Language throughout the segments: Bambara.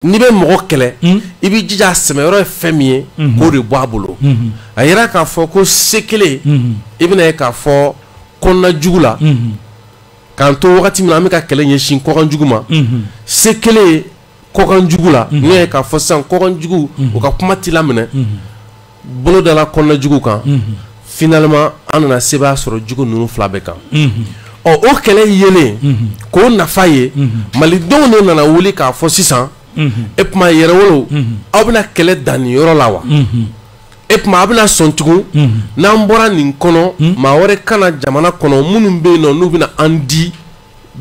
N'i bɛ mɔgɔ kɛlɛ, i b'i jija a sɛmɛyɔrɔ ye fɛn min ye, k'o de bɔ a bolo. A yira k'a fɔ ko se kelen, i bɛna ye k'a fɔ kɔnɔna jugu la, k'an to wagati min na an bɛ ka kɛlɛ ɲɛsin kɔkan jugu ma, se kelen kɔkan jugu la, n'o ye k'a fɔ sisan kɔkan jugu u ka kuma t'i laminɛ, bolo dala kɔnɔna jugu kan. Finalement an nana sebaaya sɔrɔ jugu ninnu fila bɛɛ kan. Ɔ, o kɛlɛ yelen k'o nafa ye, malidenw de nana wuli k'a fɔ sisan, e tuma yɛrɛwolo, aw bɛna kɛlɛ dan nin yɔrɔ la wa? E tuma a bɛna sɔn tugun n'an bɔra nin kɔnɔ, maa wɛrɛ kana jamana kɔnɔ minnu bɛ yen nɔ n'u bɛna an di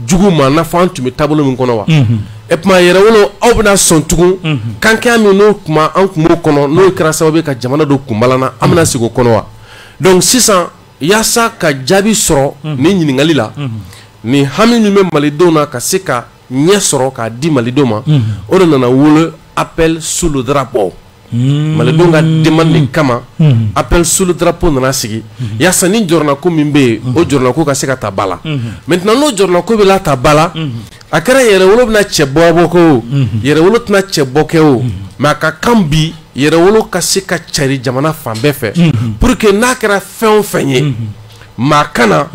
jugu ma, n'a fɔ an tun bɛ taabolo min kɔnɔ wa? E tuma yɛrɛwolo, aw bɛna sɔn tugun kankɛya min n'o kuma an tun b'o kɔnɔ, n'o kɛra sababu ye ka jamana don kunbala na, an bɛna sigi o kɔnɔ wa? Donc sisan, yaasa ka jaabi sɔrɔ nin ɲininkali la, nin hami min bɛ malidenw na, ka se ka ɲɛ sɔrɔ k'a di malidenw ma, o de nana wolo appel sous le drapeau. Malidenw ka demande de kama, appel sous le drapeau nana sigi, yaasa ni jɔrɔnako min bɛ yen, o jɔrɔnako ka se ka ta ba la. Maintenant n'o jɔrɔnako bɛ la ta ba la, a kɛra yɛrɛwolo bɛna cɛ bɔ kɛ o, yɛrɛwolo tɛna cɛ bɔ kɛ o, mais a ka kan bi yɛrɛwolo ka se ka cari jamana fan bɛɛ fɛ, pour que n'a kɛra fɛn o fɛn ye, maa kana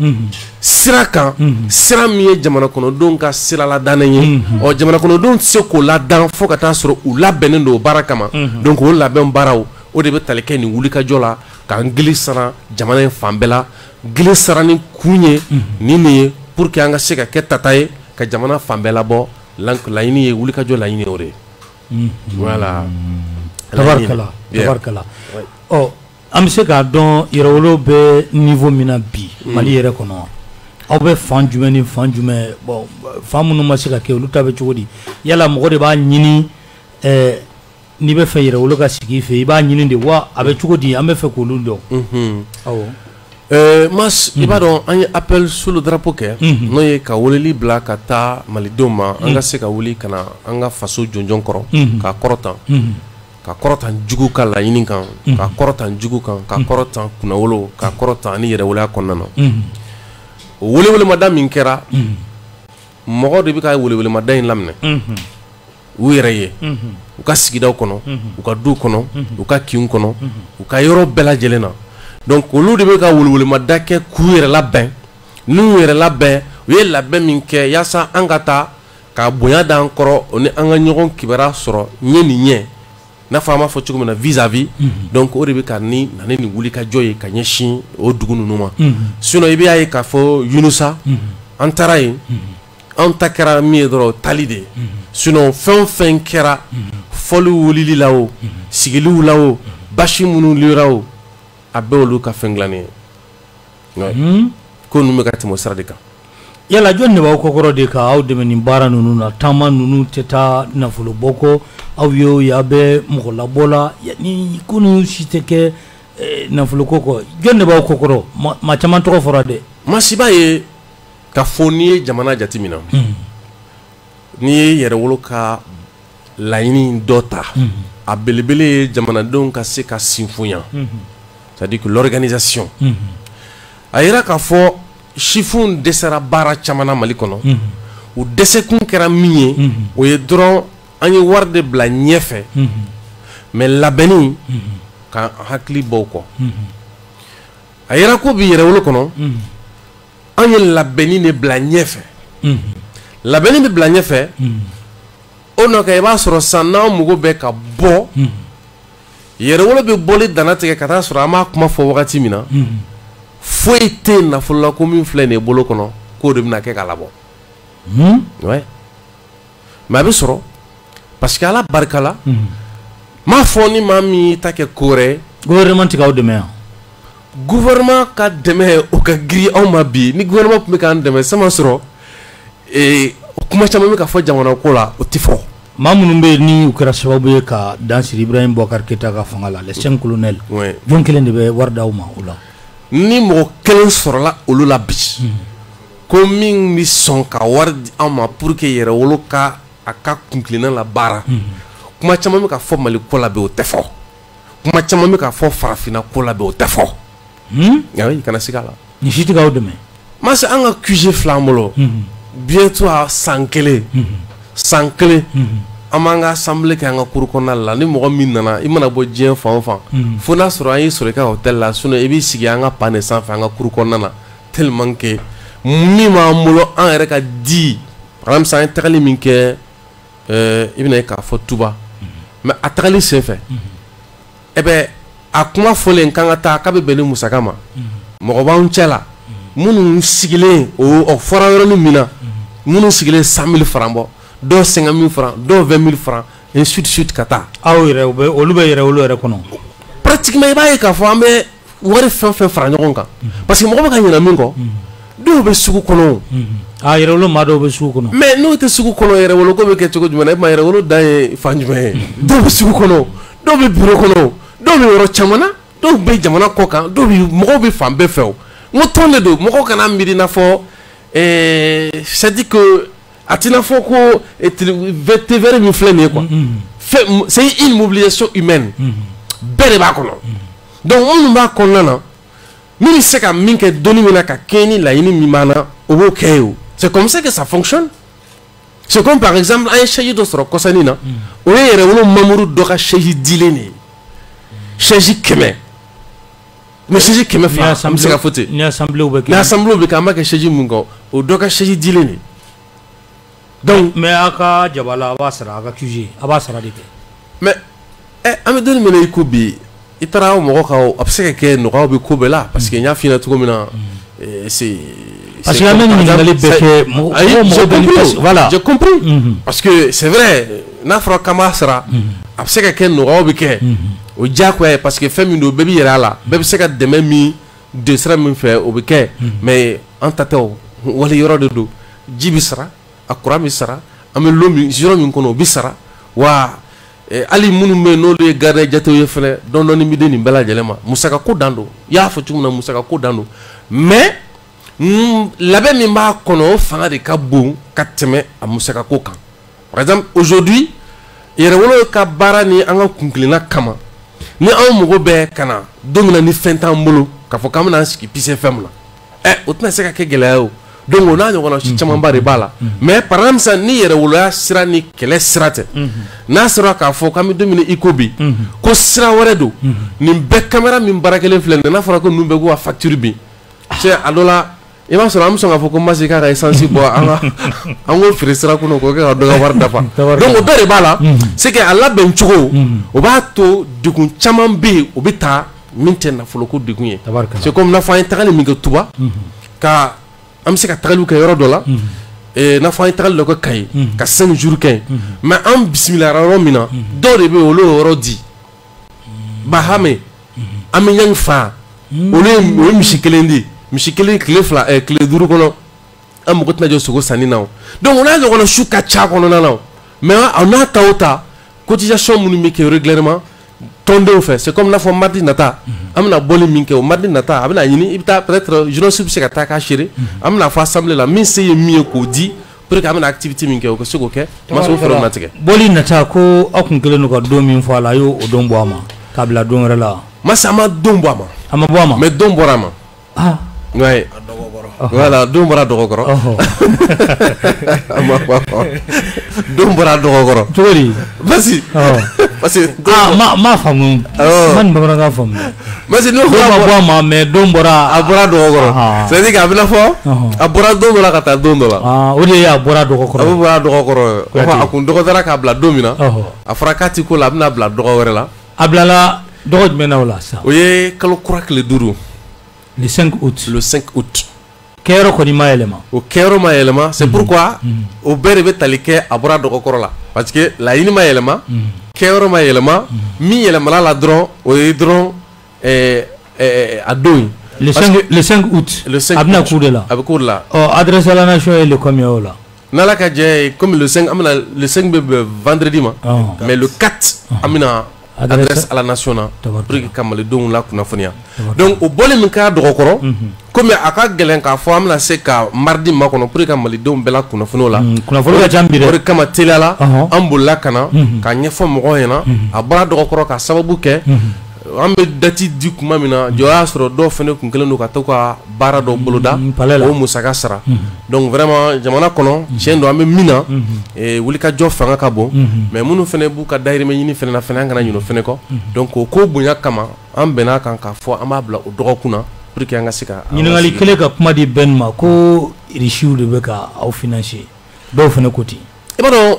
sira kan, sira min ye jamana kɔnɔdenw ka sira ladannen ye. Ɔ, jamana kɔnɔdenw tɛ se k'o ladan fo ka taa sɔrɔ u labɛnnen don o baara kama. Donc o labɛn baaraw, o de bɛ tali kɛ nin wulikajɔ la, k'an gili sara jamana in fan bɛɛ la. Gili sara ni kun ye nin de ye, pour que an ka se ka kɛ tata ye ka jamana fan bɛɛ labɔ. Laɲini ye, wulikajɔ laɲini ye o de ye, voilà. Tabarikala, tabarikala. Ɔ, an bɛ se k'a dɔn yɛrɛwolo bɛ niveau min na bi Mali yɛrɛ kɔnɔ, aw bɛ fan jumɛn ni fan jumɛn? Bon, fan minnu ma se ka kɛ, olu ta bɛ cogo di? Yala mɔgɔ de b'a ɲini, n'i bɛ fɛ yɛrɛwolo ka sigi i fɛ, i b'a ɲini de wa? A bɛ cogo di? An bɛ fɛ k'olu dɔn. Awɔ. Mas, i b'a dɔn, an ye appel sous le drapeau kɛ, n'o ye ka weleli bila ka taa malidenw ma, an ka se ka wuli ka na an ka faso jɔnjɔn kɔrɔ, k'a kɔrɔtan, ka kɔrɔtan jugu ka laɲini kan, ka kɔrɔtan jugu kan, ka kɔrɔtan kunnawolo, ka kɔrɔtan ani yɛrɛwoloya kɔnɔna na. O welewelemada min kɛra, mɔgɔ de bɛ ka welewelemada in laminɛ u yɛrɛ ye, u ka sigidaw kɔnɔ, u ka du kɔnɔ, u ka kinw kɔnɔ, u ka yɔrɔ bɛɛ lajɛlen na. Donc olu de bɛ ka welewelemada kɛ k'u yɛrɛ labɛn. N'u yɛrɛ labɛn, u ye labɛn min kɛ yaasa an ka taa ka bonya d'an kɔrɔ, o ni an ka ɲɔgɔn kibaruya sɔrɔ ɲɛ ni ɲɛ, n'a fɔ an b'a fɔ cogo min na, vis-à-vis. Donc o de bɛ ka ni na ni nin wulikajɔ ye ka ɲɛsin o dugu ninnu ma. Sinon i b'a ye k'a fɔ Yunusa, an taara yen, an ta kɛra min ye dɔrɔn, o taali de ye. Sinon fɛn o fɛn kɛra, fɔliw wulili la o, sigiliw la o, basi minnu lera o, a bɛɛ olu ka fɛn dilannen ye. Ko ninnu bɛ ka tɛmɛ o sira de kan. Yala jɔn de b'aw kɔkɔrɔ de ka aw dɛmɛ nin baara ninnu na? Taama ninnu tɛ taa nafolo bɔ kɔ, aw ye o ye, aw bɛ mɔgɔ labɔ la, ni ko ninnu si tɛ kɛ nafolo ko kɔ. Jɔn de b'aw kɔkɔrɔ? Maa caman tɔgɔ fɔra dɛ. Masiba ye ka fɔ, n'i ye jamana jateminɛ, n'i ye yɛrɛwolo ka laɲini dɔ ta, a belebele ye jamanadenw ka se ka sinfonya, c'est-à-dire que l'organisation. A yira k'a fɔ sifinw dɛsɛra baara caman na Mali kɔnɔ. U dɛsɛkun kɛra min ye, o ye dɔrɔn an ye wari de bila ɲɛfɛ, mais labɛnni ka hakili bɔ o kɔ. A yira ko bi yɛrɛwolo kɔnɔ, an ye labɛnni de bila ɲɛfɛ. Labɛnni bɛ bila ɲɛfɛ, o nɔ kɛ, i b'a sɔrɔ san n'an mago bɛ ka bɔ, yɛrɛwolo bɛ bɔli danna tigɛ ka taa sɔrɔ an b'a kuma fɔ wagati min na, foyi tɛ yen nafolo la ko min filɛ nin ye bolo kɔnɔ k'o de bɛna kɛ k'a labɔ. Ouais, mais a bɛ sɔrɔ parce que Ala barika la, n m'a fɔ ni maa min y'i ta kɛ ko wɛrɛ ye. Gouvernement tɛ k'aw dɛmɛ yan? Gouvernement ka dɛmɛ, o ka girin anw ma bi. Ni gouvernement tun bɛ k'an dɛmɛ, sama sɔrɔ kuma caman bɛ ka fɔ jamana ko la, o tɛ fɔ. Maa minnu bɛ yen ni u kɛra sababu ye ka dan siri Ibrahim Boubacar Keïta ka fanga la, les cinq colonels, jɔn kelen de bɛ wari d'aw ma o la? Ni mɔgɔ kelen sɔrɔla olu la bi ko min bɛ sɔn ka wari di anw ma pour que yɛrɛwolo ka a ka kunkilenna la baara, kuma caman bɛ ka fɔ Mali ko la bi, o tɛ fɔ. Kuma caman bɛ ka fɔ farafinna ko la bi, o tɛ fɔ. Ayi, kana siga a la. Nin si tɛ k'aw dɛmɛ? Masa, an ka QG fila an bolo, bientôt a san kelen, san kelen. An b'an ka assemblée kɛ an ka cour kɔnɔna la. Ni mɔgɔ min nana, i mana bɔ diɲɛ fan o fan, fo n'a sɔrɔ an y'i sɔrɔ i ka hôtel la, sinon i b'i sigi an ka pan de sanfɛ an ka cour kɔnɔna na, tellement que min b'an bolo an yɛrɛ ka di. Par exemple, an ye tagali min kɛ, i bɛna ye k'a fɔ Tuba, mais a tagali senfɛ, eh ben, a kuma fɔlen k'an ka taa, k'a bɛ bɛn ni musaka ma, mɔgɔ b'anw cɛ la minnu sigilen, o fɔra yɔrɔnin min na, minnu sigilen 100 000 francs bɔ, dɔw 50 000 francs, dɔw 20 000 francs, ainsi de suite ka taa. Aw yɛrɛ, olu bɛ yɛrɛwolo yɛrɛ kɔnɔ? Pratiquement, i b'a ye k'a fɔ an bɛ wari fɛn fɛn fara ɲɔgɔn kan, parce que mɔgɔ bɛ ka ɲinɛ min kɔ, dɔw bɛ sugu kɔnɔ. A yɛrɛwolo maa dɔw bɛ sugu kɔnɔ. Mais n'o tɛ sugu kɔnɔ, yɛrɛwolo ko bɛ kɛ cogo jumɛn na? E ma yɛrɛwolo dan ye fan jumɛn ye? Dɔw bɛ sugu kɔnɔ, dɔw bɛ bureau kɔnɔ, dɔw bɛ yɔrɔ caman na, dɔw bɛ jamana kɔ kan, dɔw bɛ, mɔgɔw bɛ fan bɛɛ fɛ. O n ko tɔn de don, mɔgɔw kana miiri i n'a fɔ, c'est à dire que a t'i n'a fɔ ko TVR min filɛ nin ye quoi, c'est une mobilisation humaine, bɛɛ de b'a kɔnɔ. Donc minnu b'a kɔnɔna na, min bɛ se ka min kɛ donni min na ka kɛɲɛ ni laɲini min b'an na, o b'o kɛ ye. O c'est comme ça que ça fonctionne. C'est comme par exemple an ye chaise dɔ sɔrɔ kɔsani na, o ye yɛrɛwolo mamuru dɔ ka chaise dilen de ye, chaise 100, mais chaise 200, an bɛ se ka fɔ ten. Ni assemblée bɛ kɛ. Ni assemblée bɛ kɛ, an b'a kɛ chaise mun kan, o dɔ ka chaise dilen de ye. Donc mais aw ka jaba la, a b'a sara, a ka QG a b'a sara de kɛ. Mais an bɛ don min na i ko bi, i taara mɔgɔ ka, a bɛ se ka kɛ nɔgɔyaw bɛ ko bɛɛ la, parce que n y'a f'i ɲɛna cogo min na, c'est parce que an bɛ ɲininkali bɛɛ kɛ mɔgɔ mɔgɔ bɛ ni, voilà. J'ai compris, parce que c'est vrai, n'a fɔra k'an b'a sara, a bɛ se ka kɛ nɔgɔyaw bɛ kɛ, o diyagoya ye, parce que fɛn min don, bɛɛ b'i yɛrɛ a la, bɛɛ bɛ se ka dɛmɛ min don sira min fɛ, o bɛ kɛ. Mais an ta tɛ, o wali yɔrɔ de don, ji bɛ sara, a courant bɛ sara, an bɛ lon min yɔrɔ min kɔnɔ, o bɛ sara wa. Hali minnu bɛ yen n'olu ye gardien jatew ye fɛnɛ, dɔɔni dɔɔni bɛ di nin bɛɛ lajɛlen ma. Musaka ko dan don, i y'a fɔ cogo min na, musaka ko dan don, mais labɛn min b'a kɔnɔ, o fanga de ka bon ka tɛmɛ a musaka ko kan. Par exemple, aujourd'hui, yɛrɛwolo ka baara ni an ka kunkilenna kama, ni anw mago bɛ ka na don min na, ni fɛn t'an bolo k'a fɔ k'an bɛna an sigi Peace FM la, o tɛna se ka kɛ gɛlɛya ye o. Donc o n'a ɲɔgɔnna si camanba de b'a la. Mais par exemple sisan, ni yɛrɛwoloya sira ni kɛlɛ sira tɛ, n'a sɔrɔ k'a fɔ k'an bɛ don min na i ko bi, ko sira wɛrɛ don, nin bɛɛ caméra min baara kelen filɛ nin ye, n'a fɔra ko ninnu bɛɛ k'u ka facture bin, cɛ, a dɔ la i b'a sɔrɔ an bɛ sɔn k'a fɔ ko Masi k'a ka essence bɔ, an ka an k'o feere sira kunna k'o kɛ ka dɔ ka wari dafa. Donc o bɛɛ de b'a la. C'est que a labɛn cogo, o b'a to degun caman bɛ yen, o bɛ taa min tɛ nafoloko degun ye. C'est comme n'a fɔ an ye tagali min kɛ Tuba, ka an bɛ se ka tagaliw kɛ yɔrɔ dɔ la, n'a fɔ an ye tagali dɔ kɛ Kayi ka 5 jours kɛ yen, mais an bisimilara yɔrɔ min na, dɔw de bɛ yen, olu y'o yɔrɔ di Bahame, an bɛ ɲangi fa, olu ye, o ye misi kelen di, misi kelen tile 2, tile 5 kɔnɔ, an mago tɛna jɔ sogo sanni na o. Donc o n'a ɲɔgɔnna su ka ca kɔnɔna na o. Mais a n'a ta o ta, cotisation minnu bɛ kɛ régulièrement tɔndenw fɛ, c'est comme n'a fɔ mardi nata, an bɛna bɔli min kɛ, o mardi nata, a bɛna ɲini, i bɛ taa, peut-être journaliste bɛ se ka taa k'a seere, an bɛna fɔ assemblée la, min se ye min ye k'o di pour que an bɛna activité min kɛ, o ka se k'o kɛ, ma se o fɛɛrɛw latigɛ. Bɔli nata ko aw kun kɛlen don ka don min fɔ a la, a y'o don bɔ a ma k'a bila don wɛrɛ la. Masa, an ma don bɔ a ma. A ma bɔ a ma. Mais don bɔra a ma. Ouais. Voilà, don bɔra dɔgɔkɔrɔ. Don bɔra dɔgɔkɔrɔ. Cogo di? Basi. Parce que ah, ma faamu. Ma nin bamanankan faamu. Basi n'o don ma bɔ a ma, mais don bɔra. A bɔra dɔgɔkɔrɔ. C'est à dire que a bɛna fɔ a bɔra don dɔ la ka taa don dɔ la. Ah, o de ye a bɔra dɔgɔkɔrɔ. A bɔra dɔgɔkɔrɔ. A kun dɔgɔdara k'a bila don min na. A fɔra k'a ti ko la, a bɛna bila dɔgɔ wɛrɛ la. A bilala dɔgɔ jumɛn na o la sisan? O ye kalo kura tile 5. Le 5 août. Le 5 août. Kɛyɔrɔ kɔni ma yɛlɛma. O kɛyɔrɔ ma yɛlɛma, c'est pourquoi o bɛɛ de bɛ tali kɛ a bɔra dɔgɔkɔrɔ la, parce que laɲini ma yɛlɛma, kɛyɔrɔ ma yɛlɛma, min yɛlɛmana la dɔrɔn, o ye dɔrɔn a don ye. Le 5 août. Le 5 a bɛna k'u de la. A bɛ k'o de la. Ɔ, adresse à la nation ye le combien o la? N'Ala ka jɛ ye, comme le 5, an bɛna, le 5 bɛ bɛn vendredi ma, mais le 4 an bɛna adresse à la nation na pour que ka malidenw la kunnafoniya. Donc o bɔli min kɛra dɔgɔkɔrɔ, komi a ka gɛlɛn k'a fɔ an bɛna se ka mardi makɔnɔ pour que ka malidenw bɛɛ la kunnafoni o la. Kunnafoni ka ca bi dɛ. O de kama teliya la, an bolila ka na ka ɲɛfɔ mɔgɔw ɲɛna, a bɔra dɔgɔkɔrɔ ka sababu kɛ An bɛ date di kuma min na, jɔ y'a sɔrɔ dɔw fana kun kɛlen don ka to ka baara dɔ boloda, o musaka sara. Donc vraiment, jamana kɔnɔ, tiɲɛ don, an bɛ min na, wulikajɔ fanga ka bon, mais minnu fana b'u ka dahirimɛ ɲini fana na fana, an kana ɲinɛ o fana kɔ. Donc o ko bonya kama, an bɛn'a kan k'a fɔ an b'a bila o dɔgɔkun na pour que an ka se ka. Ɲininkali kelen ka kuma di Ben ma, ko Irisiw de bɛ ka aw financer, dɔw fana ko ten. I b'a dɔn,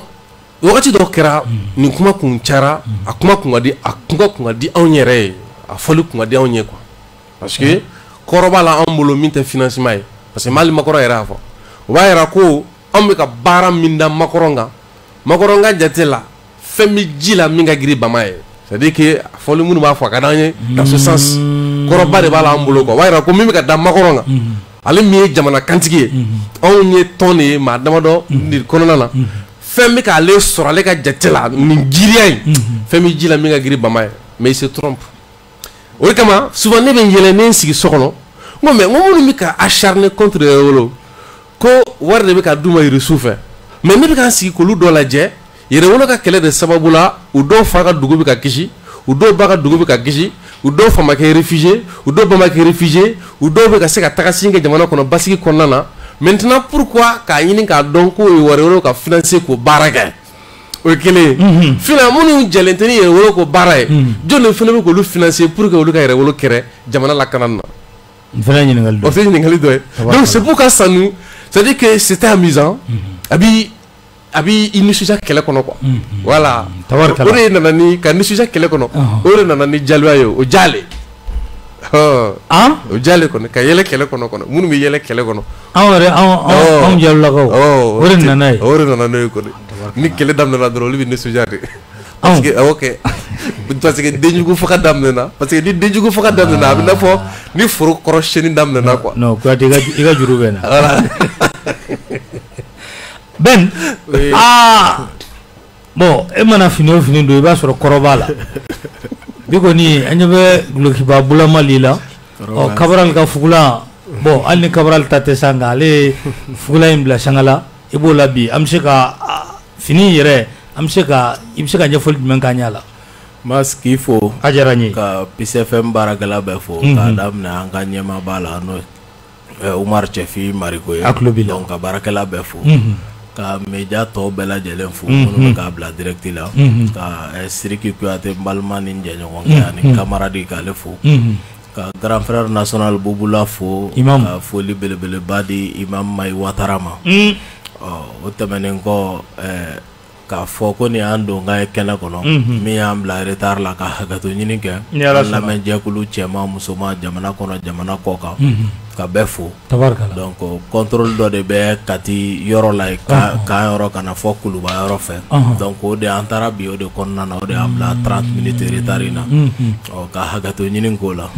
wagati dɔw kɛra, nin kuma kun cayara, a kuma kun ka di, a kuma kun ka di anw yɛrɛ ye, a fɔli kun ka di anw ye quoi, parce que kɔrɔ b'a la anw bolo min tɛ financement ye, parce que Mali Macron yɛrɛ y'a fɔ, o b'a yira ko anw bɛ ka baara min da Macron kan, Macron ka jate la, fɛn bɛ ji la min ka girin bama ye. C'est à dire que a fɔli minnu b'a fɔ, a ka d'an ye dans ce sens, kɔrɔba de b'a la an bolo quoi. O b'a yira ko min bɛ ka da Macron kan, ale min ye jamana kantigi ye, anw ye tɔn de ye maa damadɔ nin kɔnɔna na, fɛn bɛ k'ale sɔrɔ ale ka jate la nin giriya in, fɛn bɛ ji la min ka girin bama ye, mais il se trompe. O de kama souvent ne bɛ n yɛlɛ, ne n sigi so kɔnɔ, n ko mais n ko minnu bɛ ka acharner contre Yɛrɛwolo ko wari de bɛ ka d'u ma Irisiw fɛ, mais ne bɛ ka n sigi k'olu dɔ lajɛ, Yɛrɛwolo ka kɛlɛ de sababu la, u dɔw fa ka dugu bɛ ka kisi, u dɔw ba ka dugu bɛ ka kisi, u dɔw fa ma kɛ réfugié, u dɔw ba ma kɛ réfugié, u dɔw bɛ ka se ka taga sin kɛ jamana kɔnɔ basigi kɔnɔna na. Maintenant, pourquoi k'a ɲini k'a dɔn k'o ye Yɛrɛwolo ka financer k'o baara kɛ? O ye kelen ye. Finalement, minnu jɛlen tɛ ni Yɛrɛwolo k'o baara ye, jɔn de fana bɛ k'olu financer pour que olu ka Yɛrɛwolo kɛrɛ jamana lakanani na? N fana ɲininkali dɔ. O tɛ ɲininkali dɔ ye. Donc c'est pourquoi ça nous, c'est à dire que c'était amusant, a b'i i nisɔndiya kɛlɛ kɔnɔ quoi. Voilà. Tabarikala. O de nana ni ka nisɔndiya kɛlɛ kɔnɔ, o de nana ni jaloya ye, o jale. O jale kɔni, ka yɛlɛ kɛlɛ kɔnɔ, minnu bɛ yɛlɛ kɛlɛ kɔnɔ. Anw yɛrɛ, anw jalolakaw, o de nana ye. O de nana n'o ye kɔni. Ni kɛlɛ daminɛna dɔrɔn, olu bɛ nisɔndiya de. Parce que awɔ kɛ, parce que denjugu faga daminɛna, parce que ni denjugu faga daminɛna, a bɛ n'a fɔ ni foro kɔrɔ siyɛnni daminɛna quoi. Non, Kuyate, i ka juru bɛ n na. Voilà. Ben, aa bon, e mana fini o fini don, i b'a sɔrɔ kɔrɔ b'a la. Bi kɔni, an ɲɛ bɛ gulokiba bulama l'i la. Ɔ, Cabral ka fugulan, bon, hali ni Cabral ta tɛ sa, nka ale ye fugulan in bila sanga la, i b'o la bi. An bɛ se ka fini yɛrɛ, an bɛ se ka, i bɛ se ka ɲɛfɔli jumɛn k'an ɲɛ la? Mas, k'i fo. A diyara n ye. Ka PCFM baarakɛla bɛɛ fo, k'a daminɛ an ka ɲɛmaaba la, n'o ye Umar Cɛfi Mariko ye. A tulo b'i la. Donc ka baarakɛla bɛɛ fo. Ka média tɔw bɛɛ lajɛlen fo minnu bɛ k'a bila direct la, ka Sidiki Kuyate, n balima ni n jɛɲɔgɔnkɛ ani camarade, k'ale fo, ka grand frère national Bubula fo, ka foli belebeleba di Imam Mayi Watara ma. Ɔ, o tɛmɛnen kɔ, k'a fɔ ko nin y'an donkan ye kɛnɛ kɔnɔ, min y'an bila retard la, ka hakɛto ɲini kɛ an lamɛnjɛkulu cɛman, musoman, jamana kɔnɔ, jamana kɔ kan, ka bɛɛ fo. Tabarikala. Donc contrôle dɔ de bɛ Kati yɔrɔ la yen, kan yɔrɔ ka na fɔ Kuluba yɔrɔ fɛ. Donc o de an taara bi, o de kɔnɔna na, o de y'an bila 30 minutes retard in na. Ɔ, ka hakɛto ɲini k'o la.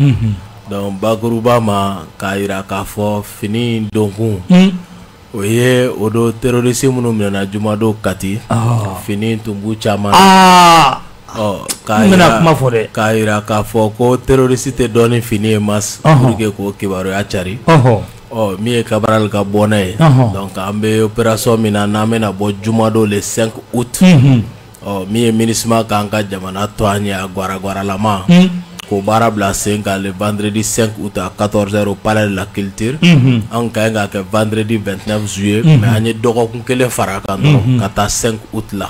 Donc bakuruba ma, k'a yira k'a fɔ fini donkun, o ye o don terroriste minnu minɛna jumadon Kati, fini tun b'u caman na. Ɔ, k'a yira, kuma fɔ dɛ, k'a yira k'a fɔ ko terroriste tɛ dɔn ni fini ye, mas pour que k'o kibaruya cari. Ɔ, min ye Cabral ka bɔnɛ ye, donc an bɛ opération min na, n'an bɛna bɔ jumadon le 5 août. Ɔ, min ye MINUSMA k'an ka jamana to an ye, a gwara-gwaralama k'o baara bila sen kan le vendredi 5 août à 14h au palais de la culture. An ka ɲi k'a kɛ vendredi 29 juillet, mais an ye dɔgɔkun kelen fara a kan dɔrɔn ka taa 5 août la,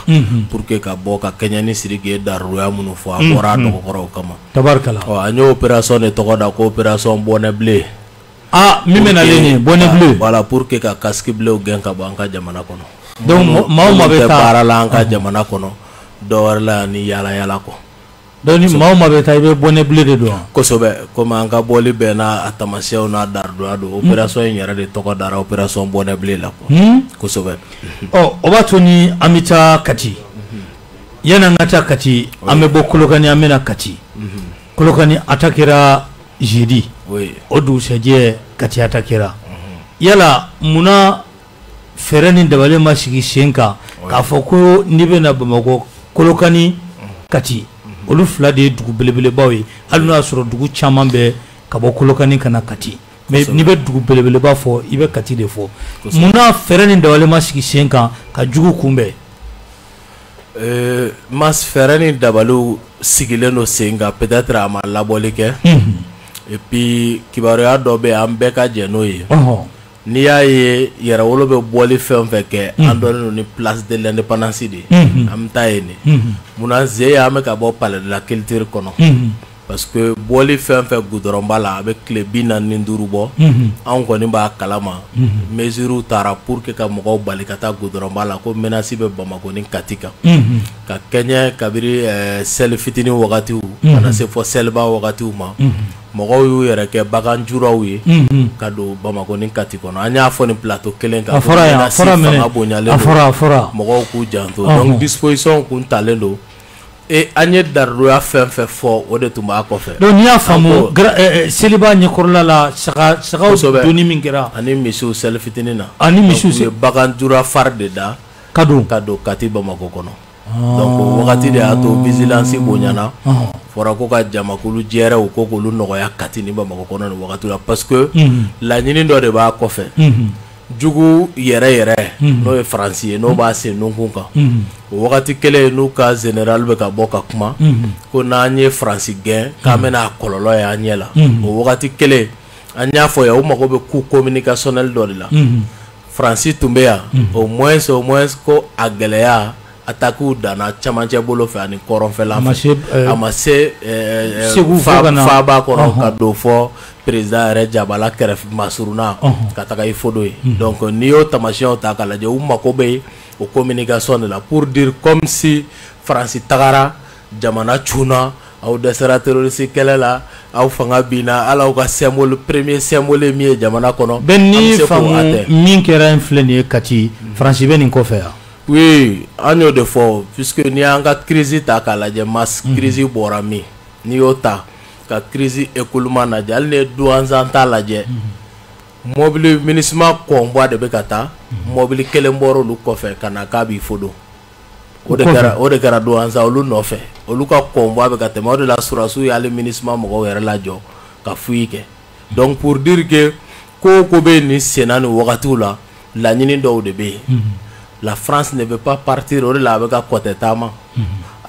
pour que ka bɔ ka kɛɲɛ ni Sidiki ye daruya minnu fɔ, a bɔra a dɔgɔkɔrɔw kama. Tabarikala. Ɔ, an ye opération de tɔgɔ da ko opération bonnet bleu. Ah, min bɛ nalen nin bonnet bleu. Voilà, pour que ka casque bleu gɛn ka bɔ an ka jamana kɔnɔ. Donc maa o maa bɛ taa baara la an ka jamana kɔnɔ, dɔ wɛrɛ la ni yala yala kɔ. Donc ni maa o maa bɛ taa, i bɛ bonnet bleu de don wa? Kosɛbɛ, komi an ka bɔli bɛɛ n'a taamasiyɛnw n'a daridoya don, opération in yɛrɛ de tɔgɔ dara opération bonnet bleu la quoi. Kosɛbɛ. Ɔ, o b'a to ni an bɛ taa Kati. Yanni an ka taa Kati, an bɛ bɔ Kolokani, an bɛ na Kati. Kolokani attaquera jeudi. O dugusɛjɛ, Kati attaquera. Yala munna fɛɛrɛ ni dabali ma sigi sen kan k'a fɔ ko n'i bɛ na Bamakɔ, Kolokani, Kati, olu fila de ye dugu belebelebaw ye, hali n'o y'a sɔrɔ dugu caman bɛ ka bɔ Kolokani ka na Kati, mais n'i bɛ dugu belebeleba fɔ, i bɛ Kati de fɔ. Munna fɛɛrɛ ni dabali ma sigi sen kan ka jugu kunbɛn? Mas, fɛɛrɛ ni dabaliw sigilen don sen kan, peut-être a ma labɔli kɛ. Et puis kibaruya dɔ bɛ yen, an bɛɛ ka jɛ n'o ye. N'i y'a ye Yɛrɛwolo bɛ bɔli fɛn o fɛn kɛ, an dɔnnen don ni place de l'indépendance de ye. An bɛ taa yen de. Munna ze an bɛ ka bɔ palais de la culture kɔnɔ? Parce que bɔli fɛn fɛn goudronba la, a bɛ tile 45 bɔ. Anw kɔni b'a kalama, mesures taara pour que ka mɔgɔw bali ka taa goudronba la, ko menace bɛ Bamakɔ ni Kati kan. Ka kɛɲɛ kabiri seli fitinin wagatiw ka na se fɔ seliba wagatiw ma, mɔgɔw y'u yɛrɛ kɛ bagan juraw ye ka don Bamakɔ ni Kati kɔnɔ. An y'a fɔ nin plateau kelen kan, a fɔra yan, a fɔra fanga bonyalen a fɔra, a fɔra, mɔgɔw k'u janto. Donc disposition kun talen don. Et an ye daridoya fɛn fɛn fɔ, o de tun b'a kɔfɛ. Donc n'i y'a faamu, seliba ɲɛkɔrɔla la, sagaw donni min kɛra, ani misiw seli fitinin na, ani misiw, u ye bagan jura fari de da ka don Kati Bamakɔ kɔnɔ. Donc o wagati de y'a to vigilance bonyana. Fɔra ko ka jamakulu jɛrɛw ko k'olu nɔgɔya Kati ni Bamakɔ kɔnɔ nin wagati la, parce que laɲini dɔ de b'a kɔfɛ. Jugu yɛrɛ yɛrɛ, n'o ye Faransi ye, n'o b'a sen nunkun kan, o wagati kelen n'u ka général bɛ ka bɔ ka kuma ko n'an ye Faransi gɛn k'an bɛna a kɔlɔlɔ ye an ɲɛ la. O wagati kelen an y'a fɔ yan, u mago bɛ coup communicationnel dɔ de la. Faransi tun bɛ yan, au moins ko a gɛlɛya attaque danna camancɛ bolo fɛ ani kɔrɔnfɛla fɛ, a ma se faaba kɔnɔ ka don fɔ président yɛrɛ jabala kɛrɛfɛ masurunna ka taga i fodo ye. Donc n'i y'o tamasiyɛnw ta k'a lajɛ, u mako bɛ o communication de la pour dire comme si Faransi tagara, jamana cunna, aw dɛsɛra terroriste kɛlɛ la, aw fanga binna, hali aw ka symbole, premier symbole min ye jamana kɔnɔ. Bɛn ni faamu min kɛra in filɛ nin ye Kati, Faransi bɛ nin kɔfɛ yan. Oui, an y'o de fɔ, puisque n'i y'an ka crise ta k'a lajɛ, masse crise bɔra min, n'i y'o ta ka crise écoulement lajɛ, hali ni ye Douentza ta lajɛ, mobili MINUSMA convoi de bɛ ka taa, mobili kelen bɔra olu kɔfɛ ka na k'a b'i fodo. O de kɛra Douentza olu nɔfɛ, olu ka convoi bɛ ka tɛmɛ. O de la sɔrɔdasiw y'ale MINUSMA mɔgɔw yɛrɛ lajɔ ka fouille kɛ. Donc pour dire que ko o ko bɛ nin senna nin wagatiw la, laɲini dɔw de bɛ yen. La France ne veut pas partir, o de la a bɛ ka kɔtɛ taama.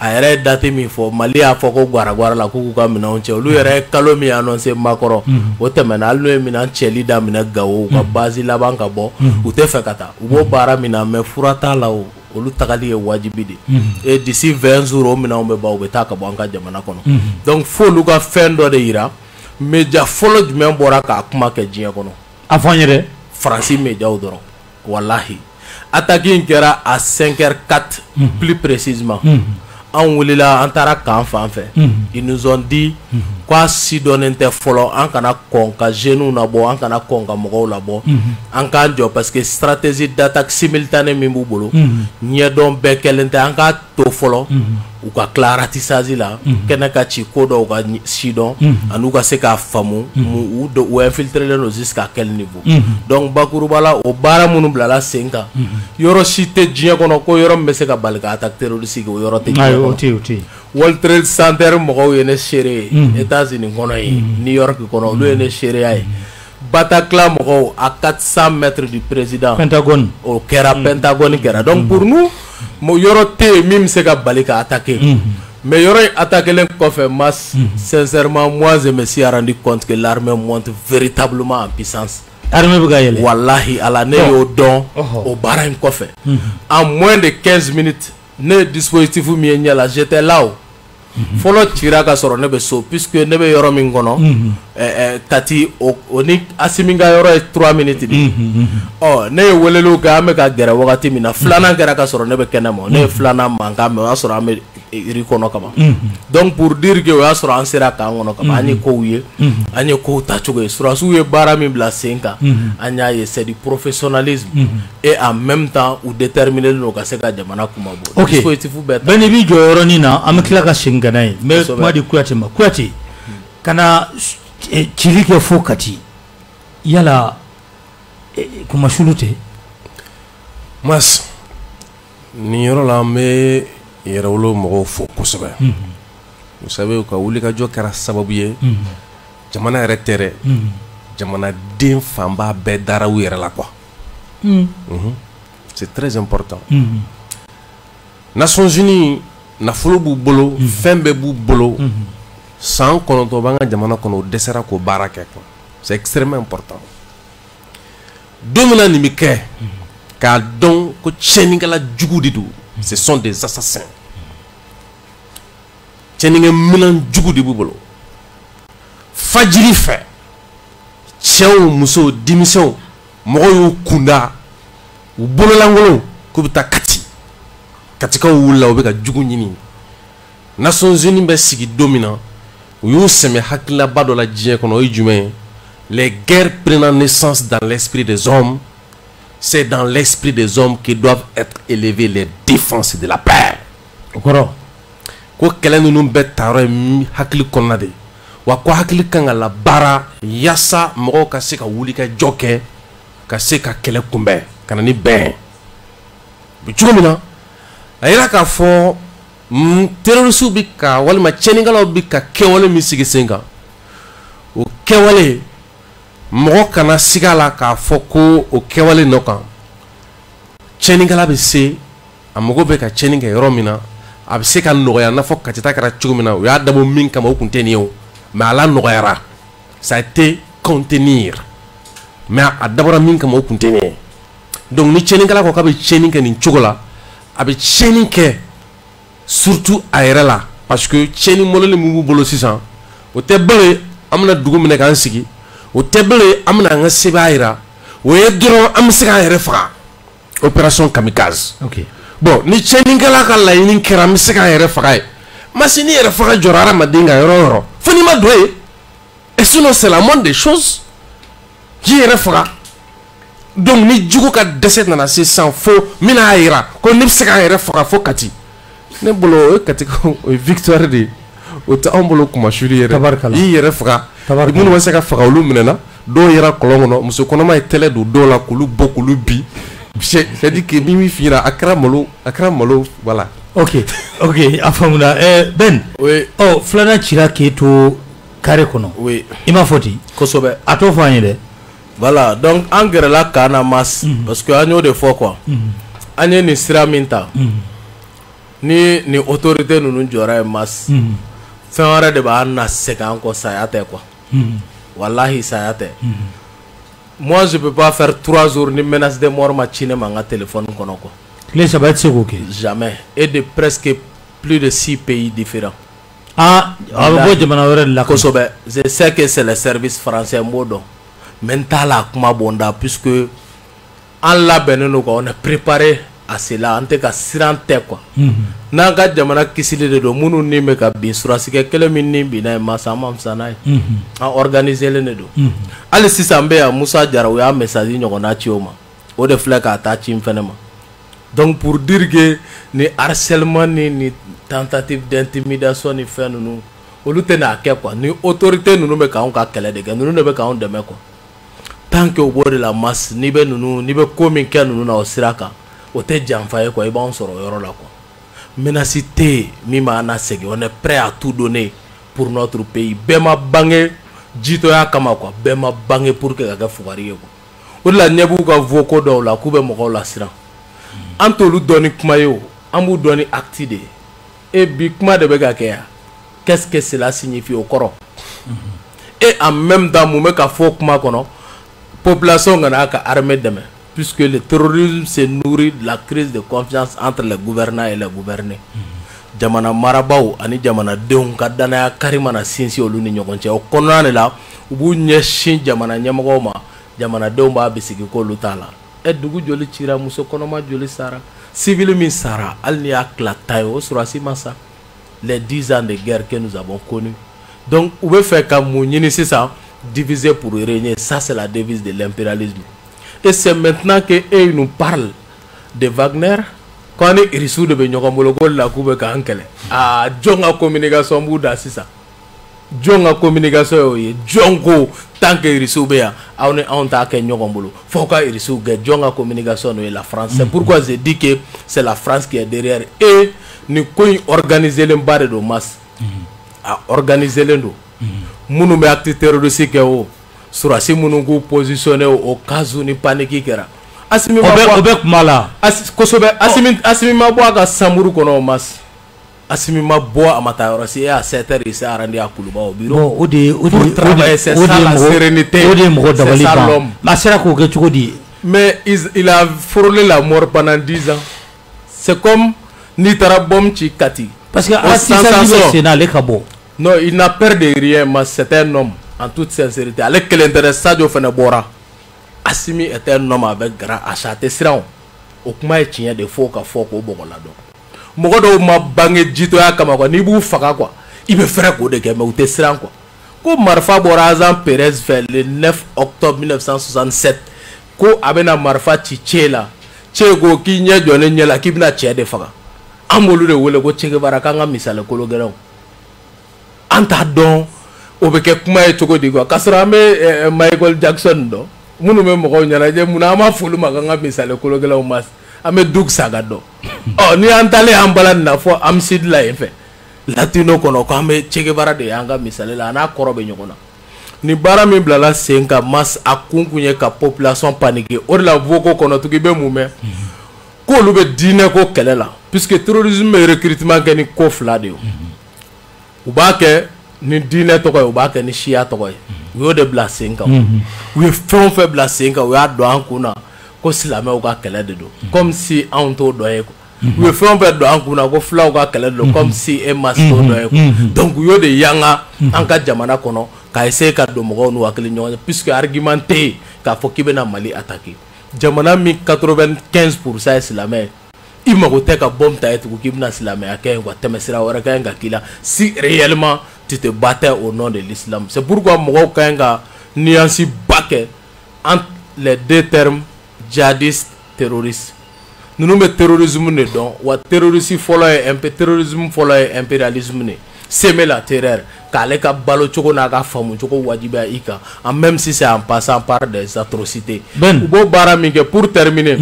A yɛrɛ ye date min fɔ, Mali y'a fɔ ko gwara-gwara la k'u k'u ka minɛnw cɛ. Olu yɛrɛ ye kalo min annoncé Makɔrɔ, o tɛmɛna. Hali n'u ye minɛn cɛli daminɛ Gawo, u ka base laban ka bɔ, u tɛ fɛ ka taa. U b'o baara min na, mais fura t'a la o, olu tagali ye wajibi de. Et d'ici 20 jours, o minɛnw bɛ ban, u bɛ taa ka bɔ an ka jamana kɔnɔ. Donc f'olu ka fɛn dɔ de yira. Média fɔlɔ jumɛn bɔra k'a kuma kɛ diɲɛ kɔnɔ? A fɔ an ye dɛ. Faransi médiaw dɔrɔn, walahi. Attaque in kɛra à 5h04 plus précisément. An wulila, an taara camp fan fɛ. Ils nous ont dit k'a si dɔnnen tɛ fɔlɔ, an kana kɔn ka jeunes labɔ, an kana kɔn ka mɔgɔw labɔ, an k'an jɔ, parce que stratégie d'attaque simultanée min b'u bolo, ɲɛdɔn bɛɛ kɛlen tɛ, an k'a to fɔlɔ u ka tila ratissage la, kɛnɛ ka ci ko dɔw ka si dɔn, ani u ka se k'a faamu u infiltrelen don jusqu'à quel niveau. Donc bakuruba la, o baara minnu bilala sen kan, yɔrɔ si tɛ diɲɛ kɔnɔ ko yɔrɔ min bɛ se ka bali ka attaque terroriste kɛ, o yɔrɔ tɛ diɲɛ kɔnɔ. World Trade Center mɔgɔw ye ne seere ye, États-Unis kɔnɔ yen, New York kɔnɔ, olu ye ne seereya ye. Bataclan mɔgɔw à 400 mètres du président, Pentagone, o kɛra, Pentagone kɛra. Donc pour nous, yɔrɔ tɛ yen min bɛ se ka bali ka attaquer. Mais yɔrɔ in attaquer kɔfɛ, mas sincèrement, moi je me suis rendu compte que l'armée monte véritablement en puissance. Armée bɛ ka yɛlɛ. Wallahi ala, ne y'o dɔn o baara in kɔfɛ. En moins de 15 minutes, ne ye dispositif min ye ɲɛ la, j'étais là o. Fɔlɔ cira ka sɔrɔ ne bɛ so, puisque ne bɛ yɔrɔ min kɔnɔ, Kati, o ni Asimi ka yɔrɔ ye 3 minutes de ye. Ɔ ne ye weleliw kɛ, an bɛ ka gɛrɛ wagati min na, filanan kɛra ka sɔrɔ ne bɛ kɛnɛ ma, ne ye filanan mankan mɛn, o y'a sɔrɔ an bɛ iri kɔnɔ kaban. Donc pour dire que o y'a sɔrɔ an sera camp kɔnɔ kaban, an ye kow ye, an ye kow tacogo ye. Sɔrɔdasiw ye baara min bila sen kan, an y'a ye, c'est du professionnalisme, et en même temps u déterminé don ka se ka jamana kuma bɔ. Ok, dispositif bɛɛ bɛɛ n'i b'i jɔ yɔrɔnin na, an bɛ tila ka segin ka na yen. N bɛ kuma di Kuyate ma. Kuyate, ka na cili kɛ fo Kati, yala kumasulu tɛ? Mas nin yɔrɔ la, an bɛ Yɛrɛwolo mɔgɔw fo kosɛbɛ. Vous savez, u ka wulikajɔ kɛra sababu ye, jamana yɛrɛ tɛ dɛ, jamanaden fanba bɛɛ dara u yɛrɛ la quoi. C'est très important. Nations Unies Nafolo b'u bolo, fɛn bɛɛ b'u bolo. San 9 b'an ka jamana kɔnɔ, o dɛsɛra k'o baara kɛ quoi. C'est extrêmement important. Don min na nin bɛ kɛ, k'a dɔn ko tiɲɛnikɛla jugu de don. Ce sont des assassins. Tiɲɛnikɛ minɛn jugu de b'u bolo. Fajiri fɛ, cɛw, musow, denmisɛnw, mɔgɔw y'u kunda u bololankolon k'u bɛ taa Kati. Katikaw wulila, u bɛ ka jugu ɲini. Nations Unies bɛ sigi don min na, u y'u sɛmɛ hakililaba dɔ la diɲɛ kɔnɔ. O ye jumɛn ye? Les guerres prenant naissance dans l'esprit des hommes, c'est dans l'esprit des hommes que doivent être élevées les défenses de la paix. O kɔrɔ? Ko kɛlɛ ninnu bɛɛ tayɔrɔ ye hakili kɔnɔna de ye, wa ko hakili kan ka labaara yaasa mɔgɔw ka se ka wuli ka jɔ kɛ, ka se ka kɛlɛ kunbɛn ka na ni bɛn bi. Cogo min na, a yira k'a fɔ terroristew bɛ ka, walima tiɲɛnikɛlaw bɛ ka kɛwale min sigi sen kan, o kɛwale, mɔgɔ kana siga la k'a fɔ ko o kɛwale nɔ kan, tiɲɛnikɛla bɛ se a mago bɛ ka tiɲɛni kɛ yɔrɔ min na, a bɛ se ka nɔgɔya. N'a fɔ Kati ta kɛra cogo min na, u y'a dabɔ min kama, o tun tɛ nin ye o, mais a la nɔgɔyara, ça a été contenir, mais a dabɔra min kama, o tun tɛ nin ye. Donc ni tiɲɛnikɛla ko k'a bɛ tiɲɛni kɛ nin cogo la, a bɛ tiɲɛni kɛ surtout a yɛrɛ la, parce que tiɲɛni mɔlɛli min b'u bolo sisan, o tɛ balo an bɛna dugu minɛ k'an sigi, o tɛ balo an bɛna an ka sebaaya yira, o ye dɔrɔn an bɛ se k'an yɛrɛ faga, opération kamikaze. Bon, ni tiɲɛnikɛla ka laɲini kɛra an bɛ se k'an yɛrɛ faga ye, masi ni yɛrɛ faga jɔra hadamaden kan yɔrɔ o yɔrɔ, fo n'i ma don yen, et sinon c'est la moindre des choses k'i yɛrɛ faga. Donc ni jugu ka dɛsɛ nana se sisan fo min y'a yira ko ne bɛ se k'an yɛrɛ faga fo Kati, ne bolo o ye Kati, o ye victoire de ye, o tɛ anw bolo kumasuli yɛrɛ. I y'i yɛrɛ faga, minnu ma se ka faga, olu minɛna, dɔw yɛrɛ kɔlɔn kɔnɔ, muso kɔnɔma ye tɛlɛ don dɔw la k'olu bɔ k'olu bi. C'est à dire que min min f'i ɲɛna, a kɛra malo, a kɛra malo, voilà. Ok, a faamuna. Ben. Oui. Ɔ, filanan cira k'e to carré kɔnɔ. Oui. I m'a fɔ ten? Kosɛbɛ. A t'o fɔ an ye dɛ. Voilà, donc an gɛrɛla camp na mas, parce que an y'o de fɔ quoi. An ye nin sira min ta, ni nin autorité ninnu jɔra yen mas, fɛn wɛrɛ de b'an na segin an kɔ, saya tɛ quoi. Walahi, saya tɛ. Moi, je peux pas faire 3 jours ni menace de mort ma ci ne ma n ka téléphone kɔnɔ quoi. Tile 3, i tɛ se k'o kɛ? Jamais. Et de presque plus de six pays différents. Ah, a bɛ bɔ jamana wɛrɛ de la. Kosɛbɛ. Je sais que c'est le service français, n b'o dɔn. Mais n t'a la kuma bɔ n da, puisque an labɛnnen don quoi, on est préparé à cela, an tɛ ka siran tɛ quoi. N'an ka jamana kisili de don, minnu ni bɛ ka bin, surasikɛ kelen min ni binna ye masa, an ma fisa n'a ye. An organisé len de don. Hali sisan n bɛ yan, Musa Jara, u y'a message ɲɔgɔnna ci o ma, o de filɛ k'a taa ci n fɛnɛ ma. Donc pour dire que ni harcèlement ni tentative d'intimidation ni fɛn ninnu, olu tɛ n'a kɛ quoi. Ni autorité ninnu bɛ k'anw ka kɛlɛ de kɛ, ninnu de bɛ k'anw dɛmɛ quoi. Tant que u b'o de la masse, n'i bɛ ninnu, n'i bɛ ko min kɛ ninnu na o sira kan, o tɛ janfa ye quoi, i b'anw sɔrɔ o yɔrɔ la quoi. Menace tɛ yen min b'an lasegin, on est prêt à tout donner pour notre pays. Bɛɛ ma bange jitɔya kama quoi, bɛɛ ma bange pour que ka kɛ fugari ye quoi. O de la ɲɛ b'u ka vocaux dɔw la k'u bɛ mɔgɔw lasiran. An t'olu dɔn ni kuma ye o, an b'u dɔn ni acte de ye. E bi kuma de bɛ ka kɛ yan, qu'est-ce que cela signifie? O kɔrɔ, et en même temps, mun bɛ ka fɔ kuma kɔnɔ? Population kana ka armée dɛmɛ, puisque le terrorisme se nourrit de la crise de confiance entre les gouvernants et les gouvernés. Jamana marabaaw ani jamanadenw ka danaya kari mana sinsin olu ni ɲɔgɔn cɛ, o kɔnɔna de la u b'u ɲɛsin jamana ɲɛmɔgɔw ma, jamanadenw b'a bisigi k'olu t'a la. Ɛ, dugu joli cira, muso kɔnɔma joli sara, civil min sara, hali n'i y'a tila 10 ye, o sɔrɔdasi ma sa. Les 10 ans de guerre que nous avons connus, donc u bɛ fɛ ka mun ɲini sisan? Diviser pour régner, ça c'est la devise de l'impérialisme. Et c'est maintenant que eux, ils nous parlent de Wagner, ko ni Irisiw de bɛ ɲɔgɔn bolo, ko la k'u bɛ k'an kɛlɛ. Aa, jɔn ka communication b'u da sisan? Jɔn ka communication y'o ye? Jɔn ko tant que Irisiw bɛ yan, aw ni anw t'a kɛ ɲɔgɔn bolo, f'aw ka Irisiw gɛn? Jɔn ka communication n'o ye? La France. C'est pourquoi je dis que c'est la France qui est derrière. Et nin ko in organisé lenba de don mas, a organisé len don. Minnu bɛ acte terroriste kɛ, o sɔrɔdasi minnu k'u positionné au cas où ni panique kɛra, Asimi ma bɔ, o bɛ kuma la. Kosɛbɛ. Asimi ma bɔ a ka chambre kɔnɔ o mas. Assimi ma bɔ a ma taa yɔrɔ si, e à 7 heures il s'est rendu à Koulouba au bureau. Bon, o de ye c'est ça la sérénité. O de ye mɔgɔ dabali ban. Mais a sera k'o kɛ cogo di? Mais il a frôlé la mort pendant 10 ans. C'est comme n'i taara bombe ci Kati. Parce que assistance bɛ sen na ale ka bɔ. Non, il n'a peur de rien, mais c'est un homme en toute sincérité. Ale kelen tɛ dɛ, Sadio fana bɔra. Assimi est un homme avec grand H, a tɛ siran o. O kuma ye tiɲɛ de, fo ka fɔ k'o bɔgɔ la dɔn. Mɔgɔ dɔw ma bange jitɔya kama quoi, n'i b'u faga quoi, i bɛ fɛrɛ k'o de kɛ, mais u tɛ siran quoi. Ko marifa bɔra Azan Perez fɛ le 9 octobre 1967, ko a bɛna marifa ci Che la. Che ko k'i ɲɛ jɔ ne ɲɛ la k'i bɛna cɛ de faga. An b'olu de wele ko Che Guevara, k'an ka misali kolo gɛlɛnw. An t'a dɔn o bɛ kɛ kuma ye cogo di quoi, k'a sɔrɔ an bɛ Michael Jackson dɔn, minnu bɛ mɔgɔw ɲɛnajɛ, munna an b'a fɔ olu ma k'an ka misali kolo gɛlɛnw ma? An bɛ Doug Saga dɔn. Ɔ ni an taalen an bala nin na fɔ Amsid la yen fɛ latino kɔnɔ, k'an bɛ Che Guevara de y'an ka misali la, a n'a kɔrɔ bɛ ɲɔgɔn na. Ni baara min bilala sen kan, mas a kun ye ka population paniquer. O de la vocal kɔnɔ tugun, i bɛ mun mɛn k'olu bɛ diinɛ ko kɛlɛ la, puisque terrorisme bɛ recrutement kɛ ni ko fila de ye. U b'a kɛ ni diinɛ tɔgɔ ye, u b'a kɛ ni siya tɔgɔ ye. U y'o de bila sen kan. U ye fɛn o fɛn bila sen kan, u y'a don an kun na ko silamɛw ka kɛlɛ de don, comme si anw t'o dɔn ye quoi. U ye fɛn o fɛn don an kun na ko fulaw ka kɛlɛ de don, comme si e ma t'o dɔn ye quoi. Donc u y'o de yanga an ka jamana kɔnɔ k'a essayer ka don mɔgɔw n'u hakili ɲɔgɔn cɛ, puisque argument tɛ yen k'a fɔ k'i bɛna Mali attaquer. Jamana min 95% ye silamɛ ye, i mago tɛ ka bombe ta ye tugun k'i bɛna silamɛya kɛ yen quoi, tɛmɛsira wɛrɛ ka ɲi ka k'i la si réellement tu te battais au nom de l'islam. C'est pourquoi mɔgɔw ka ɲi ka nuance ba kɛ entre les deux termes, djihadiste, terroriste. Ninnu bɛ terrorisme de dɔn, wa terroriste fɔlɔ ye terrorisme fɔlɔ ye impérialisme de, semer la terreur, k'ale ka balo cogo n'a ka faamu cogo wajibiya i kan, en même si c'est en passant par des atrocités. U b'o baara min kɛ, pour terminer,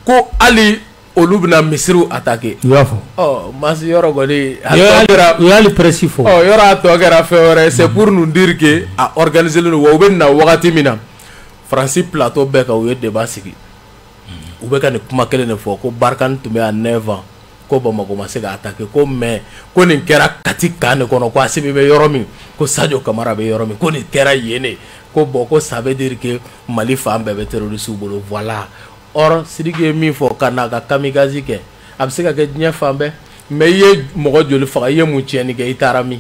ko hali olu bɛna misiriw attaquer. U y'a fɔ. Ɔ masi yɔrɔ kɔni. U y'ale presse fɔ. Ɔ yɔrɔ a tɔ kɛra fɛn wɛrɛ ye, c'est pour nous dire que a organisé len don, wa u bɛ na wagati min na, Faransi plateau bɛɛ kan u ye débat sigi. U bɛ ka nin kuma kelen de fɔ, ko Barkhane tun bɛ yan 9 ans, ko Bamakɔ ma se ka attaquer, ko mais ko nin kɛra Kati camp de kɔnɔ, ko Assimi bɛ yɔrɔ min, ko Sadio Kamara bɛ yɔrɔ min, ko nin kɛra yen de, ko bon ko ça veut dire que Mali fan bɛɛ bɛ terroriste bolo, voilà. Or Sidiki ye min fɔ ka n'a ka kamikaze kɛ, a bɛ se ka kɛ diɲɛ fan bɛɛ, mais i ye mɔgɔ joli faga, i ye mun tiɲɛni kɛ, i taara min?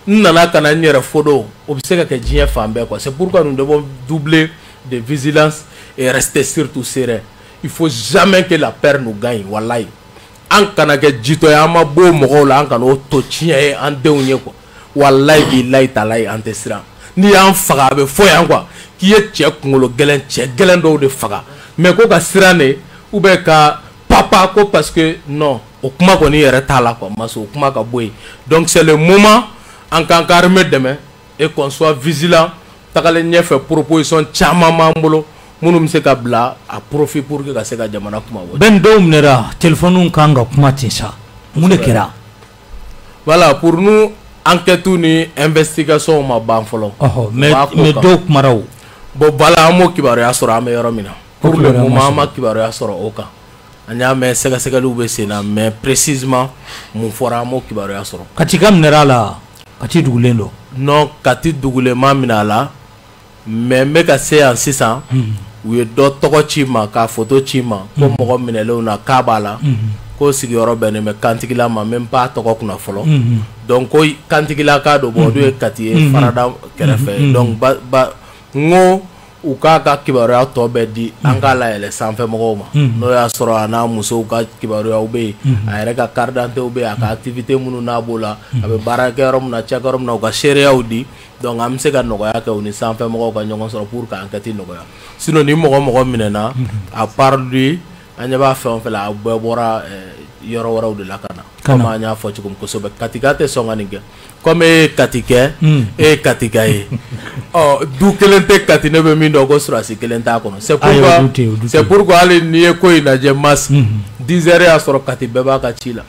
N nana ka na n yɛrɛ fodo, o bɛ se ka kɛ diɲɛ fan bɛɛ quoi. C'est pourquoi nous devons doubler de vigilance et rester surtout serein. Il faut jamais que la peur nous gagne, wallahi. An kana kɛ jitɔ ye, an ma bɔ mɔgɔw la, an kana o to tiɲɛ ye an denw ye quoi. Wallahi bilahi talahi, an tɛ siran. N'i y'an faga a bɛ fɔ yan quoi k'i ye cɛ kunkolo gɛlɛn, cɛ gɛlɛn dɔw de faga, mais ko ka siran de ou bien ka papa ko parce que non, o kuma kɔni yɛrɛ t'a la quoi, mas o kuma ka bɔ yen. Donc c'est le moment an k'an ka armée dɛmɛ et qu'on soit vigilant. Tagalen ɲɛfɛ, proposition caman b'an bolo minnu bɛ se ka bila a profit pour que ka se ka jamana kuma bɔ. Ben dɔw minɛra, téléphone kan ka kuma ten sa, mun de kɛra? Voilà, pour nous enquête ni investigation ma ban fɔlɔ. Ɔhɔ, mais dɔw kumara o. Bon voilà, an m'o kibaruya sɔrɔ, an bɛ yɔrɔ min na. Pour le moment an ma kibaruya sɔrɔ o kan. An y'a mɛn sɛgɛsɛgɛliw bɛ sen na, mais précisément mun fɔra, an m'o kibaruya sɔrɔ. Kati ka minɛra a la, Kati dugulen don. Non, Kati dugulen ma minɛ a la, mais n bɛ ka se yan sisan. U ye dɔ tɔgɔ ci ma, k'a photo ci ma, ko mɔgɔ minɛlenw na k'a b'a la, ko sigiyɔrɔ bɛnnen bɛ Kantigila ma, même pas tɔgɔ kunna fɔlɔ. Donc ko Kantigila k'a don, bon o dun ye Kati ye farada kɛrɛfɛ. Donc ba n ko u k'a ka kibaruya tɔ bɛɛ di, an k'a layɛlɛ sanfɛ mɔgɔw ma, n'o y'a sɔrɔ a n'a musow ka kibaruyaw bɛ yen, a yɛrɛ ka carte d'identité bɛ yen, a ka activité minnu n'a b'o la, a bɛ baara kɛ yɔrɔ min na, cakɛ yɔrɔ min na, u ka seereyaw di. Donc an bɛ se ka nɔgɔya kɛ u ni sanfɛ mɔgɔw ka ɲɔgɔn sɔrɔ pour que enquête nɔgɔya. Sinon ni mɔgɔ mɔgɔ minɛna, à part lui, an ɲɛ b'a fɛn o fɛn la, a bɛɛ bɔra yɔrɔ wɛrɛw de la ka na. Comme an y'a fɔ cogo min kosɛbɛ, Katika tɛ sɔn ka nin kɛ. Comme e ye Kati kɛ, e ye Katika ye. Ɔ du kelen tɛ Kati, ne bɛ min dɔn ko surasi kelen t'a kɔnɔ. C'est pourquoi hali n'i ye ko in lajɛ, mas 10 heures y'a sɔrɔ Kati bɛɛ b'a ka ci la.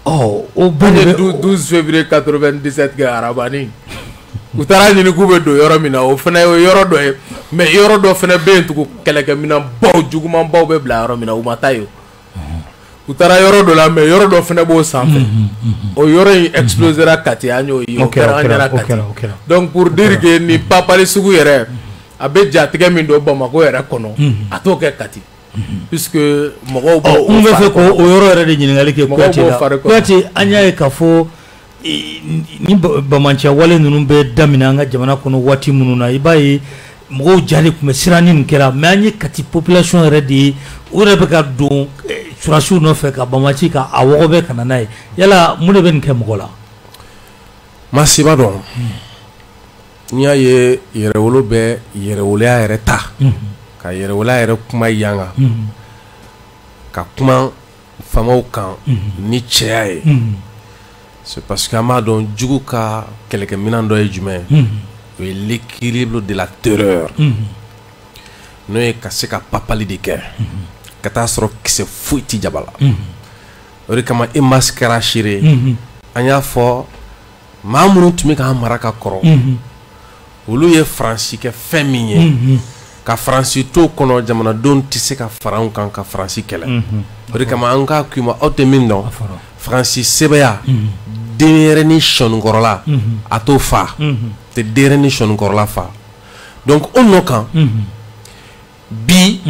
Ɔ o bɛɛ de 12 février 97 kɛ arabani. U taara ɲini k'u bɛ don yɔrɔ min na, o fana ye yɔrɔ dɔ ye, mais yɔrɔ dɔ fana bɛ yen tugun, kɛlɛkɛminɛnbaw jugumanbaw bɛ bila yɔrɔ min na, u ma taa yen. U taara yɔrɔ dɔ la, mais yɔrɔ dɔ fana b'o sanfɛ, o yɔrɔ in explosera Kati, an y'o ye, o kɛra an ɲɛna Kati. Donc pour dire que ni papali sugu yɛrɛ a bɛ jatigɛ min don Bamakɔ yɛrɛ kɔnɔ, a t'o kɛ Kati, puisque mɔgɔw b'o. N bɛ fɛ k'o yɔrɔ yɛrɛ de ɲininkali kɛ Kuyate la. Kuyate, an y'a ye k'a fɔ ni bamanciya wale ninnu bɛ daminɛ an ka jamana kɔnɔ waati minnu na, i b'a ye mɔgɔw ja de tun bɛ siran ni nin kɛra, mais an ye Kati population yɛrɛ de ye, u yɛrɛ bɛ ka don surasiw nɔfɛ ka bamaci ka a wɔgɔbɛ ka na n'a ye. Yala mun de bɛ nin kɛ mɔgɔ la? Masiba dɔn, n'i y'a ye yɛrɛwolo bɛ yɛrɛwoloya yɛrɛ ta ka yɛrɛwoloya yɛrɛ kuma yanga ka kuma faamaw kan ni cɛya ye, c'est parce que an b'a dɔn jugu ka kɛlɛkɛminɛn dɔ ye jumɛn ye? O ye l'équilibre de la terreur, n'o ye ka se ka papali de kɛ ka taa sɔrɔ kisɛ foyi ti jaba la. O de kama e mas kɛra seere ye, an y'a fɔ maa minnu tun bɛ k'an mara ka kɔrɔ, olu ye Faransi kɛ fɛn min ye, ka Faransi to kɔnɔ, jamanadenw tɛ se ka fara anw kan ka Faransi kɛlɛ. O de kama an k'a k'u ma, aw tɛ min dɔn, Faransi sɛbɛya denyɛrɛnin sɔnnikɔrɔla a t'o fa, tɛ denyɛrɛnin sɔnnikɔrɔla fa. Donc o nɔ kan bi,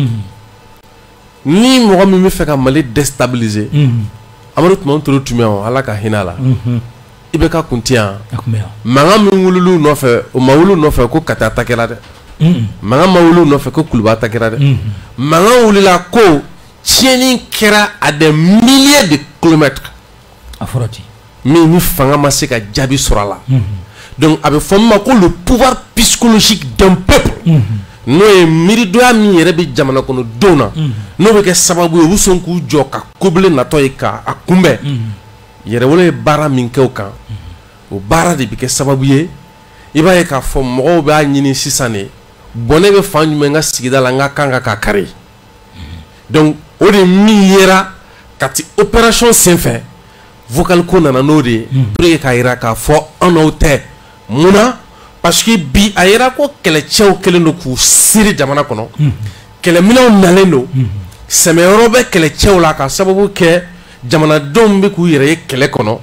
ni mɔgɔ min bɛ fɛ ka Mali déstabiliser, Amadu Tumani Ture tun bɛ yan, Ala ka hinɛ a la, i bɛ ka kun ti yan, mankan min wulil'u nɔfɛ, o ma wuli nɔfɛ ko Kati attaquera dɛ, mankan ma wuli nɔfɛ ko Kuluba attaquera dɛ, mankan wulila ko tiɲɛni kɛra à des milliers de kilomètres. A fɔra ten. Min ni fanga ma se ka jaabi sɔrɔ a la. Donc a bɛ fɔ min ma ko le pouvoir psychologique d'un peuple, n'o ye miiridoya min yɛrɛ bɛ jamana kɔnɔdenw na, n'o bɛ kɛ sababu ye u bɛ sɔn k'u jɔ ka kobilen natɔ ye k'a kunbɛn. Yɛrɛwolo ye baara min kɛ o kan, o baara de bɛ kɛ sababu ye i b'a ye k'a fɔ mɔgɔw b'a ɲini sisan de, bɔnɛ bɛ fan jumɛn n ka sigida la, n ka kan ka kari. Donc o de min yera Kati opération senfɛ, vocal ko nana n'o de ye pour que k'a jira k'a fɔ an n'aw tɛ. Munna? Parce que bi a yera ko kɛlɛcɛw kɛlen don k'u siri jamana kɔnɔ, kɛlɛminɛnw nalen don, sɛmɛyɔrɔ bɛ kɛlɛcɛw la ka sababu kɛ jamanadenw bɛ k'u yɛrɛ ye kɛlɛ kɔnɔ,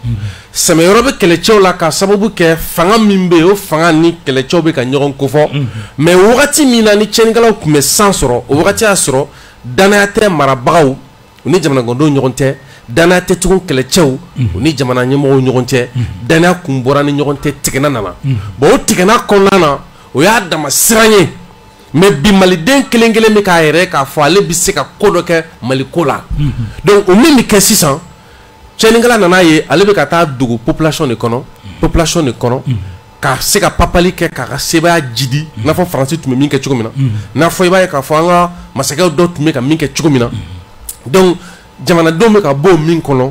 sɛmɛyɔrɔ bɛ kɛlɛcɛw la ka sababu kɛ fanga min bɛ yen, o fanga ni kɛlɛcɛw bɛ ka ɲɔgɔn kofɔ. Mais wagati min na ni tiɲɛnikɛlaw tun bɛ san sɔrɔ, o wagati y'a sɔrɔ danaya tɛ marabagaw u ni jamanadenw ɲɔgɔn cɛ, danaya tɛ tugun kɛlɛcɛw u ni jamana ɲɛmɔgɔw ɲɔgɔn cɛ, danaya kun bɔra ni ɲɔgɔn cɛ, tigɛna nana. Bon o tigɛna kɔnɔna na, o y'a dama siran ye. Mais bi maliden kelen kelen bɛ k'a yɛrɛ k'a fɔ ale bɛ se ka ko dɔ kɛ Mali ko la. Donc o min bɛ kɛ sisan, tiɲɛnikɛla nana ye ale bɛ ka taa dogo population de kɔnɔ, population de kɔnɔ, ka se ka papali kɛ k'a ka sebaaya jidi, n'a fɔ Faransi tun bɛ min kɛ cogo min na, n'a fɔ i b'a ye k'a fɔ an ka masakɛw dɔw tun bɛ ka min kɛ cogo min na. Donc jamanadenw bɛ ka bɔ o min kɔnɔ,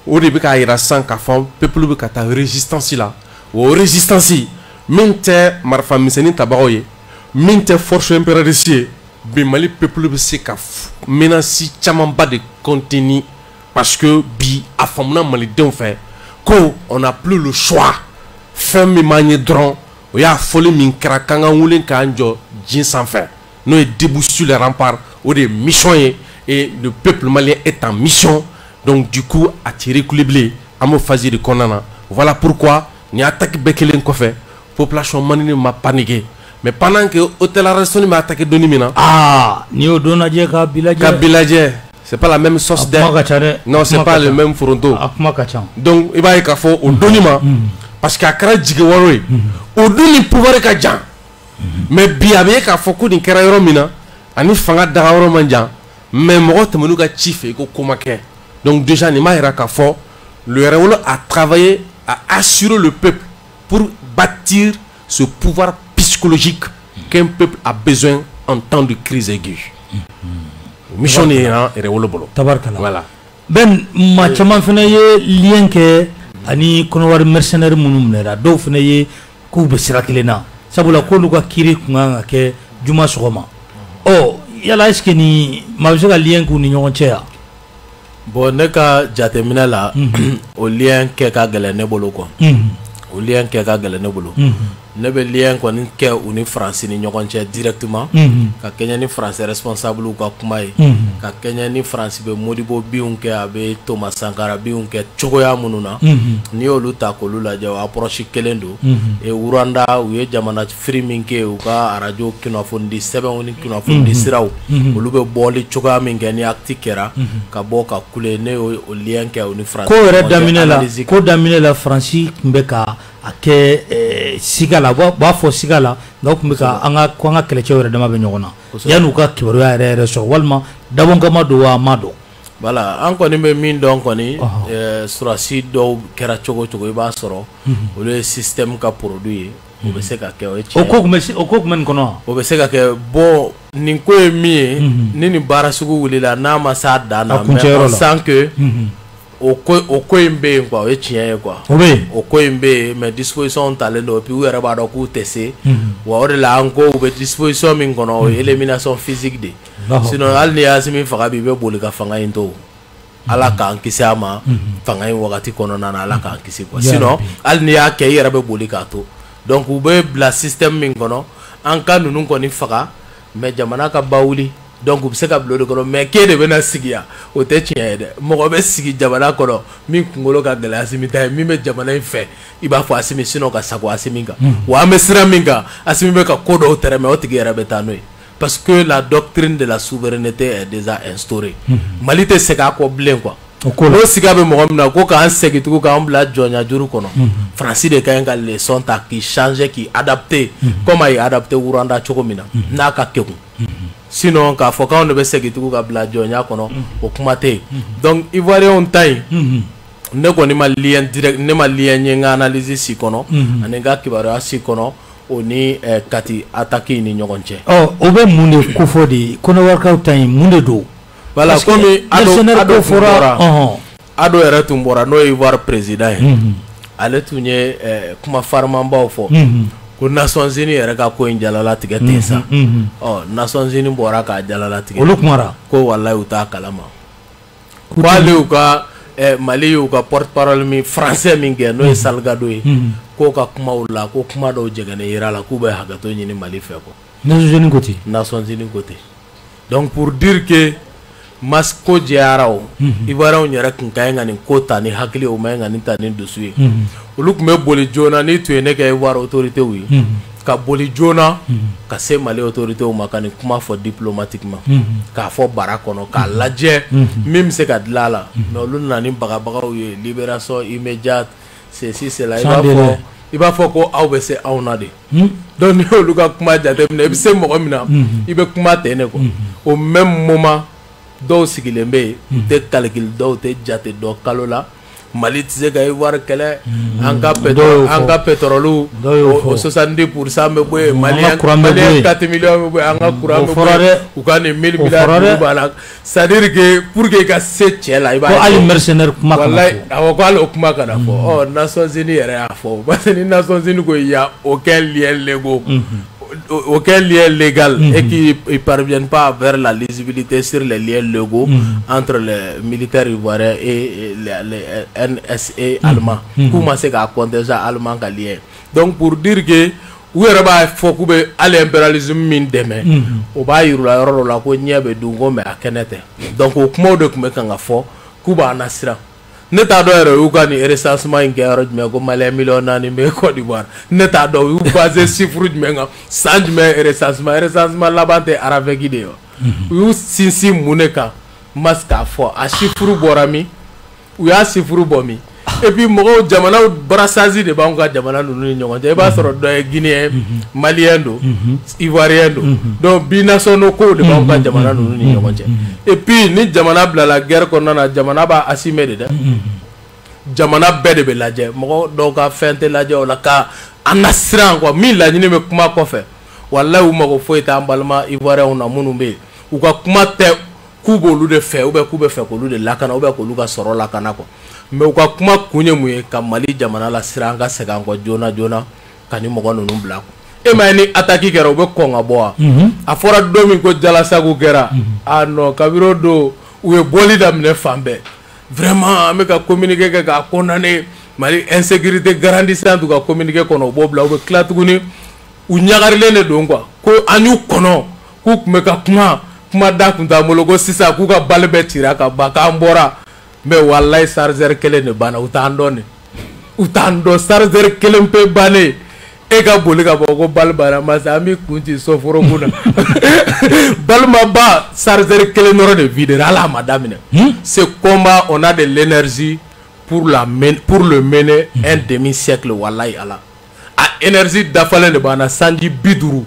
o de bɛ k'a jira sisan k'a fɔ peuple bɛ ka taa résistance la. O résistance min tɛ marifa misɛnnin tabagaw ye, min tɛ force impérialiste ye, bi Mali peuple bɛ se ka menace camanba de contenir, parce que bi a faamuna malidenw fɛ ko on n'a plus le choix. Fɛn min b'an ye dɔrɔn, o y'a fɔli min kɛra k'an ka wuli k'an jɔ ji sanfɛ, n'o ye debout sur les remparts, o de ye mission ye, et le peuple malien est en mission. Donc du coup a ti reculer bilen, an b'o phase de kɔnɔna na. Voilà pourquoi ni attaque bɛɛ kɛlen kɔfɛ, population malienne ma paniquer. Mais pendant que hôtel Radisson bɛ attaquer donni min na, aa n'i y'o don lajɛ ka bi lajɛ, ka bi lajɛ, c'est pas la même sauce dɛ. A kuma ka ca dɛ. Non, c'est pas le même foronto. A kuma ka ca. Donc i b'a ye k'a fɔ o donni ma, parce que a kɛra jigi waro ye, o dun ni pouvoir ka jan. Mais bi a bɛ ye k'a fɔ ko nin kɛra yɔrɔ min na, ani fanga daga yɔrɔ man jan, mais mɔgɔ tɛmɛn'u ka ci fɛ i ko ko ma kɛ. Donc déjà nin b'a jira k'a fɔ le Yɛrɛwolo a travaillé à assurer le peuple pour bâtir ce pouvoir psychologique qu'un peuple a besoin en temps de crise aiguë. Mission de ye Yɛrɛwolo bolo. Tabarikala. Voilà. Ben maa caman fana ye lien kɛ ani Kɔnɔwari mercenaires minnu minɛra, dɔw fana ye k'u bɛ sira kelen na, sabula k'olu ka kiiri tun kan ka kɛ juma sɔgɔma. Ɔ yala est ce que ni maa bɛ se ka lien k'u ni ɲɔgɔn cɛ yan? Bon, ne ka jateminɛ la, o lien kɛ ka gɛlɛn ne bolo quoi. O lien kɛ ka gɛlɛn ne bolo. Ne bɛ lien kɔni kɛ u ni Faransi ni ɲɔgɔn cɛ directement, ka kɛɲɛ ni Faransi responsable ka kuma ye, ka kɛɲɛ ni Faransi bɛ Modibo binw kɛ, a bɛ Thomas Sankara binw kɛ cogoya minnu na, n'i y'olu ta k'olu lajɛ, o approche kelen don. Et Rwanda, u ye jamana firi min kɛ, u ka arajo kunnafonidi sɛbɛnw ni kunnafonidi siraw, olu bɛ bɔli cogoya min kɛ ni acte kɛra ka bɔ ka kule, ne y'o lien kɛ u ni Faransi. Ko yɛrɛ daminɛ la, ko daminɛ la, Faransi tun bɛ ka a kɛ siga la, u b'a fɔ siga la, nka u tun bɛ ka an ka ko an ka kɛlɛcɛw yɛrɛ dama bɛ ɲɔgɔn na yanni u ka kibaruya yɛrɛ yɛrɛ sɔrɔ, walima dabɔnkama don wa a ma dɔn. Voilà, an kɔni bɛ min dɔn kɔni, surasi dɔw kɛra cogo cogo, i b'a sɔrɔ olu ye système ka produit ye, o bɛ se ka kɛ, o ye tiɲɛ. O ko tun bɛ nin kɔnɔ wa? O bɛ se ka kɛ. Bon, nin ko ye min ye, ni nin baara sugu wulila n'a ma s'a dan na, mais on sent que o ko in bɛ yen quoi, o ye tiɲɛ ye quoi. O bɛ yen. O ko in bɛ yen, mais disposition talen don, et puis u yɛrɛ b'a dɔn k'u tɛ se. Wa o de la an ko u bɛ disposition min kɔnɔ, o ye élimination physique de. Sinon hali ni Asimi faga bi, i bɛ boli ka fanga in to. Ala k'an kisi a ma fanga in wagati kɔnɔna na, Ala k'an kisi quoi. Sinon hali n'i y'a kɛ, i yɛrɛ bɛ boli k'a to. Donc u bɛ bila système min kɔnɔ, an ka ninnu kɔni faga, mais jamana ka ba wuli. Donc u bɛ se ka bila o de kɔnɔ, mais k'e de bɛna sigi yan, o tɛ tiɲɛ ye dɛ. Mɔgɔ bɛ sigi jamana kɔnɔ min kunkolo ka gɛlɛn Asimi ta ye, min bɛ jamana in fɛ, i b'a fɔ Asimi, sinon ka sago Asimi kan. Wa an bɛ sira min kan, Asimi bɛ ka ko dɔw tɛrɛmɛ, o tigi yɛrɛ bɛ taa n'o ye. Parce que la doctrine de la souveraineté est déjà instaurée. Mali tɛ segin a kɔ bilen quoi. N'o siga bɛ mɔgɔ min na ko k'an segin tugun k'an bila jɔnya juru kɔnɔ, Faransi de ka ɲi ka leçon ta k'i changer, k'i adapter comme a ye adapter Rwanda cogo min na n'a ka kekun. Sinon k'a fɔ k'anw de bɛ segin tugun ka bila jɔnya kɔnɔ, o kuma tɛ yen. Donc Ivoiriens ta in, ne kɔni ma lien direct, ne ma lien ye n ka analyse si kɔnɔ ani n ka kibaruya si kɔnɔ o ni Kati attaque ni ɲɔgɔn cɛ. Ɔ, o bɛ mun de kofɔ de Kɔnɔwarikaw ta in, mun de don? Voilà, komi Ado fɔra, Ado yɛrɛ tun bɔra, n'o ye Ivoire président ye, ale tun ye kuma farimanbaw fɔ ko Nations Unies yɛrɛ ka ko in jalalatigɛ ten sa. Ɔ, Nations Unies bɔra k'a jalalatigɛ. Olu kumara ko walayi u t'a kalama. Ko hali u ka Mali y'u ka porte parole min français min kɛ, n'o ye Salgado ye, k'o ka kumaw la ko kuma dɔw jɛgɛnnen yira la, k'u bɛ hakɛto ɲini Mali fɛ quoi. Nations Unies ko ten. Nations Unies ko ten. Donc pour dire que mas ko jɛyara, o Ivoiriens yɛrɛ tun ka ɲi ka nin ko ta ni hakili, o ma ɲi ka nin ta ni dusu ye. Olu tun bɛ boli joona, n'i tun ye ne kɛ Ivoire autorités ye, ka boli joona ka se Mali autorités ma ka nin kuma fɔ diplomatiquement, k'a fɔ bara kɔnɔ, k'a lajɛ min bɛ se ka dilan a la. Mais olu nana ni bagabagaw ye, libération immédiate, ceci cela, i b'a fɔ ko aw bɛ se anw na de. Donc n'i y'olu ka kuma jateminɛ, i bɛ se mɔgɔ min na, i bɛ kuma ten de quoi. Au même moment, dɔw sigilen bɛ yen, u tɛ calcul, dɔw tɛ jate dɔn kalo la. Mali tɛ se ka Ivoire kɛlɛ, an ka pétrole o 70% bɛ bɔ yen, Malien 4 millions bɛ bɔ yen, an ka courant bɛ bɔ yen, u ka nin 1000 milliards b'a la. C'est à dire que pour que i ka se cɛ la, i b'a ye ko hali mercenaire kuma kana fɔ. Awɔ, ko hali o kuma kana fɔ. Ɔ, Nations Unies yɛrɛ y'a fɔ, parce que ni Nations Unies ko il y a aucun lien légaux, aucun lien légal, et qui ne parviennent pas à faire la lisibilité sur les liens légaux entre les militaires ivoiriens et les NSA allemands. Comment c'est qu'à compter ça allemand ka lien? Donc pour dire que u yɛrɛ b'a fɔ k'u bɛ hali impérialisme min dɛmɛ, o b'a yir'u la yɔrɔ dɔ la ko ɲɛ bɛ dun ko mais a kɛnɛ tɛ. Donc o kumaw de tun bɛ kan ka fɔ k'u b'an nasiran. Ne t'a dɔn yɛrɛ u y'u ka nin recensement in kɛ yɔrɔ jumɛn ko Malien 4 millions bɛ Côte d'Ivoire. Ne t'a dɔn u y'u basé chiffre jumɛn kan, san jumɛn recensement laban tɛ ARAFEC de ye wa? U y'u sinsin mun de kan mas k'a fɔ a chiffre bɔra min, u y'a chiffre bɔ min? Et puis mɔgɔw, jamanaw brassage de b'anw ka jamana ninnu ni ɲɔgɔn cɛ. I b'a sɔrɔ dɔ ye Guinéen, Malien don, Ivoirien don, donc binationaux kow de b'anw ka jamana ninnu ni ɲɔgɔn cɛ. Et puis ni jamana bilala guerre kɔnɔna na, jamana b'a assumer de dɛ. Jamana bɛɛ de bɛ lajɛ, mɔgɔ dɔw ka fɛn tɛ lajɛ o la ka an nasiran quoi. Min laɲini bɛ kuma kɔfɛ, walahi u mago foyi t'an balima Ivoiriens na minnu bɛ yen. U ka kuma tɛ k'u b'olu de fɛ ou bien k'u bɛ fɛ k'olu de lakana ou bien k'olu ka sɔrɔ lakana quoi. Mais u ka kuma kun ye mun ye? Ka Mali jamana lasiran an ka segin an kɔ joona joona ka ni mɔgɔ ninnu bila. E ma ye ni attaque kɛra, u bɛ kɔn ka bɔ wa? A fɔra don min ko Jalasagu kɛra, ah non, kabini o don u ye bɔli daminɛ fan bɛɛ. Vraiment an bɛ ka communiqué kɛ k'a condamner. Mali insécurité grandissante u ka communiqué kɔnɔ, u b'o bila, u bɛ tila tuguni u ɲagarilen de don quoi, ko an y'u kɔnɔ k'u tun bɛ ka kuma kuma da tun t'an bolo, ko sisan k'u ka balle bɛɛ cira ka ban k'an bɔra. Mais walayi chargeur kelen de banna, u t'an dɔn de, u t'an dɔn, chargeur kelen pe bannen, e ka boli ka bɔ ko balle banna, masa an b'i kun ci soforokun na. Balle ma ban, chargeur kelen dɔrɔn de videra, hali a ma daminɛ. Ce combat, on a de l'énergie pour le mener un demi-siècle, walayi ala. A énergie dafalen de b'an na, sanji 50,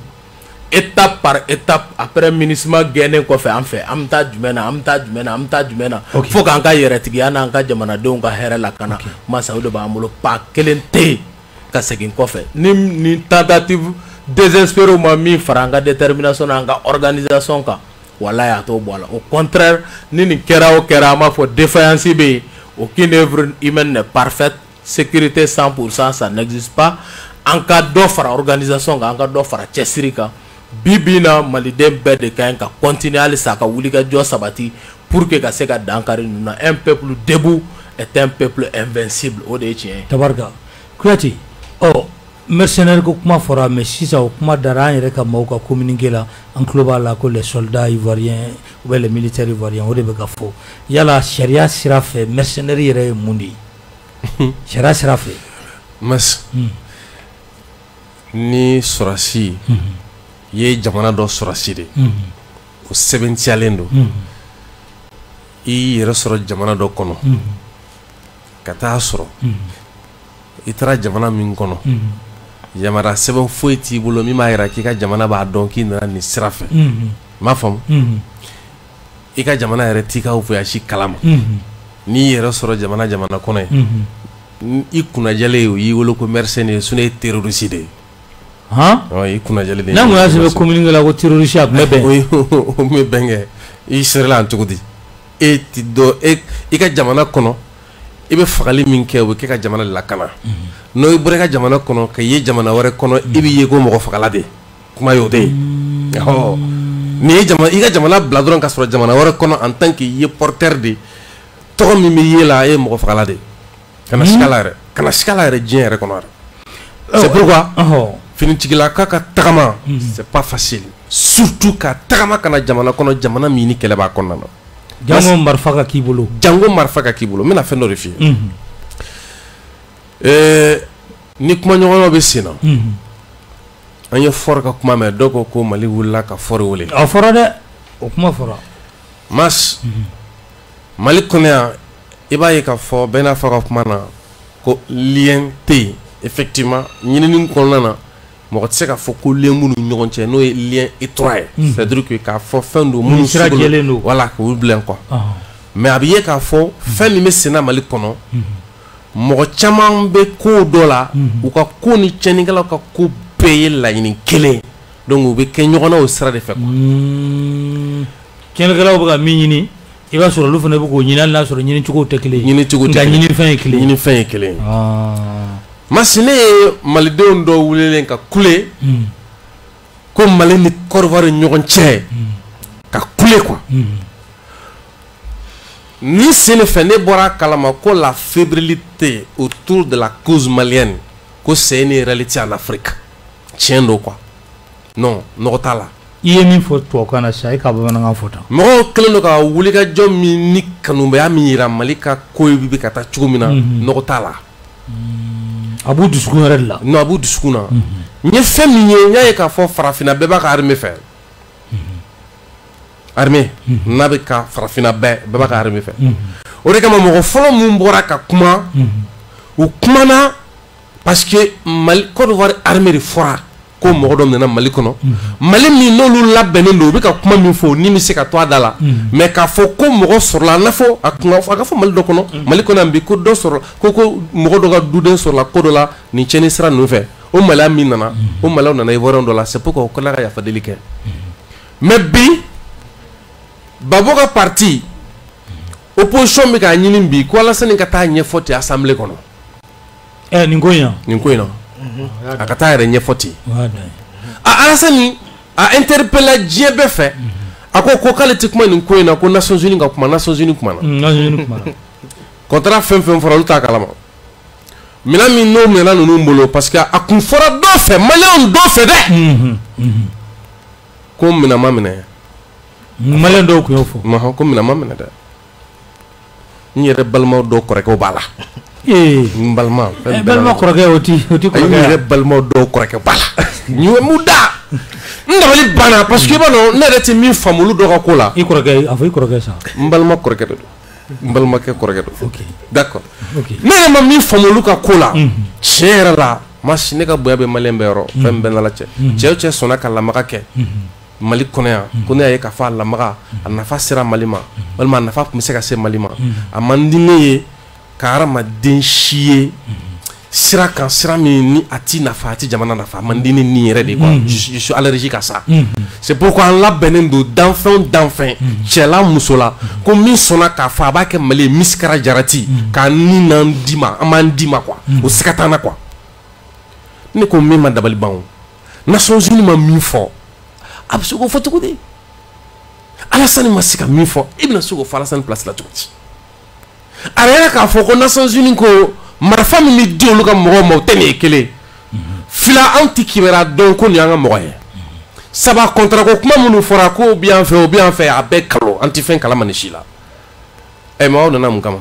étape par étape. Après MINUSMA gɛnnen kɔfɛ, an fɛ an bɛ taa jumɛn na, an bɛ taa jumɛn na, an bɛ taa jumɛn na, fo k'an ka yɛrɛtigiya n'an ka jamanadenw ka hɛrɛ lakana. Masa o de b'an bolo, pas kelen tɛ yen ka segin kɔfɛ. Ni tentative désespérée ma min fara an ka détermination n'an ka organisation kan, walayi a t'o bɔ a la. Au contraire, ni nin kɛra o kɛra, an b'a fɔ défaillance bɛ yen. Aucune œuvre humaine n'est parfaite, sécurité 100% ça n'existe pas. An ka dɔ fara organisation kan, an ka dɔ fara cɛsiri kan. Bi bi in na, maliden bɛɛ de ka ɲi ka continuer halisa ka wuli ka jɔ sabati pour que ka se ka dankari ninnu na. Un peuple debout est un peuple invincible, o de ye tiɲɛ ye. Tabarika Kuyate, ɔ mercenaire ko kuma fɔra, mais sisan o kuma dara an yɛrɛ ka maaw ka communiqué la, an tulo b'a la ko les soldats ivoiriens ou bien les militaires ivoiriens, o de bɛ ka fɔ. Yala sariya sira fɛ, mercenaire yɛrɛ ye mun de ye sariya sira fɛ? Mas ni sɔrɔsi ye jamana dɔ sɔrɔsi de, o sɛbɛntiyalen don, i y'i yɛrɛ sɔrɔ jamana dɔ kɔnɔ ka taa sɔrɔ i taara jamana min kɔnɔ, yamaruya sɛbɛn foyi t'i bolo min b'a jira k'i ka jamana b'a dɔn k'i nana nin sira fɛ. N m'a faamu, i ka jamana yɛrɛ t'i ka voyage kalama. N'i yɛrɛ sɔrɔ jamana kɔnɔ yen, i kunnajɛlen o y'i wolo ko mercenaire ye, sinon e ye terroriste de ye. Han, i kunnajɛlen de. N'a kun y'a sɛbɛn communiqué la ko terroriste, a tun bɛ bɛn. O tun bɛ bɛn kɛ. I serila yan cogo di? E ti dɔn, i ka jamana kɔnɔ i bɛ fagali min kɛ, o bɛ kɛ ka jamana lakana. N'o i bɔra i ka jamana kɔnɔ ka ye jamana wɛrɛ kɔnɔ, i bɛ ye ko mɔgɔ fagala de, kuma y'o de ye. N'i ye i ka jamana bila dɔrɔn ka sɔrɔ jamana wɛrɛ kɔnɔ, en tant que i ye porteur de, tɔgɔ min bɛ ye la, e ye mɔgɔ fagala de. Kana siga la yɛrɛ, kana siga la yɛrɛ diɲɛ yɛrɛ kɔnɔ yɛrɛ. C'est pourquoi finitigilaka ka tagama, c'est pas facile, surtout ka tagama ka na jamana kɔnɔ, jamana min ni kɛlɛ b'a kɔnɔna na. Jango marifa ka k'i bolo. Jango marifa ka k'i bolo. N bɛna fɛn dɔ de f'i ye. Ni kumaɲɔgɔnya bɛ sen na, an ye Faure ka kuma mɛn, dɔw ko ko Mali wulila ka Faure wele. A fɔra dɛ, o kuma fɔra. Mas Mali kɔnɔ yan, i b'a ye k'a fɔ bɛɛ n'a fɔ ka kuma na ko lien tɛ yen. Effectivement, ɲinini kɔnɔna na, mɔgɔ tɛ se k'a fɔ ko lien b'u ni ɲɔgɔn cɛ, n'o ye lien étroit ye, c'est à dire que k'a fɔ fɛn don minnu sira jɛlen don, voilà, k'u bila quoi. Mais a bɛ ye k'a fɔ fɛn min bɛ sen na Mali kɔnɔ, mɔgɔ caman bɛ ko dɔ la, u ka ko ni tiɲɛnikɛlaw ka ko bɛɛ ye laɲini kelen, donc u bɛ kɛ ɲɔgɔn na o sira de fɛ quoi. Tiɲɛnikɛlaw bɛ ka min ɲini, i b'a sɔrɔ olu fana bɛ k'o ɲini, hali n'a sɔrɔ ɲinicogo tɛ kelen ye. Ɲinicogo tɛ kelen ye, nka ɲinifɛn ye kelen ye. Ɲinifɛn ye kelen ye. Masi ne ye malidenw dɔw welelen ka kule ko Mali ni Côte d'Ivoire ɲɔgɔn cɛ ka kule quoi. Ni sen fɛ ne bɔra a kalama ko la fébrilité autour de la cause malienne, ko c'est une réalité en Afrique. Tiɲɛ don quoi. Non, nɔgɔ t'a la. I ye min fɔ tubabukan na sisan, e ka bamanankan fɔ tan. Mɔgɔw kɛlen don ka wulikajɔ min ni kanubaya min yira Mali ka ko bɛ ka taa cogo min na, nɔgɔ t'a la. A b'u dusukun yɛrɛ de la. Non, a b'u dusukun na. N ye fɛn min ye, n y'a ye k'a fɔ farafinna bɛɛ b'a ka armée fɛ. Armée n'a bɛ ka farafinna bɛɛ b'a ka armée fɛ. O de kama mɔgɔ fɔlɔ mun bɔra ka kuma, u kumana parce que Mali Côte d'Ivoire armée de fɔra ko mɔgɔ dɔ nana Mali kɔnɔ. Mali min n'olu labɛnnen don, u bɛ ka kuma min fɔ, ni bɛ se ka to a da la. Mais k'a fɔ ko mɔgɔ sɔrɔla, a n'a fɔ a kun a ka fɔ Mali dɔ kɔnɔ, Mali kɔnɔ yan bi ko dɔ sɔrɔ ko mɔgɔ dɔ ka duden sɔrɔla ko dɔ la nin tiɲɛni sira ninnu fɛ. O Maliya min nana, o Maliyaw nana Ivoirien dɔ la, c'est pourquoi o kɛla ka yafa deli kɛ. Mais bi Gbagbo ka parti opposition bɛ k'a ɲini bi ko Alassane ka taa ɲɛfɔ ten assemblée kɔnɔ. Nin ko in na. Nin ko in na. A ka taa yɛrɛ ɲɛfɔ ten. A Alassane a interpellé diɲɛ bɛɛ fɛ. A ko k'ale tɛ kuma nin ko in na, ko Nations Unies ka kuma, Nations Unies kumana. Nations Unies kumana. Contrat fɛn fɛn fɔra, olu t'a kalama. Minɛn min n'o minɛna ninnu bolo, parce que a kun fɔra dɔ fɛ, maliyɛnw dɔ fɛ dɛ, ko minɛn ma minɛ. Maliyɛn dɔw tun y'o fɔ. Ko minɛn ma minɛ dɛ. N yɛrɛ balimaw dɔw kɔrɔkɛw b'a la. N balima. Balima kɔrɔkɛ o ti kɔrɔkɛ. N yɛrɛ balimaw dɔw kɔrɔkɛ b'a la. N ye mun da? N dabali banna parce que i b'a dɔn ne yɛrɛ tɛ min faamu olu dɔ ka ko la. I kɔrɔkɛ, a fɔ i kɔrɔkɛ sa. N balima kɔrɔkɛ de don. N balimakɛ kɔrɔkɛ don. Ok. D'accord. Ok. Ne yɛrɛ ma min faamu olu ka ko la. Tiɲɛ yɛrɛ la, Masi, ne ka bonya bɛ maliyɛn bɛɛ yɔrɔ. Fɛn bɛɛ n'Ala cɛ. Cɛ o cɛ sɔnna ka lamaga kɛ Mali kɔnɔ yan, ko ne y'a ye k'a fɔ a lamaga, a nafa sera Mali ma, walima a nafa tun bɛ se ka se Mali ma. A man di ne ye ka hadamaden si ye sira kan, sira min ni a ti nafa, a ti jamana nafa. A man di ne ni yɛrɛ de quoi. Je suis allergique à ça. C'est pourquoi an labɛnnen don danfɛn o danfɛn, cɛ la muso la, ko min sɔnna k'a fɔ a b'a kɛ Mali ye misikara jarati k'a ni n'an d'i ma, an b'an d'i ma quoi. O siga t'an na quoi. Ne ko min ma dabali ban o, Nations Unies ma min fɔ, a bɛ se k'o fɔ cogo di? Alassane ma se ka min fɔ, e bɛna se k'o fɔ Alassane place la cogo di? A yɛrɛ k'a fɔ ko Nations Unies ko marifa min bɛ di olu ka mɔgɔw ma, o tɛ nin ye kelen. Fila, anw tɛ kibaruya dɔn ko nin y'an ka mɔgɔ ye. Saba, contrat ko kuma minnu fɔra k'o bɛ yan fɛ, o bɛ yan fɛ, a bɛɛ kalo, an tɛ fɛn kalama nin si la. Ɛ, mais aw nana mun kama?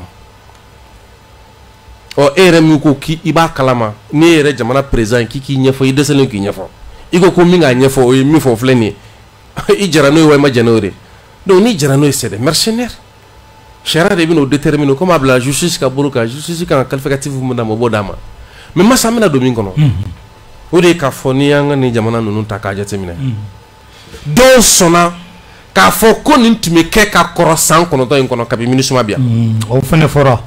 Ɔ, e yɛrɛ min ko k'i b'a kalama, n'i yɛrɛ jamana président ye k'i k'i ɲɛfɔ, i dɛsɛlen k'i ɲɛfɔ. I ko ko min k'a ɲɛfɔ, o ye min fɔ, o filɛ nin ye. I jɛra n'o ye wa i ma jɛn n'o ye? Donc n'i jɛra n'o ye, c'est des mercenaires. Sariya de bɛn'o déterminer, komi a bila justice ka bolo kan, justice kan ka qualificatif min d'a ma, o b'o d'a ma. Mais masa, an bɛna don min kɔnɔ, o de ye k'a fɔ n'i y'an ka nin jamana ninnu ta k'a jateminɛ, dɔw sɔnna k'a fɔ ko nin tun bɛ kɛ ka kɔrɔ san 9 in kɔnɔ kabi MINUSMA bi yan. O fana fɔra.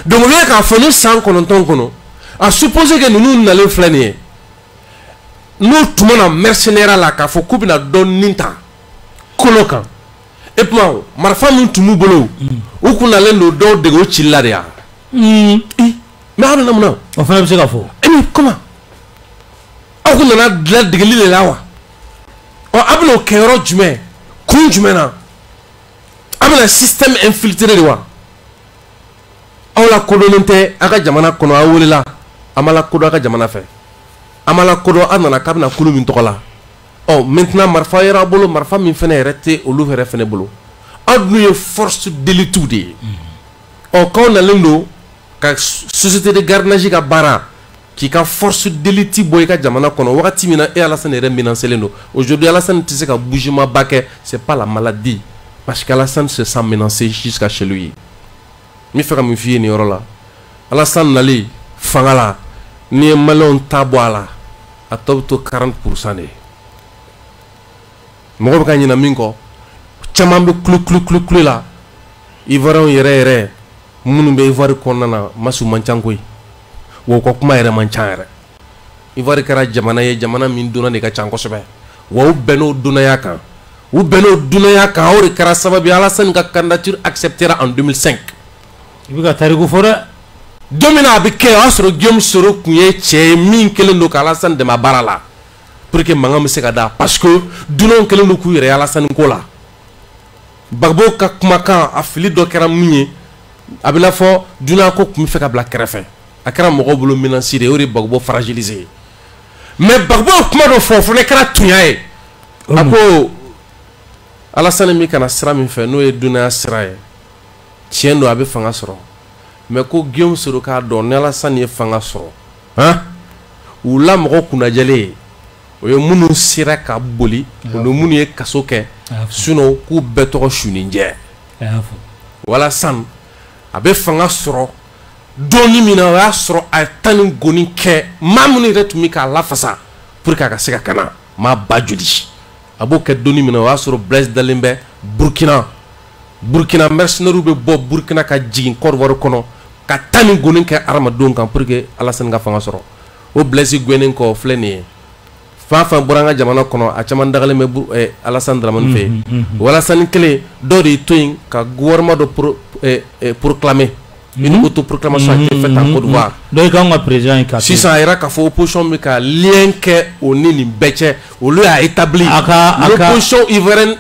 Donc o ye k'a fɔ ni san 9 kɔnɔ, à supposer que ninnu nalen filɛ nin ye, n'u tun mana mercenaire la k'a fɔ k'u bɛna dɔɔnin ta kolo kan, e kuma marifa min tun b'u bolo, u kun nalen don dɔw dege o cili la de ya. Mais aw nana mun na? O fana bɛ se ka fɔ. E mais comment? Aw kun nana dilan degeli de la wa? Ɔ, a bɛna o kɛ yɔrɔ jumɛn? Kun jumɛn na? A bɛna système infiltré de wa? Aw la kodɔnnen tɛ aw ka jamana kɔnɔ, aw welela, a ma lakodɔn aw ka jamana fɛ, a ma lakodɔn, aw nana k'a bɛna kulu min tɔgɔ la. Ɔ, maintenant marifa yɛrɛ bolo, marifa min fana yɛrɛ tɛ olu yɛrɛ fana bolo, aw dun ye force d'élite de ye. Ɔ, k'aw nalen don ka société de gardiennage ka baara k'i ka force d'élite bɔ i ka jamana kɔnɔ wagati min na e Alassane yɛrɛ menacé don. Aujourd'hui Alassane tɛ se ka bougement ba kɛ, c'est pas la maladie, parce que Alassane se sent menacé jusqu'à chez lui. N bɛ fɛ ka mun f'i ye nin yɔrɔ la? Alassane nalen fanga la, n'i ye maliyɛnw ta bɔ a la, a tɔ bɛ to 40% de ye. Mɔgɔ bɛ ka ɲinɛ min kɔ, caman bɛ kulu kulu kulu kulu la. Ivoiriyɛnw yɛrɛ yɛrɛ minnu bɛ Ivoire kɔnɔna na, masiw man ca koyi, wa u ka kuma yɛrɛ man ca yɛrɛ. Ivoire kɛra jamana ye, jamana min donna de ka ca kosɛbɛ, wa u bɛnn'o dunanya kan, u bɛnn'o dunanya kan, o de kɛra sababu ye Alassane ka candidature acceptera en 2005. I bɛ ka tariku fɔ dɛ. Don min na a bɛ kɛ, o y'a sɔrɔ Guillaume Soro tun ye cɛ ye min kɛlen don ka Alassane dɛmɛ a baara la, pour que mankan bɛ se ka da, parce que dunanw kɛlen don k'u yɛrɛ ye Alassane ko la. Gbagbo ka kumakan, a fili dɔ kɛra mun ye? A bɛ n'a fɔ dunan ko tun bɛ fɛ ka bila kɛrɛfɛ, a kɛra mɔgɔw bolo menace de ye, o de ye Gbagbo fragiliser. Mais Gbagbo ye kuma dɔ fɔ, o fana kɛra tunya ye. A ko Alassane min kana sira min fɛ, n'o ye dunanya sira ye, tiɲɛ don a bɛ fanga sɔrɔ, mais ko Guillaume Soro k'a dɔn ni Alassane ye fanga sɔrɔ, han, u la mɔgɔ kunnajɛlen ye, o ye minnu sera ka boli, o ni minnu ye kaso kɛ, sinon k'u bɛɛ tɔgɔ su ni jɛ. Alassane a bɛ fanga sɔrɔ donni min na, o y'a sɔrɔ a ye tan ni goni kɛ maa minnu yɛrɛ tun bɛ k'a lafasa pour que a ka se ka kana maa ba joli, a b'o kɛ donni min na, o y'a sɔrɔ Blaise dalen bɛ Burkina. Burkina mercenaires bɛ bɔ Burkina ka jigin Côte d'Ivoire kɔnɔ ka tan ni goni kɛ hadamadenw kan pour que Alassane ka fanga sɔrɔ. O Blaise gɛnnen kɔ filɛ nin ye, fɛn fɛn bɔra an ka jamana kɔnɔ, a caman dagalen bɛ Alassane Dramane fɛ yen. O Alassane kelen dɔw de y'i to yen ka gouvernement dɔ proclamer, une autoproclamation a été faite en Côte d'Ivoire. Dɔw k'anw ka président ye ka sisan a yɛrɛ k'a fɔ opposition bɛ ka lien kɛ o ni nin bɛɛ cɛ, olu y'a établi. A ka l'opposition ivoirienne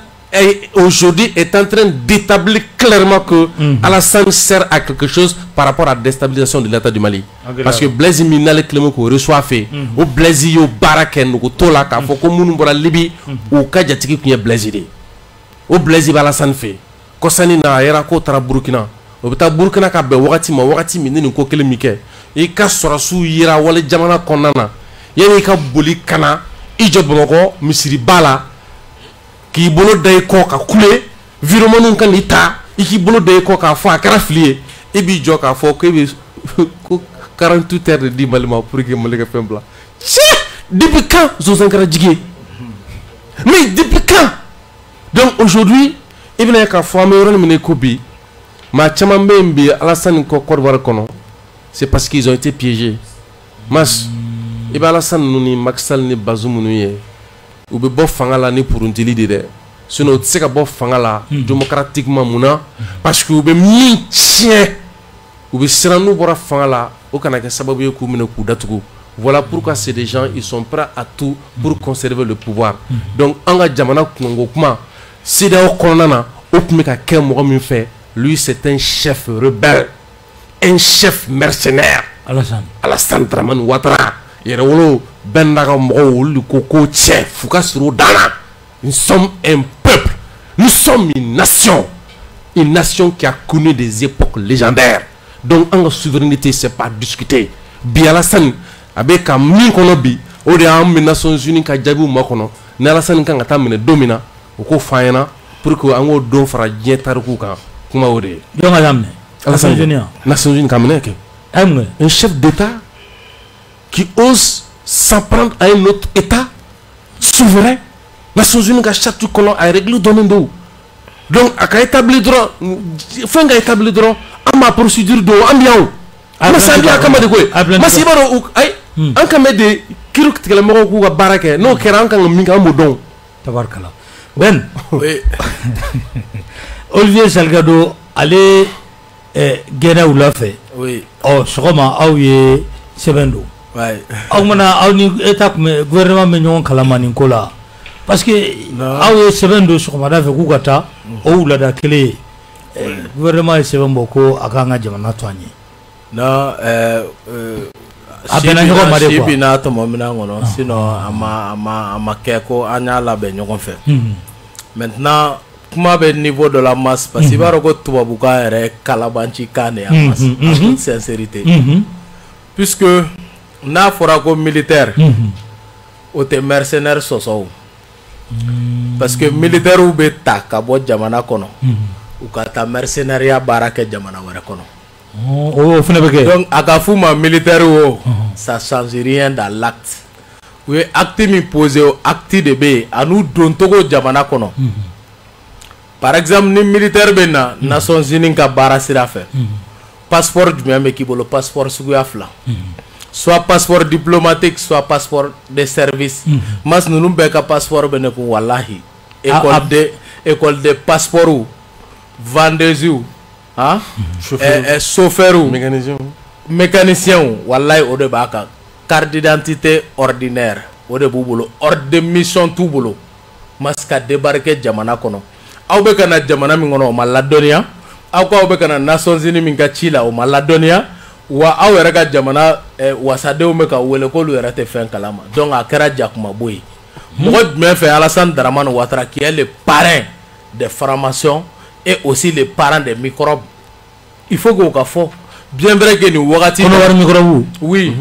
aujourd'hui est en train d'établir clairement que Alassane sert à quelque chose par rapport à la déstabilisation de l'État du Mali. Parce que Blaise min n'ale kɛlen k'o reçoit fɛ, o Blaise y'o baara kɛ nugu t'o la k'a fɔ ko minnu bɔra Libi, u ka jatigi tun ye Blaise de ye. O Blaise bɛ Alassane fɛ. Kɔsani na a yɛrɛ k'o taara Burukina. O bɛ taa Burukina ka bɛn wagati ma, wagati min ni nin ko kelen min kɛ, i ka sɔrɔsiw yira wale jamana kɔnɔna na, yanni i ka boli ka na i jɔ Bamakɔ misiriba la, k'i bolo da i kɔ ka kule, virements ka n'i ta, i k'i bolo da i kɔ k'a fɔ a kɛra fili ye, e b'i jɔ k'a fɔ k'e bɛ ko 48 heures de di Mali ma pour que Mali ka fɛn bila. Cɛ, depuis quand zonzan kɛra jigi ye? Mais depuis quand? Donc aujourd'hui, i bɛna ye k'a fɔ an bɛ yɔrɔ min na i ko bi, maa caman bɛ yen bi Alassane kɔ Côte d'Ivoire kɔnɔ, c'est parce qu'ils ont été piégés. Mas i bɛ Alassane ninnu ni Macky Sall ni Bazoum minnu ye, u bɛ bɔ fanga la ni puruntili de dɛ, sinon u tɛ se ka bɔ fanga la démocratiquement. Mun na? Parce que u bɛ min tiɲɛ, u bɛ siran n'u bɔra fanga la, o kana kɛ sababu ye k'u minɛ k'u datugu. Voilà pourquoi c'est des gens, ils sont prêts à tout pour conserver le pouvoir. Donc an ka jamana kunkanko kuma CEDEAO kɔnɔna na, o tun bɛ ka kɛ mɔgɔ min fɛ, lui c'est un chef rebelle, un chef mercenaire. Alassane. Alassane Dramane Ouattara, yɛrɛwolo bɛɛ n'a ka mɔgɔw, olu de ko ko cɛ f'u ka sɔrɔ o dan na. Nous sommes un peuple, nous sommes une nation, une nation qui a connu des époques légendaires. Donc an ka souveraineté, c'est pas discuter. Bi Alassane a bɛ ka min kɔnɔ bi, o de y'an bɛ Nations Unies ka jaabiw makɔnɔ. Ni Alassane kan ka taa minɛ don min na, o k'o f'an ɲɛna pour que an k'o don fara diɲɛ tarikuw kan. Kuma o de ye. Jɔn ka taa minɛ? Alassane Nations Unies. Nations Unies ka minɛ kɛ. A ye mun kɛ? Un chef d'État qui ose s'en prendre à un autre État souverain. Nations Unies ka charte kɔnɔ, a règle dɔnnen don. Donc a ka établi dɔrɔn, fɛn ka établi dɔrɔn, an b'a procédure dɔn, an bɛ yan o. Masa an bɛ yan kama de koyi. Masa i b'a dɔn, ayi, an kan bɛ de kiiri tigɛlamɔgɔw k'u ka baara kɛ, n'o kɛra an kan ka min kɛ, an b'o dɔn. Tabarikala. Ben. Olivier Salgado, ale gɛnna wula fɛ. Ɔ sɔgɔma aw ye sɛbɛn don. Aw mana aw ni État tun bɛ gouvernement bɛ ɲɔgɔn kalama nin ko la, parce que aw ye sɛbɛn don sɔgɔmada fɛ k'u ka taa, o wulada kelen gouvernement ye sɛbɛn bɔ ko a k'an ka jamana to an ye. Non, a bɛnna ɲɔgɔn ma de quoi. Si binna tɔmɔ minɛn kɔnɔ, sinon a ma kɛ ko an y'a labɛn ɲɔgɔn fɛ. Maintenant kuma bɛ niveau dɔ la mas, parce que i b'a dɔn ko tubabukan yɛrɛ kalabanci kan de ye a mas, en toute sincérité. Puisque n'a fɔra ko militaire, o tɛ mercenaire sɔsɔ o. Parce que militaires bɛ ta ka bɔ jamana kɔnɔ, u ka taa mercenariat baara kɛ jamana wɛrɛ kɔnɔ. O fana bɛ kɛ. Donc a ka f'u ma militaire o, ça change rien dans l'acte. U ye acte min posé, o acte de bɛ yen, a n'u doncogo jamana kɔnɔ. Par exemple, ni militaire bɛ na Nations Unies ka baara sira fɛ, passeport jumɛn bɛ k'i bolo? Passeport suguya fila. Soit passeport diplomatique, soit passeport de service. Mas ninnu bɛɛ ka passeport bɛ ne kun, walahi. École de passeport, vendeuse, ah, chauffeur, mécanicien, walahi o de b'a kan. Carte d'identité ordinaire o de b'u bolo, ordre de mission t'u bolo. Mas ka débarquer jamana kɔnɔ. Aw bɛ ka na jamana min kɔnɔ, o ma ladɔnniya. Aw ko aw bɛ ka na Nations Unies min ka ci la, o ma ladɔnniya. Wa aw yɛrɛ ka jamana wasadenw bɛ ka wele k'olu yɛrɛ tɛ fɛn kalama. Donc a kɛra jakumabo ye. Mɔgɔ jumɛn fɛ? Alassane Dramane Ouattara, qui est le parrain des francs-maçons et aussi le parrain des microbes. Il faut k'o ka fɔ. Bien vrai que nin wagati. Kɔnɔwari microbe. Oui.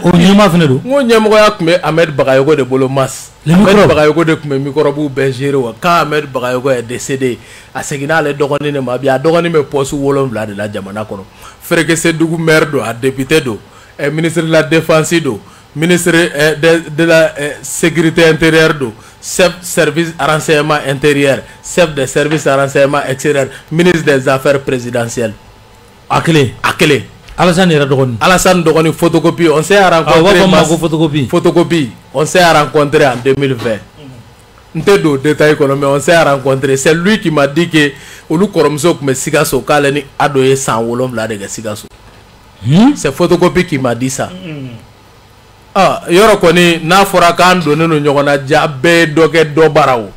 O ɲɛmaa fana don. N ko ɲɛmɔgɔya tun bɛ Ahmed Bagayogo de bolo mas. Ahmed Bagayogo de tun bɛ microbe bɛɛ gérer wa. Quand Ahmed Bagayogo est décédé, a seginna ale dɔgɔnin de ma bi, a dɔgɔnin bɛ poste 7 de la jamana kɔnɔ. Ferke maire don, a député don, ministre de la défense don, ministre de la sécurité intérieure don, chef service renseignement intérieur, chef des services renseignement extérieur, ministre des affaires présidentielles. A kelen. A kelen. Alassane yɛrɛ dɔgɔnin. Alassane dɔgɔnin, photocopie, on s'est rencontré. Ah, o b'a fɔ ma ko photocopie. Photocopie, on s'est rencontré en 2020. N tɛ don détail kɔnɔ, mais on s'est rencontré. C'est lui qui m'a dit que olu kɔrɔmuso tun bɛ Sikaso, k'ale ni Ado ye san 7 de kɛ Sikaso. C'est photocopie qui m'a dit ça. Ah, yɔrɔ kɔni n'a fɔra k'an donnen don ɲɔgɔn na, ja bɛɛ ye dɔ kɛ dɔ bara o.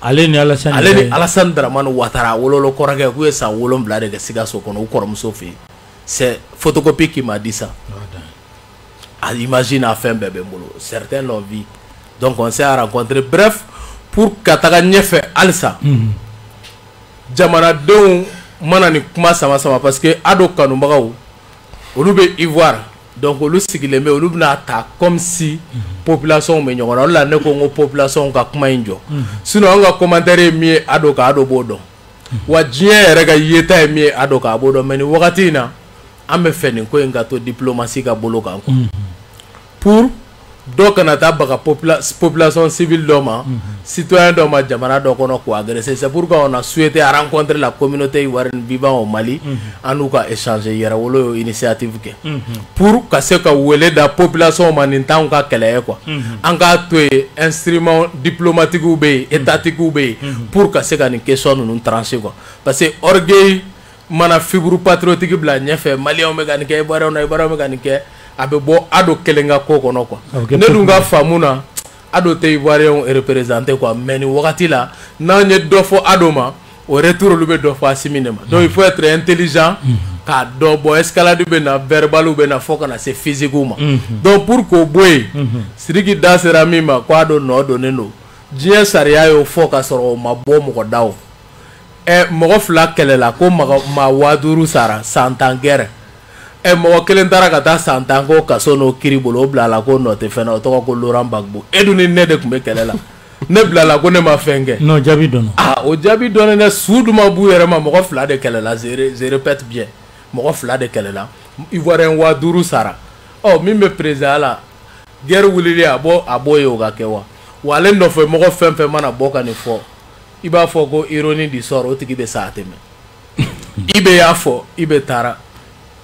Ale ni Alassane Dramane Ouattara wololo kɔrɔkɛ k'u ye san 7 de kɛ Sikaso kɔnɔ u kɔrɔmuso fɛ yen. C'est photocopie qui m'a dit ça. À l'imagine a fɛn bɛɛ bɛ n bolo. Certains l'ont vu. Donc on s'est rencontré. Bref, pour ka taga ɲɛfɛ halisa, jamanadenw mana ni kuma sama sama parce que Ado kanubagaw olu bɛ Ivoire, donc olu sigilen bɛ, olu bɛna ta comme si population bɛ ɲɔgɔn na. O de la ne ko n ko population ka kuma in jɔ, sinon an ka commentaire ye min ye Ado kan, Ado b'o dɔn, wa diɲɛ yɛrɛ ka yeta ye min ye Ado kan, a b'o dɔn. Mais nin wagati in na, an bɛ fɛ nin ko in ka to diplomatie ka bolo kan quoi, pour dɔ kana taa baga population civile dɔ ma, citoyen dɔ ma jamana dɔ kɔnɔ k'o agresser. C'est pourquoi on a souhaité rencontrer la communauté ivoirienne vivant au Mali, an n'u ka échanger. Yɛrɛwolo y'o initiative kɛ pour ka se ka wele da population ma, nin t'anw ka kɛlɛ ye quoi, an k'a to yen, instrument diplomatique bɛ yen, étatique bɛ yen, pour ka se ka nin question ninnu trancher quoi. Parce que orgueil mana fibre patriotique bila ɲɛfɛ, maliyɛnw bɛ ka nin kɛ, ivoiriyɛnw na, ivoiriyɛnw bɛ ka nin kɛ, a bɛ bɔ Ado kelen ka ko kɔnɔ quoi. Ne dun ka faamu na, Ado tɛ ivoiriyɛnw représenter quoi, mais nin wagati la, n'an ye dɔ fɔ Ado ma, au retour olu bɛ dɔ fɔ Assimi de ma. Donc il faut être intelligent k'a dɔn, bon, escalade bɛ na, verbal bɛ na, fo ka na se physique ma. Donc pour k'o bɔ yen, Sidiki da sera min ma ko Ado nɔ donnen don, diɲɛ sariya y'o fɔ ka sɔrɔ o ma bɔ mɔgɔ da o. Ɛ, mɔgɔ fila kɛlɛla ko maa 5000 sara, san 10 guerre. Ɛ, mɔgɔ kelen taara ka taa san 10 ko kaso n'o kiiri bolo, o bilala ko nɔ tɛ fɛn na, o tɔgɔ ko Laurent Gbagbo. E dun ni ne de tun bɛ kɛlɛ la, ne bilala ko ne ma fɛn kɛ. Non, jaabi dɔnna. Ah, o jaabi dɔnnen dɛ. Su dun ma b'u yɛrɛ ma, mɔgɔ fila de kɛlɛla, je répète bien, mɔgɔ fila de kɛlɛla, Ivoirien 5000 sara. Ɔ, min bɛ président la, guerre wulilen a bɔ a b'o ye, o ka kɛ wa. Wa ale nɔfɛ mɔgɔ fɛn fɛn mana bɔ ka nin fɔ, i b'a fɔ ko ironie du sort, o tigi bɛ sa a tɛ mɛn. I bɛ y'a fɔ, i bɛ taara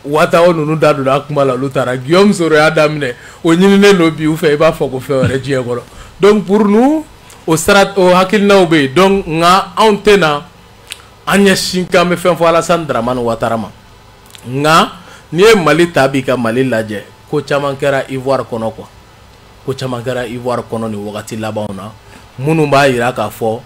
Waataw ninnu da donna a kuma la, olu taara. Guillaume Soro y'a daminɛ, o ɲininen don bi u fɛ, i b'a fɔ ko fɛn wɛrɛ diɲɛ kɔnɔ. Donc pour nous, o sara o hakilinaw bɛ yen. Donc nka anw tɛna an ɲɛsin k'an bɛ fɛn fɔ Alassane Dramane Ouattara ma. Nka n'i ye Mali ta bi ka Mali lajɛ, ko caman kɛra Ivoire kɔnɔ quoi, ko caman kɛra Ivoire kɔnɔ nin wagati labanw na, minnu b'a jira k'a fɔ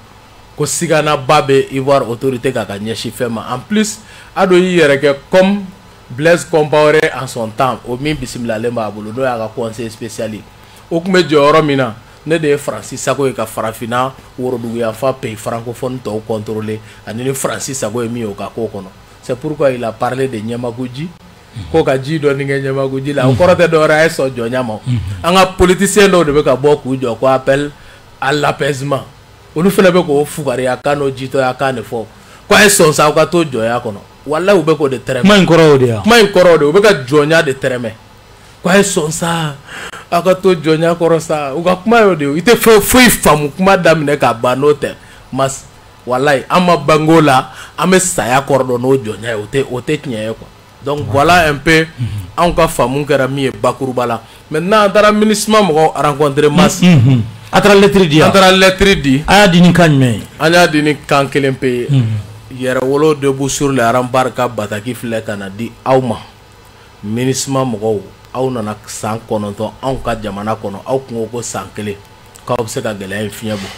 ko siganaba bɛ Ivoire autorité kan ka ɲɛsin fɛn ma. En plus, Ado y'i yɛrɛ kɛ comme Blaise Compaoré en son temps, o min bisimilalen b'a bolo, n'o y'a ka conseiller spécial ye. O tun bɛ jɔyɔrɔ min na, ne de ye Faransi sago ye ka farafinna woroduguyanfan pays francophone tɔw contrôler, ani ni Faransi sago ye min ye o ka k'o kɔnɔ. C'est pourquoi il a parlé de Ɲamakuji, ko ka ji dɔɔni kɛ Ɲamakuji la. O kɔrɔ tɛ dɔwɛrɛ, a ye sɔn jɔnya ma. An ka politicien dɔw de bɛ ka bɔ k'u jɔ ko appel à l'apaisement, olu fana bɛ k'o fugariya kan n'o jitɔya kan de fɔ ko a ye sɔn sa, aw ka to jɔnya kɔnɔ. Walahi, u bɛ k'o de tɛrɛmɛ. Kuma in kɔrɔ o de ye. Kuma in kɔrɔ o de, u bɛ ka jɔnya de tɛrɛmɛ ko a ye sɔn sa, aw ka to jɔnya kɔrɔ sa. U ka kuma y'o de ye. I tɛ fɛn foyi faamu kuma daminɛ k'a ban n'o tɛ. Mas walahi, an ma bange o la, an bɛ saya kɔrɔ dɔn n'o jɔnya ye, o tɛ tiɲɛ ye quoi. Donc voilà un peu anw ka faamu kɛra min ye bakuruba la. Maintenant, an taara MINUSMA mɔgɔw rencontrer, mas. A taara lettre di. An taara lettre di. A y'a di ni kan jumɛn ye? An y'a di ni kan kelen pe ye. Yɛrɛwolo debout sur les remparts ka bataki filɛ ka na di aw ma. MINUSMA mɔgɔw, aw nana san 9 anw ka jamana kɔnɔ, aw kun ko san kelen k'aw bɛ se ka gɛlɛya in fiɲɛ bɔ.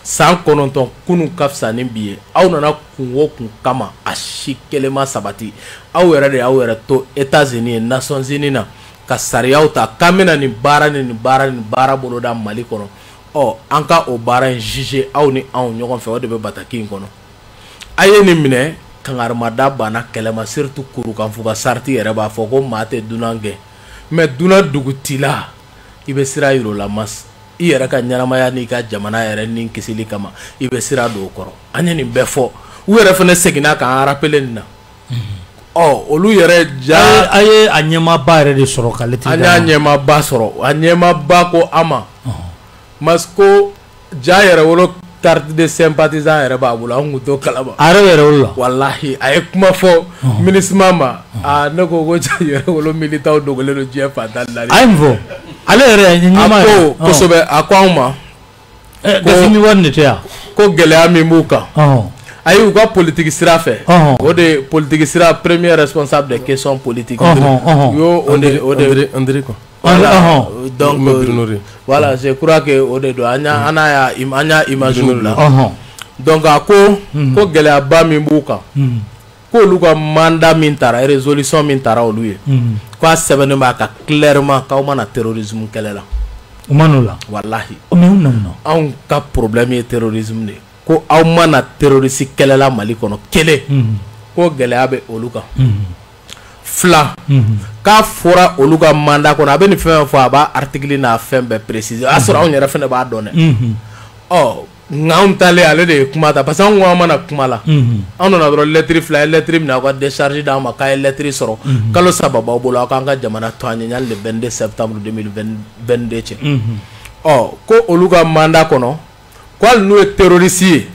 San 9 kunun ka fisa ni bi ye. Aw nana kun o kun kama, a si kelen ma sabati. Aw yɛrɛ de y'aw yɛrɛ to États-Unis ye, Nations Unies na, ka sariyaw ta k'an bɛna nin baara ni nin baara ni nin baara boloda Mali kɔnɔ. Ɔ, an ka o baara in juger aw ni anw ɲɔgɔn fɛ, o de bɛ bataki in kɔnɔ. A ye nin minɛ, kangarimada banna kɛlɛ ma, surtout kurukanfuga sariti yɛrɛ b'a fɔ ko maa tɛ dunan gɛn, mais dunan dugutila i bɛ sira yir'o la. Mas i yɛrɛ ka ɲɛnamaya n'i ka jamana yɛrɛ ni kisili kama, i bɛ sira don o kɔrɔ. An ye nin bɛɛ fɔ, u yɛrɛ fana seginna k'an rappeler nin na. Ɔ, olu yɛrɛ ja. A ye a ɲɛmaaba yɛrɛ de sɔrɔ ka lettre. An y'a ɲɛmaaba sɔrɔ. A ɲɛmaaba ko an ma, mas ko ja Yɛrɛwolo carte de sympathisant yɛrɛ b'a bolo, an kun t'o kalama. A yɛrɛ bɛ Yɛrɛwolo la. Walahi, a ye kuma fɔ MINUSMA ma, aa, ne ko ko ja Yɛrɛwolo militants dogolen don diɲɛ fan 14. A ye mun fɔ ale yɛrɛ ɲɛmaa? A ko kosɛbɛ, a ko anw ma. Gasimi wari de tɛ yan. Ko gɛlɛya min b'u kan, ayi, u ka politique sira fɛ, o de politique sira, premier responsable des questions politiques, u y'o o de André quoi. Voilà, donc voilà, je crois que o de don, an y'a image bila. Donc a ko gɛlɛyaba min b'u kan, k'olu ka mandat min taara, résolution min taara olu ye, k'a sɛbɛnnen b'a kan clairement k'aw mana terrorisme kɛlɛ la. U ma n'o la. Walahi. Mais u nana. Anw ka problème ye terrorisme de ye. Ko aw mana terroriste kɛlɛ la Mali kɔnɔ kelen, ko gɛlɛya bɛ olu kan. Fila, k'a fɔra olu ka mandat kɔnɔ, a bɛ nin fɛn fɔ, a b'a article n'a fɛn bɛɛ préciser. O y'a sɔrɔ anw yɛrɛ fɛnɛ b'a dɔn dɛ. Ɔ nka anw talen ale de ye kuma ta, parce que anw ko an mana kuma la, anw nana dɔrɔn lettre fila ye lettre minɛ, aw ka décharge d'an ma k'a ye lettre sɔrɔ, kalo 3 b'aw bolo, aw k'an ka jamana to an ye yanni le 22 septembre 2022 cɛ. Ɔ ko olu ka mandat kɔnɔ, ko hali n'u ye terroriste ye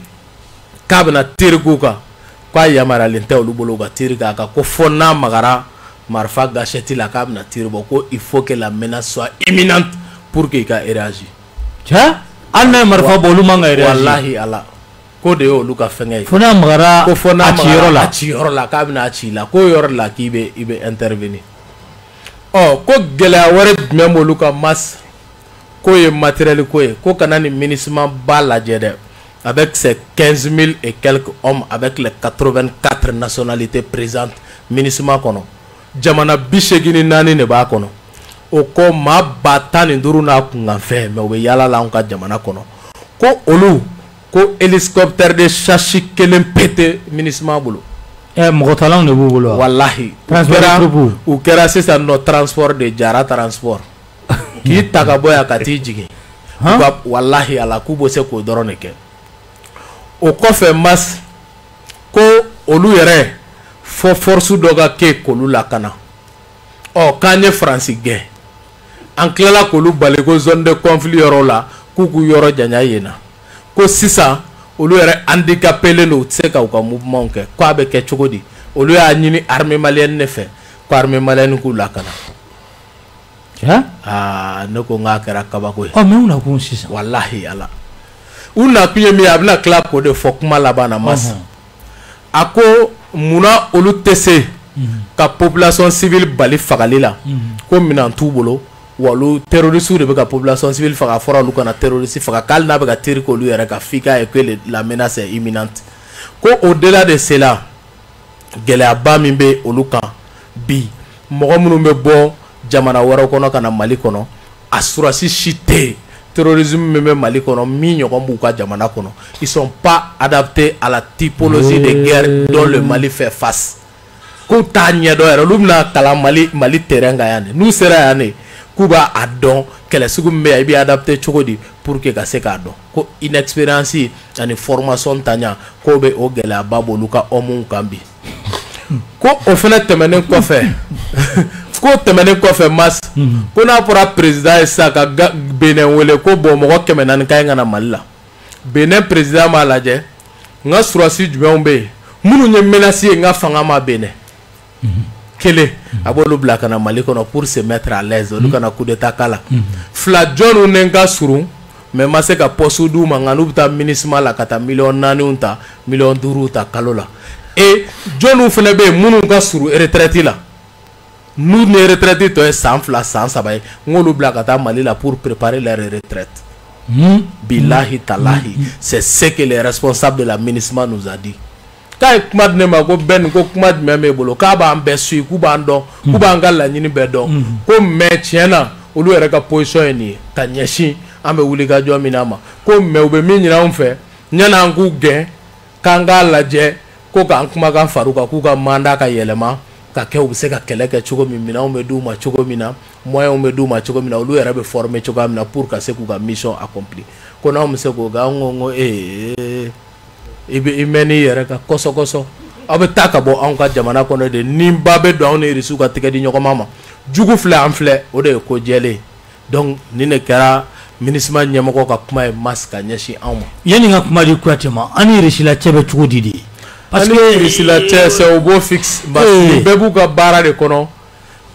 k'a bɛna tir k'u kan, k'a yamaruyalen tɛ olu bolo u ka tir k'a kan, ko fo n'a magara marifa gâchette la k'a bɛna tir bɔ, ko il faut que la menace soit imminente pour que i ka réagir. Cɛ, hali n'a ye marifa bɔ olu man ka réagir. Walahi ala, k'o de ye olu ka fɛngɛ ye. Fo n'a magara ko fo n'a a ciyɔrɔ la, a ciyɔrɔ la k'a bɛna a ci la, k'o yɔrɔ la k'i bɛ i bɛ intervenir. Ɔ ko gɛlɛya wɛrɛ jumɛn b'olu ka masse, k'o ye matériel ko ye, ko kana nin MINUSMA ba lajɛ dɛ. Avec ses 15 000 et quelques hommes, avec les 84 nationalités présentes MINUSMA kɔnɔ, jamana 84 de b'a kɔnɔ. O kɔ maa 15 000 n'a kunkanfɛn, mais u bɛ yaala la anw ka jamana kɔnɔ. Ko olu ko hélicoptère de chasse kelen pe tɛ MINUSMA bolo. Mɔgɔ talanw de b'u bolo wa? Walahi. U kɛra sisan nɔ transport de jara transport. K'i ta ka bɔ yan ka t'i jigin. Walahi ala, k'u bɛ se k'o dɔrɔn de kɛ. O kɔfɛ mas ko olu yɛrɛ fo force dɔ ka kɛ k'olu lakana. Ɔ k'an ye Faransi gɛn, an tilala k'olu bali ko zone de conflit yɔrɔ la, k'u k'u yɔrɔ janya yen na. Ko sisan olu yɛrɛ handicapé don, u tɛ se ka u ka mouvement kɛ. K'a bɛ kɛ cogo di? Olu y'a ɲini armée malienne de fɛ, ko armée malienne k'u lakana. Aa ne ko n k'a kɛra kabako ye. Ɔ mais u nakun sisan. Walahi ala. U nakun ye min ye, a bɛna tila k'o de fɔ kuma laban na mas. A ko munna olu tɛ se ka population civile bali fagali la, ko minɛn t'u bolo, wa olu terroristes de bɛ ka population civile faga, a fɔra olu kana terroriste faga, k'hali n'a bɛ ka tir k'olu yɛrɛ kan, f'i k'a ye que la menace est imminente. Ko au-delà de cela, gɛlɛyaba min bɛ olu kan bi, mɔgɔ minnu bɛ bɔ jamana wɛrɛw kɔnɔ ka na Mali kɔnɔ, a surasi si tɛ yen. Terrorisme min bɛ Mali kɔnɔ, min ɲɔgɔn b'u ka jamana kɔnɔ, ils sont pas adaptés à la typologie de guerre dont le Mali fait face. K'u t'a ɲɛdɔn yɛrɛ, olu bɛna kalan Mali terrain kan yan de, n'u sera yan de k'u b'a dɔn kɛlɛ sugu min bɛ yan, i bɛ adapté cogo di pour que ka se k'a dɔn. Ko inexpérience ani formation tanya, k'o bɛ o gɛlɛyaba b'olu ka hommes kan bi. Ko o fana tɛmɛnen kɔfɛ, ko tɛmɛnen kɔfɛ mas, ko n'a fɔra président ye sisan ka Benin wele ko bon mɔgɔ 400 ka ɲi ka na Mali la, Benin président b'a lajɛ, n ka surasi jumɛnw bɛ yen minnu ye menace ye n ka fanga ma Benin, kelen a b'olu bila ka na Mali kɔnɔ pour se mettre à l'aise, olu kana coup d'état k'a la. Fila, jɔnniw ni n ka surun mais n ma se ka poste d'u ma, nka n'u bɛ taa MINUSMA la ka taa miliyɔn 4 ta, miliyɔn 5 ta kalo la. Et jɔnniw fana bɛ yen minnu ka surun retraite la, n'u ni retraite tɔ ye san 2 san 3 ye, n k'olu bila ka taa Mali la pour préparer leur retraite. Bilahi talahi, c'est ce que les responsables de la MINUSMA nous a dit. K'a ye kuma di ne ma ko Ben, ko kuma jumɛn b'e bolo, k'a b'an bɛɛ suit, k'u b'an dɔn, k'u b'an ka laɲini bɛɛ dɔn, ko mais tiɲɛ na olu yɛrɛ ka position ye nin ye ka ɲɛsin an bɛ wuli ka jɔ min na ma, ko mais u bɛ min ɲini anw fɛ yan'an k'u gɛn k'an k'a lajɛ ko k'an kumakan far'u kan, k'u ka mandat ka yɛlɛma ka kɛ u bɛ se ka kɛlɛ kɛ cogo min, minɛnw bɛ d'u ma cogo min na, moyens bɛ d'u ma cogo min na, olu yɛrɛ bɛ former cogoya min na pour ka se k'u ka mission accomplir. Ko n'anw bɛ se k'o kɛ, anw ko i bɛ i mɛn n'i yɛrɛ kan kɔsɔ kɔsɔ, aw bɛ taa ka bɔ anw ka jamana kɔnɔ de, ni ba bɛ don anw ni Irisiw ka tɛgɛ di ɲɔgɔn ma, jugu filɛ an filɛ, o de ye ko jɛlen. Donc nin de kɛra MINUSMA ɲɛmɔgɔ ka kuma ye mas ka ɲɛsin anw ma. Yanni n ka kuma di Kuyate ma, an ni Irisila cɛ bɛ cogo di de? Parce que Irisila cɛ c'est au beau fixe, parce que bɛɛ b'u ka baara de kɔnɔ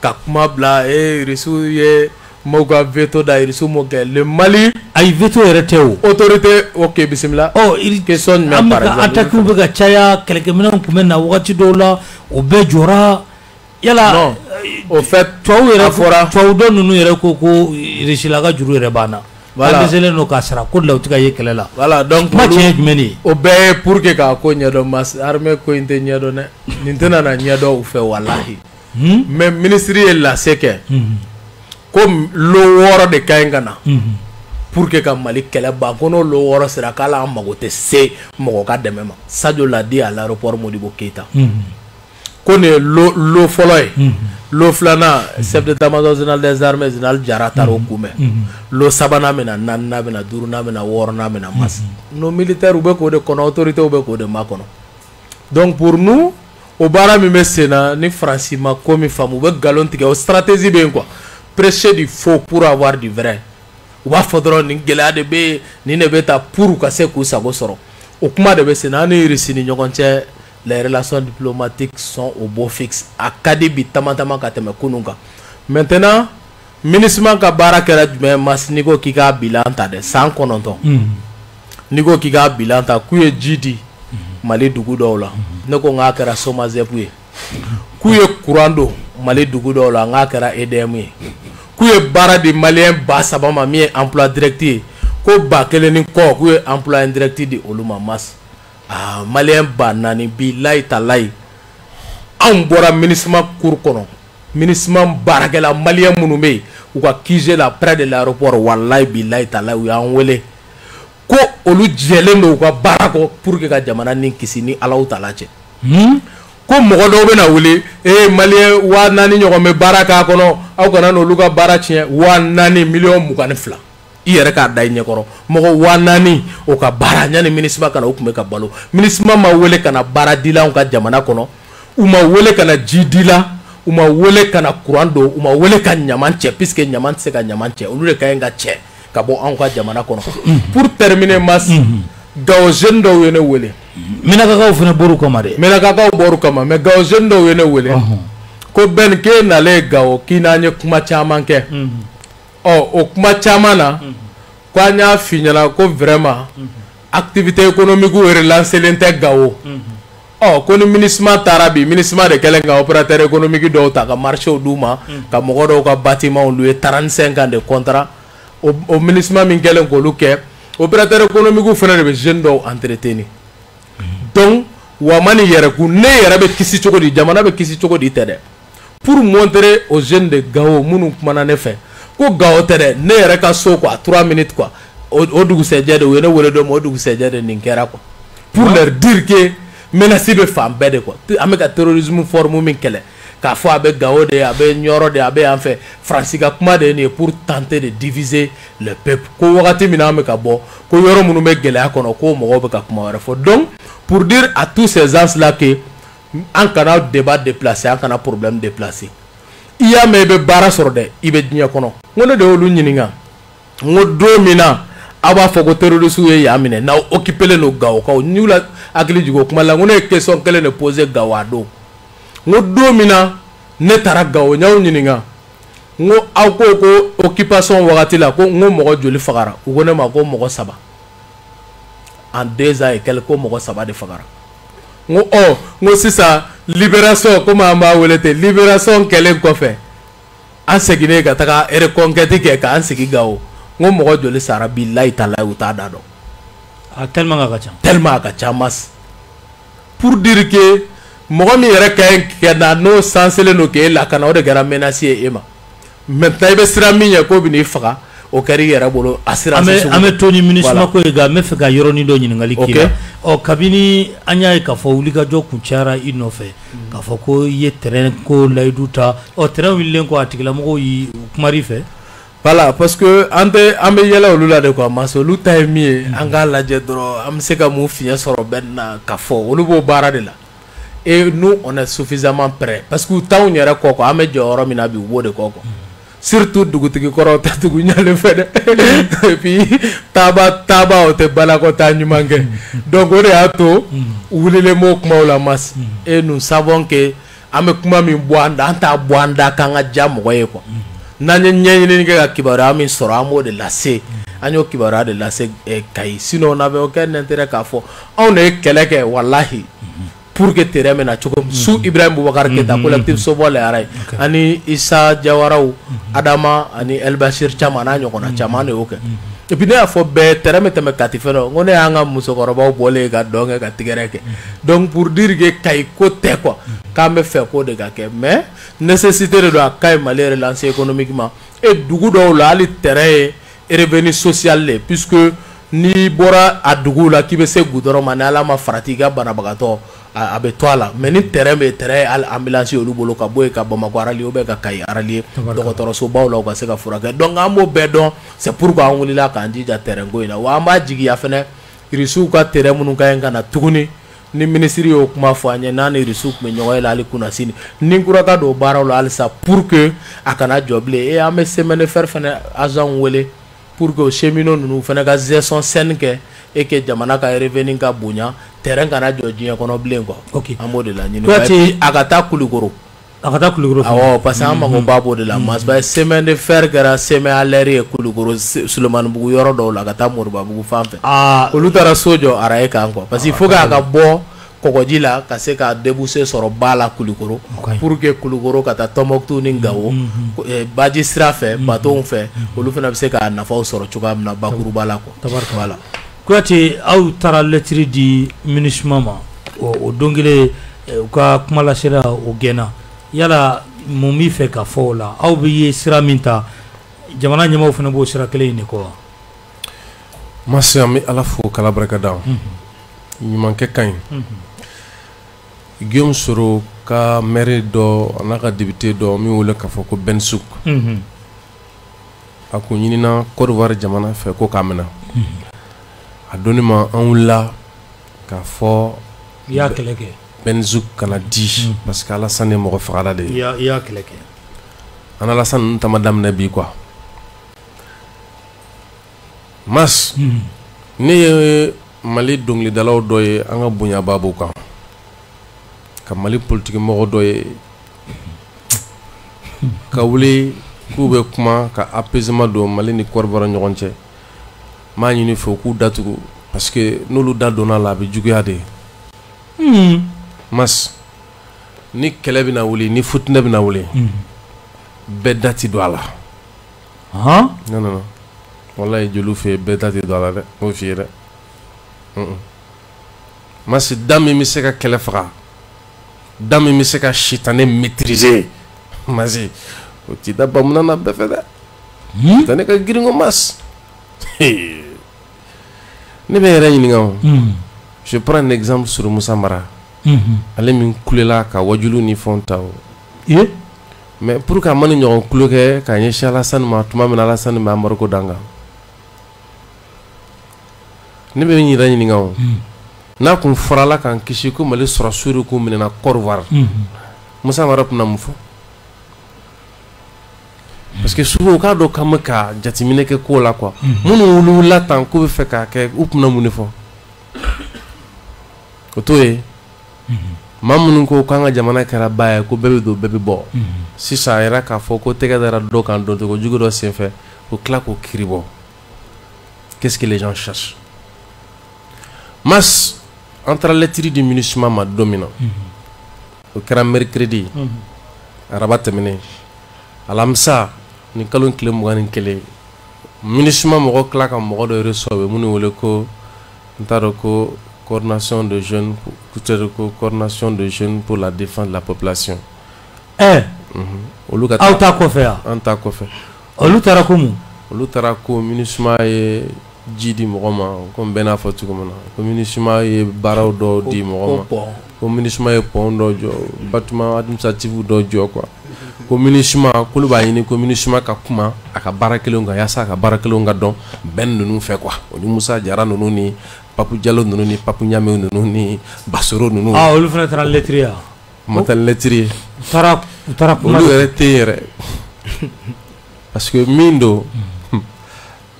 ka kuma bila Irisiw ye m'u ka veto da, Irisiw m'o kɛ. Le Mali ayi veto yɛrɛ tɛ o. Autorité ok bisimila. Ɔ question jumɛn par exemple? Attaques bɛ ka caya, kɛlɛkɛminɛnw tun bɛ na wagati dɔw la, o bɛɛ jɔra. Yala Au fait, tubabu yɛrɛ fɔra, tubabu dɔ ninnu yɛrɛ ko Russie la ka juru yɛrɛ banna. Voilà. An dɛsɛlen don k'a sara ko de la u tɛ ka ye kɛlɛ la. Voilà, donc kuma tiɲɛ ye jumɛn de ye? O bɛɛ ye pour que k'a ko ɲɛdɔn. Mas armée ko in tɛ ɲɛdɔn dɛ, nin tɛna na ɲɛdɔn u fɛ walahi. Mais ministre ye lase kɛ ko lot 6 de ka ɲi ka na pour que ka Mali kɛlɛ ban, ko n'o lot 6 sera k'ale an mago tɛ se mɔgɔ ka dɛmɛ ma. Sadio l'a dit à l'aéroport Modibo Keïta. Ko nin ye lot fɔlɔ ye. Lot filanan, chef d'état-major général des armées, général Jara taara o kunbɛn. Lot sabanan bɛ na, naaninan bɛ na, duurunan bɛ na, wɔɔrɔnan bɛ na. Mas nos militaires u bɛ k'o de kɔnɔ, autorités bɛ k'o de makɔnɔ. Donc pour nous, o baara min bɛ sen na, ni Faransi ma ko min faamu, u bɛ nkalon tigɛ, o stratégie bɛ yen quoi, prêcher du faux pour avoir du vrai. U b'a fɔ dɔrɔn nin gɛlɛya de bɛ yen, nin de bɛ ta pour u ka se k'u sago sɔrɔ. O kuma de bɛ sen na. An ni Russie ni ɲɔgɔn cɛ, les relations diplomatiques sont au beau fixe. A ka di bi tama tama ka tɛmɛ kunun kan. Maintenant, MINUSMA ka baara kɛra jumɛn? Mas n'i ko k'i k'a bilan ta dɛ, san 9, n'i ko k'i k'a bilan ta, k'u ye ji di Mali dugu dɔw la, ne ko n k'a kɛra SOMAGEP ye. K'u ye courant don Mali dugu dɔw la, n k'a kɛra EDM ye. K'u ye baara di malien 3000 ma, min ye emploi direct ye, ko 1000 ni kɔ, k'u ye emploi indirect di olu ma. Mas aa, malien 4000, bilayi talayi, anw bɔra MINUSMA cour kɔnɔ, MINUSMA baarakɛla malien minnu bɛ yen u ka QG la près de l'aéroport, walayi bilayi talayi, u y'an wele ko olu jɛlen don u ka baara kɔ pour que ka jamana ni kisi ni Alahu taala cɛ. Ko mɔgɔ dɔw bɛna wuli, ee malien 4000 ɲɔgɔn bɛ baara k'a kɔnɔ, aw kana n'olu ka baara tiɲɛ. 4000, 22 millions, i yɛrɛ k'a da i ɲɛkɔrɔ, mɔgɔ 4000 o ka baara yanni MINUSMA ka na, u tun bɛ ka balo. MINUSMA ma wele ka na baara dilanw ka jamana kɔnɔ, u ma wele ka na ji dila, u ma wele ka na courant don, u ma wele ka ɲaman cɛ, puisque ɲaman tɛ se ka ɲaman cɛ, olu de ka ɲi ka cɛ ka bɔ anw ka jamana kɔnɔ. Pour terminer, Mas, Gawo jeune dɔw ye ne wele. Menakakaw fana bɔr'u kama dɛ. Menakakaw bɔr'u kama, mais Gawo jeune dɔw ye ne wele ko Ben, k'e nalen Gawo, k'i n'an ye kuma caman kɛ. Ɔ o kuma caman na, ko an y'a f'i ɲɛna ko vraiment activité économique relancelen tɛ Gawo. Ɔ ko ni MINUSMA taara bi, MINUSMA de kɛlen ka opérateur économique dɔw ta ka marché d'u ma, ka mɔgɔ dɔw ka bâtiment louer 35 ans de contrat. O MINUSMA min kɛlen k'olu kɛ, opérateur économique fana de bɛ jeune dɔw entretenir. Donc wa ma nin yɛrɛ kun, ne yɛrɛ bɛ kisi cogo di, jamana bɛ kisi cogo di tɛ dɛ, pour montrer aux jeunes de Gao minnu kumana ne fɛ ko Gao tɛ dɛ, ne yɛrɛ ka so quoi, 3 minutes quoi. O dugusɛjɛ de u ye ne wele don min, o dugusɛjɛ de nin kɛra quoi, pour leur dire que menace bɛ fan bɛɛ de quoi. An bɛ ka terrorisme forme min kɛlɛ, k'a fɔ a bɛ Gao de, a bɛ Ɲɔrɔ de, a bɛ yan fɛ, Faransi ka kuma de ye nin ye pour tenter de diviser le peuple. Ko wagati min na an bɛ ka bɔ, ko yɔrɔ minnu bɛ gɛlɛya kɔnɔ, ko mɔgɔw bɛ ka kuma wɛrɛ fɔ. Donc pour dire à tous ces gens là que an kana débat déplacer, an kana problème déplacer. I y'a mɛn i bɛ baara sɔrɔ dɛ, i bɛ diɲɛ kɔnɔ. N ko ne de y'olu ɲininka, n ko don min na aw b'a fɔ ko terroriste ye yan minɛ, n'aw occupé len don Gawokaw, n y'u la hakili jigin o kuma la. N ko ne ye question kelen de poser Gawo a don. N ko don min na ne taara Gawo, n y'aw ɲininka, n ko aw ko ko occupation wagati la, ko n ko mɔgɔ joli fagara? U ko ne ma ko mɔgɔ 3 en 2 ans et quelque, ko mɔgɔ 3 de fagara. N ko ɔ, n ko sisan libération, komi an b'a wele ten, libération kɛlen kɔfɛ, an seginnen ka taga reconquête kɛ k'an sigi Gawo, n ko mɔgɔ joli sara? Bilayi talayi, u t'a da dɔn. A tellement a ka ca. Tellement a ka ca. Mas pour dire que mɔgɔ min yɛrɛ ka ɲi ka na, n'o sanselen don k'e lakana, o de kɛra menace ye e ma. Maintenant i bɛ siran min ɲɛ k'o bɛ n'i faga, o kɛra i yɛrɛ bolo assurance sugu. An bɛ to ni MINUSMA ko ye, nka n bɛ fɛ ka yɔrɔnin dɔ ɲininkali k'i la. Ɔ kabini an y'a ye k'a fɔ wulikajɔ kun cayara i nɔfɛ, k'a fɔ ko i ye terrain ko layidu ta, ɔ terrain wulilen kɔ, a tigilamɔgɔw y'i kumar'i fɛ. Voilà, parce que an tɛ an bɛ yɛlɛ olu la de quoi. Mas olu ta ye min ye, an k'a lajɛ dɔrɔn an bɛ se ka mun fiɲɛ sɔrɔ bɛɛ na ka fɔ, olu b'o baara de la. Et nous, on est suffisamment prêts, parce que u t'anw yɛrɛ kɔ quoi. An bɛ jɔ yɔrɔ min na bi, u b'o de kɔ quoi. Surtout dugutigi kɔrɔw tɛ tugu ɲalen fɛ dɛ, et puis taaba taaba o tɛ balakɔtaa ɲuman kɛ. Donc o de y'a to u wulilen b'o kumaw la. Mas et nous savons que an bɛ kuma min bɔ an da, an t'a bɔ an da k'an ka diya mɔgɔ ye quoi. N'an ye ɲɛɲinini kɛ ka kibaruya min sɔrɔ, an b'o de lase, an y'o kibaruya de lase Kayi. Sinon on avait aucun intérêt k'a fɔ anw de ye kɛlɛ kɛ. Walahi. Pour que terrain bɛ na cogo min su Ibrahim Boubacar Keita collectif Sobɔ Layara ye ani Issa Diawaraw Adama ani El Bashir caman n'a ɲɔgɔnna caman de y'o kɛ. Et puis ne y'a fɔ bɛɛ terrain bɛ tɛmɛ Kati fɛ dɔ n ko ne y'an ka musokɔrɔbaw bɔlen ye ka dɔn kɛ ka tigɛrɛ kɛ. Donc pour dire que Kayi ko tɛ quoi, k'an bɛ fɛ k'o de ka kɛ, mais nécessité de don, a ka ɲi Mali relancer économiquement. Et dugu dɔw la hali terrain ye revenu social de, puisque n'i bɔra a dugu la k'i bɛ se goudron ma, ni Ala ma farati i ka banabagatɔ a bɛ to a la, mais ni terrain bɛ terrain hali ambulance olu bolo ka bɔ yen ka Bamakɔ rallier ou bien ka Kayi rallier dɔgɔtɔrɔsobaw la u ka se ka furakɛ. Donc an b'o bɛɛ dɔn, c'est pourquoi an wulila k'an jija terrain ko in na. Wa an b'a jigiya fɛnɛ Irisiw ka terrain minnu ka ɲi ka na tuguni, ni minisiri y'o kuma fɔ an ye, n'an ni Irisiw tun bɛ ɲɔgɔn ye la hali kunnasini ni kura ka don baaraw la halisa pour que a kana jɔ bilen. Et an bɛ semaine de fer fɛnɛ agent wele pour que o cheminots ninnu fana ka gestion saine kɛ et que jamana ka revenu ka bonya, terrain kana jɔ diɲɛ kɔnɔ bilen quoi. Ok, an b'o de laɲini. Kuyate, a ka taa Kulukoro. A ka taa Kulukoro. Awɔ, parce que an mago ba b'o de la. Parce que semaine de fer kɛra semaine à l'air ye Kulukoro, Sulemanibugu yɔrɔ dɔw la ka taa Moribabugu fan fɛ. Olu taara so jɔ araye kan quoi, parce que il faut que a ka bɔ kɔgɔji la ka se ka débouché sɔrɔ ba la Kulukoro, pour que Kulukoro ka taa Tɔnbɔkutu ni Gawo baji sira fɛ, bateau fɛ, olu fana bɛ se k'a nafaw sɔrɔ cogoya min na bakuruba la quoi. Voilà. Kuyate, aw taara lettre di MINUSMA ma o don kelen, u ka kuma lasela o gɛnna. Yala mun b'i fɛ ka fɔ o la? Aw bɛ ye sira min ta, jamana ɲɛmaaw fana b'o sira kelen in de kɔ wa? Masi, an bɛ Ala fo k'Ala barika da. Ɲumankɛ ka ɲi. Guillaume Soro ka maire dɔ a n'a ka député dɔ min wele k'a fɔ ko Ben Souk, a kun ɲinina Côte d'Ivoire jamana fɛ ko k'a minɛ. A donni ma an wulila k'a fɔ i y'a kɛlɛ kɛ Ben Souk kana di, parce que Alassane ye mɔgɔ fagala de ye. I y'a kɛlɛ kɛ. An Alassane ninnu ta ma daminɛ bi quoi. Mas ne ye Mali dɔnkilidalaw dɔ ye, an ka bonyaba b'u kan, ka Mali politique mɔgɔ dɔ ye ka wuli k'u bɛ kuma ka apaisement don Mali ni Côte d'Ivoire ɲɔgɔn cɛ. N b'a ɲini fɛ u k'u datugu, parce que n'olu da donna la a bɛ juguya de. Mas ni kɛlɛ bɛna wuli, ni futinɛ bɛna wuli, bɛɛ da ti don a la. Non non non, walayi jeliw fɛ yen bɛɛ da ti don a la dɛ, n b'o f'i ye dɛ. Mas da min bɛ se ka kɛlɛ faga, da min bɛ se ka sitanɛ maîtriser, Masi o t'i da bamunan na bɛɛ fɛ dɛ. Sitanɛ ka girin ko mas. Ne bɛ yɛrɛ ɲininka o. Je prends un exemple sur Moussa Mara. Ale min kulela ka wajulu ni fɛnw ta o. Mais pour que a ma ni ɲɔgɔn kulo kɛ ka ɲɛsin Alassane ma tuma min na Alassane bɛ embargo d'an kan. Ne bɛ n yɛrɛ ɲininka o. N'a kun fɔra Ala k'an kisi ko Mali sɔrɔsiw de kun minɛna Côte d'Ivoire, Moussa Mara tun na mun fɔ? Parce que souvent u k'a dɔn k'an bɛ ka jateminɛ kɛ ko la quoi. Minnu wulila tan k'u bɛ fɛ k'a kɛ, u tun na mun de fɔ? O t'o ye. Maa minnu ko k'an ka jamana kɛra ba ye, ko bɛɛ bɛ don bɛɛ bɛ bɔ. Sisan a yɛrɛ k'a fɔ ko tɛgɛ dara dɔ kan doncogo jugu dɔ senfɛ, o tila k'o kiiri bɔ. Qu'est-ce que les gens cherchent? Mas an taara lettre di MINUSMA ma don min na, o kɛra mercredi, araba tɛmɛnen, alamisa ni kalo tile 21, MINUSMA mɔgɔ tila ka mɔgɔ dɔ reçoit, u bɛ minnu wele ko n t'a dɔn ko coordination de jeunes, ko coordination de jeunes pour la défense de la population. Olu ka aw ta kɔfɛ yan? An ta kɔfɛ. Olu taara ko mun? Olu taara ko MINUSMA ye ji di mɔgɔ ma, komi bɛɛ n'a fɔ cogo min na, ko MINUSMA ye baaraw dɔw di mɔgɔ ma, ko MINUSMA ye pont dɔ jɔ, bâtiment administratif dɔ jɔ quoi. Ko MINUSMA k'olu b'a ɲini ko MINUSMA ka kuma a ka baara kelenw kan, yaasa a ka baara kelenw ka dɔn bɛn ninnu fɛ quoi. O ni Musa Jara ninnu ni Papu Jalo ninnu ni Papu Ɲame ninnu ni Basoro ninnu. Olu fana taara lettre ye wa? U ma taa lettre ye. U taara kuma. Olu yɛrɛ tɛ yen yɛrɛ. Parce que min don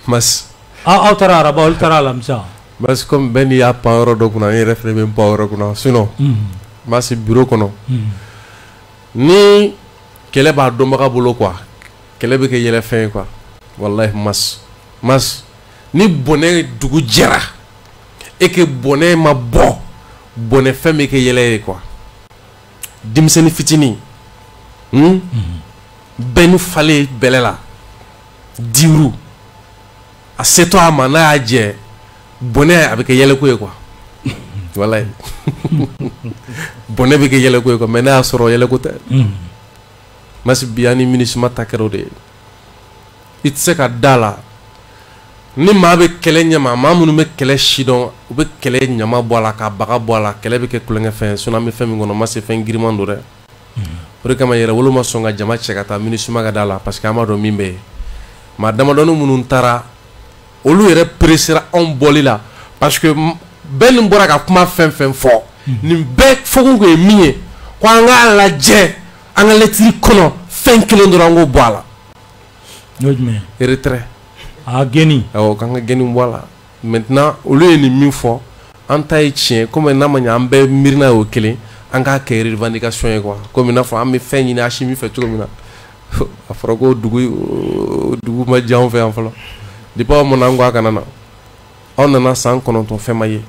mas. Aw taara araba, olu taara alamisa. Parce que comme bɛɛ n'i y'a pan yɔrɔ dɔ kunna, ne yɛrɛ fana bɛ n pan yɔrɔ kunna, sinon mas bureau kɔnɔ ni kɛlɛ b'a dɔnbaga bolo quoi, kɛlɛ bɛ kɛ yɛlɛfɛn ye quoi. Wallahi mas ni bɔnɛ dugu jɛra et que bɔnɛ ma bɔ Bɔnɛ fɛn bɛ kɛ yɛlɛ ye quoi. Denmisɛnnin fitinin, bɛɛ ni falen bɛlɛ la, diuru a setɔ a ma n'a y'a jɛ bɔnɛ a bɛ kɛ yɛlɛko ye quoi. Walayi, bɔnɛ bɛ kɛ yɛlɛko ye quoi, mais n'a y'a sɔrɔ yɛlɛko tɛ. Masi bi an ni MINUSMA ta kɛra o de ye. I tɛ se ka da la ni maa bɛ kɛlɛ ɲɛma, maa minnu bɛ kɛlɛ sidɔn, u bɛ kɛlɛ ɲama bɔ a la ka baga bɔ a la, kɛlɛ bɛ kɛ tulonkɛfɛn ye. Sinon an bɛ fɛn min kɔnɔ, ma se fɛn giriman don dɛ. O de kama yɛrɛwolo ma sɔn ka jama cɛ ka taa MINUSMA ka da la, parce que an b'a dɔn min bɛ yen. Maa damadɔni minnu taara, olu yɛrɛ presséra anw bɔli la, parce que bɛɛ nin bɔra ka kuma fɛn fɛn fɔ, nin bɛɛ fɔkun kun ye min ye, ko an k'a lajɛ an ka lɛtiri kɔnɔ fɛn kelen dɔrɔn an k'o bɔ a la. N'o ye jumɛn ye? Retrait. A gɛnni. Awɔ, k'an ka gɛnni bɔ a la. Maintenant olu ye nin min fɔ, an ta ye tiɲɛ, komi n'a ma ɲɛ an bɛɛ miirina y'o kelen, an k'a kɛ revendication ye quoi. Komi n'a fɔ an bɛ fɛn ɲini Asimi fɛ cogo min na, a fɔra ko dugu ma diya anw fɛ yan fɔlɔ. Depuis aw ma na, an ko a kana na. Aw nana san 9 fɛn ma ye.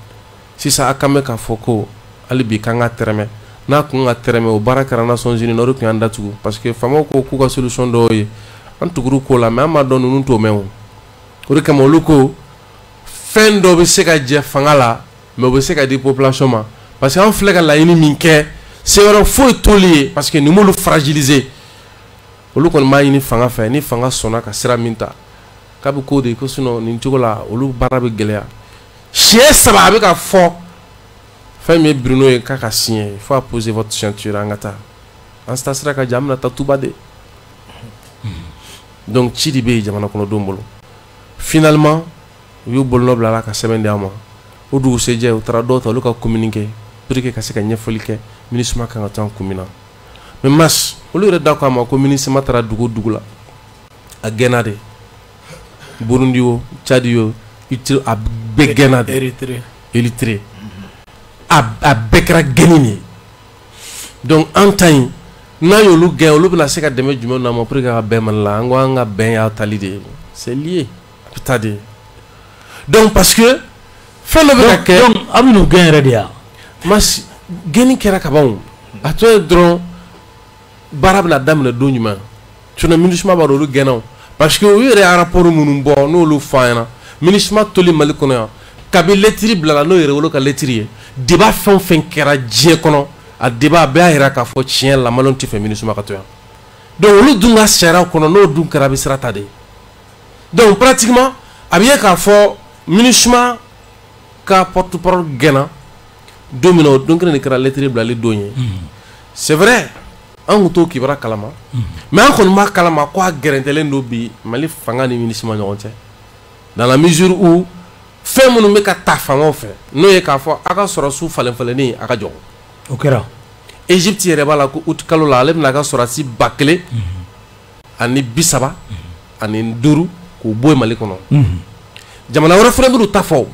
Sisan a kan bɛ k'a fɔ ko hali bi k'an ka tɛrɛmɛ. N'a kun ka tɛrɛmɛ, o baara kɛra Nations Unies na, o de tun y'an datugu, parce que faamaw ko k'u ka solution dɔw ye. An tugur'u ko la, mais an m'a dɔn ninnu t'o mɛn o. O de kama olu ko fɛn dɔ bɛ se ka jɛ fanga la, mais o bɛ se ka di population ma, parce que an filɛ ka laɲini min kɛ, se wɛrɛ foyi t'olu ye, parce que nin m'olu fragiliser. Olu kɔni b'a ɲini fanga fɛ, ni fanga sɔnna ka sira min ta, k'a bɛ k'o de ye, ko sinon nin cogo la olu baara bɛ gɛlɛya. Siɲɛ 3 a bɛ ka fɔ fɛn min ye Bruno ye k'a ka signer, il faut apposer votre signature, an ka taa. An taa sira ka jan, an bɛna taa Tuba de. Donc ci de bɛ yen jamana kɔnɔdenw bolo. Finalement u y'u bolonɔ bila a la ka sɛbɛn di an ma. O dugusɛjɛ u taara dɔw ta olu ka communiqué pour que ka se ka ɲɛfɔli kɛ MINUSMA kan ka to an kun min na. Mais mas olu yɛrɛ da ko a ma ko MINUSMA taara dugu o dugu la, a gɛnna de. Burundi o, Tchad o, a bɛɛ gɛnna de. Érythrée. A bɛɛ kɛra gɛnni de ye. Donc an ta in n'a y'olu gɛn, olu bɛna se ka dɛmɛ jumɛn d'an ma pour que ka bɛn Mali la? An ko an ka bɛn y'a tali de ye. C'est lié, a bɛ taa de. Donc parce que fɛn dɔ bɛ ka kɛ. Donc aw bɛ n'u gɛn yɛrɛ de ya? Mas gɛnni kɛra ka ban o. A tɔ ye dɔrɔn baara bɛna daminɛ don jumɛn? Sinon MINUSMA b'a dɔn olu gɛnna o. Parce que u yɛrɛ ye rapport minnu bɔ, n'olu fɔ an ɲɛna, MINUSMA toli Mali kɔnɔ yan, kabi lɛtiri bilala n'o yɛrɛwolo ka lɛtiri ye, débat fɛn o fɛn kɛra diɲɛ kɔnɔ, a débat bɛɛ y'a jira k'a fɔ tiɲɛ la maliyɛnw tɛ fɛ MINUSMA ka to yan. Donc olu dun ka sariya kɔnɔ, n'o dun kɛra a bɛ sira ta de. Donc pratiquement a bɛ ye k'a fɔ MINUSMA ka porte-parole gɛnna don min na, o don kelen de kɛra lɛtiri bilali don ye. C'est vrai, an kun t'o kibaruya kalama, mais an kɔni b'a kalama ko a gɛrɛntɛlen don bi Mali fanga ni MINUSMA ɲɔgɔn cɛ, dans la mesure où fɛn minnu bɛ ka ta fangaw fɛ, n'o ye k'a fɔ a ka sɔrɔsiw falen falenni a ka jɔ. O kɛra. Égypte yɛrɛ b'a la ko août kalo la ale bɛna a ka sɔrɔsi 1035 k'o bɔ yen Mali kɔnɔ. Jamana wɛrɛ fana b'u ta fɔ.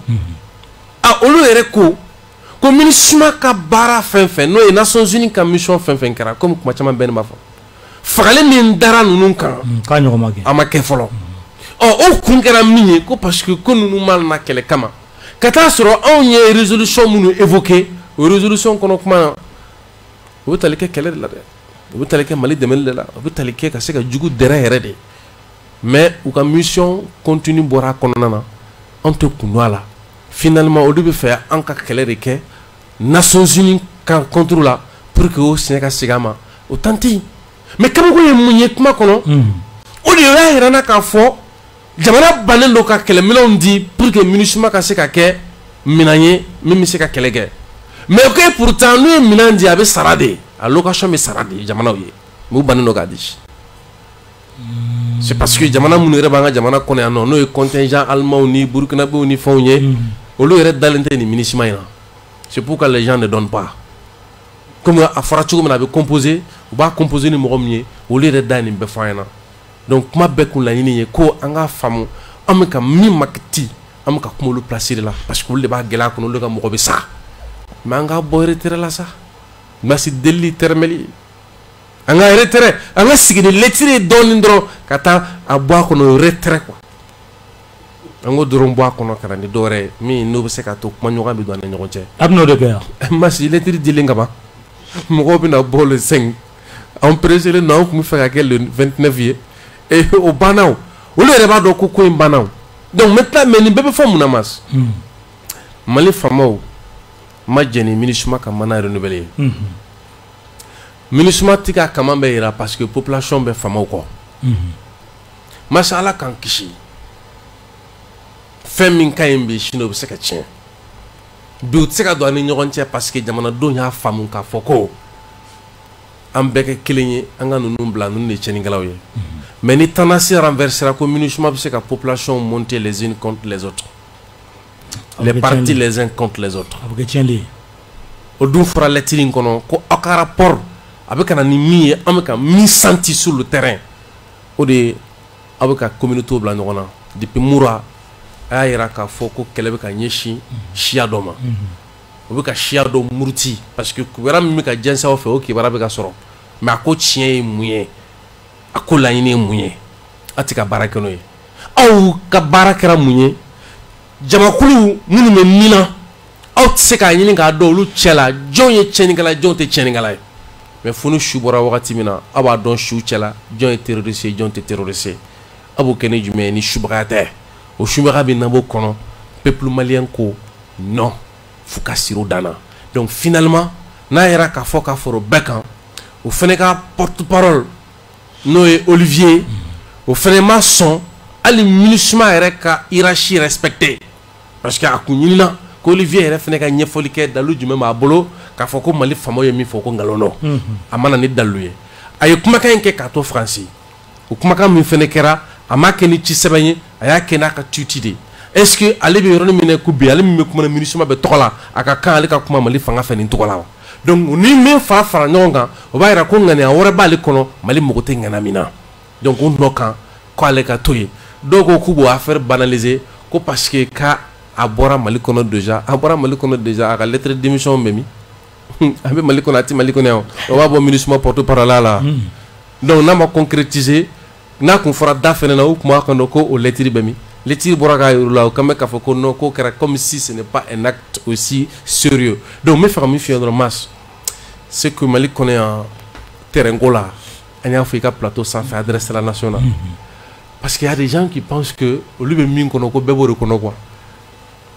A olu yɛrɛ ko ko MINUSMA ka baara fɛn fɛn, n'o ye Nations Unies ka mission fɛn fɛn kɛra, komi kuma caman bɛɛ nin b'a fɔ, fagali min dara ninnu kan, k'a ɲɔgɔn ma kɛ, a ma kɛ fɔlɔ. Ɔ o kun kɛra min ye, ko parce que ko ninnu ma na kɛlɛ kama, ka taa sɔrɔ anw ye résolution minnu évoqué, o résolution kɔnɔ kuma na, o bɛ tali kɛ kɛlɛ de la dɛ, o bɛ tali kɛ Mali dɛmɛli de la, o bɛ tali kɛ ka se ka jugu dɛrɛ yɛrɛ de. Mais u ka mission continue bɔra a kɔnɔna na, anw tɛ kun don a la. Finalement olu bɛ fɛ an ka kɛlɛ de kɛ Nations Unies kan contre la pour que o siɲɛ ka segin a ma, o tan tɛ yen. Mais kabako ye mun ye kuma kɔnɔ, o de y'a jira n na k'a fɔ jamana bannen don ka kɛlɛminɛnw di pour que MINUSMA ka se ka kɛ minɛn ye min bɛ se ka kɛlɛ kɛ. Mais que pourtant n'u ye minɛn di, a bɛ sara de, a location bɛ sara de jamanaw ye, mais u bannen don k'a di. C'est parce que jamana minnu yɛrɛ b'an ka jamana kɔnɔ yan nɔ, n'o ye contingent allemand ni burkinabéw ni fɛnw ye, olu yɛrɛ dalen tɛ nin MINUSMA in na. C'est pourquoi les gens ne donnent pas. Comme a fɔra cogo min na, a bɛ composer, u b'a composer ni mɔgɔ min ye, olu yɛrɛ da ye nin bɛɛ fɔ an ɲɛna. Donc kuma bɛɛ kun laɲini ye ko an k'a faamu, an bɛ ka min makiti, an bɛ ka kuma olu place de la, parce que olu de b'a gɛlɛya kɔnɔ, olu de ka mɔgɔ bɛ sa. Mais an k'a bɔ retrait la sa, masi delili tɛrɛmɛli, an ka retrait, an ka sigi ni lettre ye dɔɔnin dɔrɔn ka taa a bɔ a kɔnɔ retrait quoi. An ko dɔrɔn bɔ a kɔnɔ ka na ni dɔwɛrɛ ye min n'o bɛ se k'a to kumaɲɔgɔn bɛ don an ni ɲɔgɔn cɛ. A bɛn'o de kɛ yan. Masi lettre dilen ka ban mɔgɔw bɛna bɔ le 5 an pressé don an tun bɛ fɛ ka kɛ le 29 ye et o banna o olu yɛrɛ b'a dɔn ko ko in banna o donc maintenant mais nin bɛɛ bɛ fɔ mun na Mas. Mali faamaw ma jɛn ni MINUSMA ka mandat renouvelé ye. MINUSMA tɛ ka kaman bɛɛ yira parce que population bɛ faamaw kɔ. Masa Ala k'an kisi. Fɛn min ka ɲi bi sini o bɛ se ka tiɲɛ bi u tɛ se ka don an ni ɲɔgɔn cɛ parce que jamanadenw y'a faamu k'a fɔ ko an bɛɛ kɛ kelen ye an ka ninnu bila ninnu de ye tiɲɛnikɛlaw ye mais ni tendance renversera ko MINUSMA bɛ se ka population monter les unes contre les autres, les partis les uns contre les autres. A bɛ kɛ tiɲɛni ye. O dun fɔra lettre in kɔnɔ ko aw ka rapport a bɛ ka na ni min ye an bɛ ka min senti sur le terrain o de ye aw bɛ ka communauté bila ɲɔgɔn na depuis Mura. A y'a yira k'a fɔ ko kɛlɛ bɛ ka ɲɛsin siya dɔ ma o bɛ ka siya dɔ muruti parce que kibaruya min bɛ ka jɛnsɛn aw fɛ o kibaruya bɛ ka sɔrɔ mais a ko tiɲɛ ye mun ye a ko laɲini ye mun ye a tɛ ka baara kɛ n'o ye aw ka baara kɛra mun ye jamakulu minnu bɛ min na aw tɛ se k'a ɲini k'a dɔn olu cɛ la jɔn ye tiɲɛnikɛla jɔn tɛ tiɲɛnikɛla ye mais fo ni su bɔra wagati min na aw b'a dɔn su cɛ la jɔn ye terroriste ye jɔn tɛ terroriste ye aw b'o kɛ ni jumɛn ye ni subagaya tɛ. O subaga bɛ nabɔ kɔnɔ peuple malien ko non fo ka siri o dan na donc finalement n'a yɛrɛ k'a fɔ k'a fara o bɛɛ kan o fana ka porte parole n'o ye Olivier o fana ma sɔn hali MINUSMA yɛrɛ ka hiérarchie respecté parce que a kun ɲinina ko Olivier yɛrɛ fana ka ɲɛfɔli kɛ dalu jumɛn b'a bolo k'a fɔ ko Mali faamaw ye min fɔ ko nkalon don a ma na ni dalu ye a ye kumakan in kɛ k'a to Faransi o kumakan min fana kɛra a m'a kɛ ni ci sɛbɛn ye a y'a kɛ n'a ka tweet de est-ce que ale bɛ yɔrɔnin min na ko bi ale min bɛ kuma na MINUSMA bɛ tɔgɔ la a ka kan ale ka kuma Mali fanga fɛ nin tɔgɔ la wa donc ni min fara fara ɲɔgɔn kan o b'a yira ko ŋaniya wɛrɛ b'ale kɔnɔ Mali mago tɛ ŋana min na donc o nɔ kan k'ale ka to yen dɔw ko k'u b'o affaire banaliser ko parce que k'a a bɔra Mali kɔnɔ déjà a bɔra Mali kɔnɔ déjà a ka lettre de démission bɛ min a bɛ Mali kɔnɔ a tɛ Mali kɔnɔ yan o b'a bɔ MINUSMA porte parole la donc n'a ma concrétiser n'a kun fɔra da fɛnɛ na u tun b'a kɔnɔ ko o lettre bɛ min lettre bɔra k'a yir'u la o kan bɛ k'a fɔ ko non k'o kɛra comme si ce n'est pas un acte aussi sérieux donc n bɛ fɛ ka min f'i ye dɔrɔn Mas c'est que Mali kɔnɔ yan terrain ko la an y'a fɔ i ka plateau sanfɛ adresse à la nation na parce qu'il y a des gens qui pensent que olu bɛ min kɔnɔ ko bɛɛ b'o de kɔnɔ quoi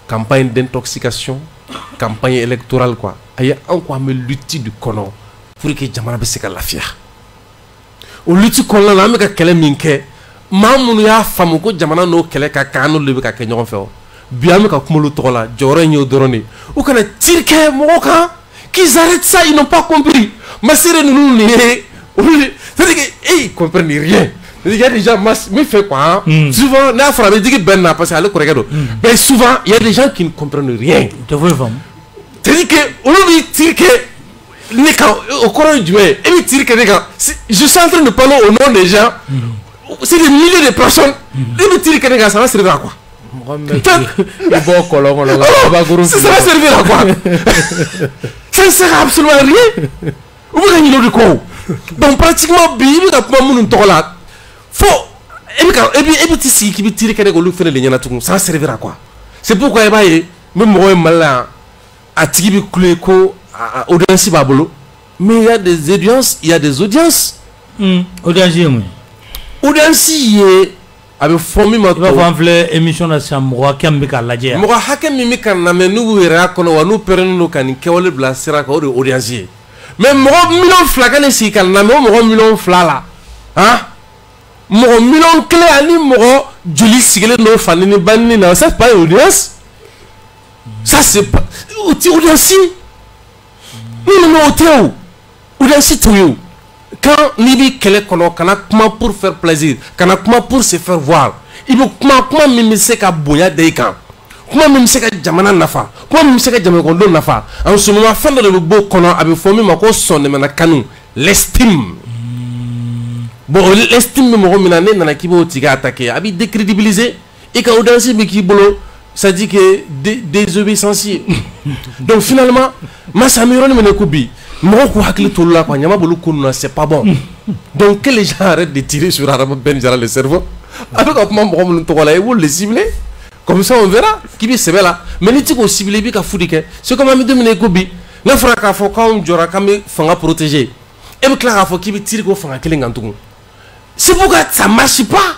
campagne d'intoxication campagne électorale quoi ayi an ko an bɛ lutte de kɔnɔ pour que jamana bɛ se ka lafiya. O lutte kɔnɔna na an bɛ ka kɛlɛ min kɛ maa minnu y'a faamu ko jamana n'o kɛlɛ ka kan an n'olu de bɛ ka kɛ ɲɔgɔn fɛ o bi an bɛ ka kuma olu tɔgɔ la jɔyɔrɔ in y'o dɔrɔn de ye u kana tir kɛ mɔgɔw kan qu'ils arrêtent ça, ils n'ont pas compris. Masire ninnu nin ye olu, c'est-à-dire que ils comprennent rien. Il y a des gens min fɛ quoi, souvent n'a fɔra a bɛ digi bɛn na parce que ale kɔrɔkɛ don, mais souvent il y a des gens qui ne comprennent rien. Tɛ foyi faamu. C'est-à-dire que olu bɛ tir kɛ ne kan, o kɔrɔ ye jumɛn ye? E bɛ tir kɛ ne kan, je suis en train de parler au nom des gens, c'est des milliers de personnes, e bɛ tir kɛ ne kan, ça va servir à quoi? Mɔgɔ min bɛ i bɔ kɔlɔn kɔnɔ ka kabakuru Ça va servir à quoi? Ça ne sert à absolument rien. U bɛ ka ɲinɛ o de kɔ o. Donc pratiquement bi i bɛ ka kuma minnu tɔgɔ la, fo e bɛ ka e bɛ e bɛ t'i sigi k'i bɛ tir kɛ ne kan olu fana de ɲɛna tugun, ça va servir à quoi? C'est pourquoi i b'a ye n bɛ mɔgɔ ye Mali la yan, a tigi bɛ kule ko audience b'a bolo, mais il y a des audiences, il y a des audiences. Audience ye mun ye? Audience ye a bɛ fɔ min ma. I b'a fɔ an filɛ émission na sisan, mɔgɔ hakɛ min bɛ k'a lajɛ yan. Mɔgɔ hakɛ min bɛ ka lamɛn n'u b'u yɛrɛ kɔnɔ wa n'u pɛrɛnnen don ka nin kɛwale bila sira kan, o de ye audience ye. Mais mɔgɔ 2 millions ka ne sigi ka lamɛn, o mɔgɔ 2 millions la, han, mɔgɔ 1 million ani mɔgɔ joli sigilen don fanini banini na, ça c'est pas une audience. Ça c'est pas o ti audience. Non non, o tɛ o. Audience t'o ye o. Quand n'i bɛ kɛlɛ kɔnɔ, kana kuma pour faire plaisir, kana kuma pour se faire voir. I bɛ kuma kuma min bɛ se ka bonya da i kan, kuma min bɛ se ka jamana nafa, kuma min bɛ se ka jamana nafa. En ce moment fɛn dɔ de bɛ bɔ o kɔnɔ, a bɛ fɔ min ma ko sɔndɛmɛna kanu, l'estime. Bon, l'estime bɛ mɔgɔ min na, ne nana k'i b'o tigi attaquer, a b'i décrédibiliser, i ka audience bɛ k'i bolo, c'est à dire que désobéissance ye. Donc finalement masa an bɛ yɔrɔnin min na ko bi, mɔgɔw k'u hakili t'olu la quoi, ɲama b'olu ko ninnu na, c'est pas bon. Donc que les gens arrêtent de tirer sur Adama Ben Diarra le cerveau. A bɛ ka kuma mɔgɔ minnu tɔgɔ la, i b'olu de cibler. Comme ça on verra k'i bɛ sɛbɛ la, mais n'i tɛ k'o cibler, i bɛ ka fu de kɛ. C'est comme an bɛ don min na i ko bi, n'a fɔra k'a fɔ k'anw jɔra k'an bɛ fanga protéger, e bɛ tila k'a fɔ k'i bɛ tir k'o fanga kelen kan tugun. C'est pourquoi ça marche pas.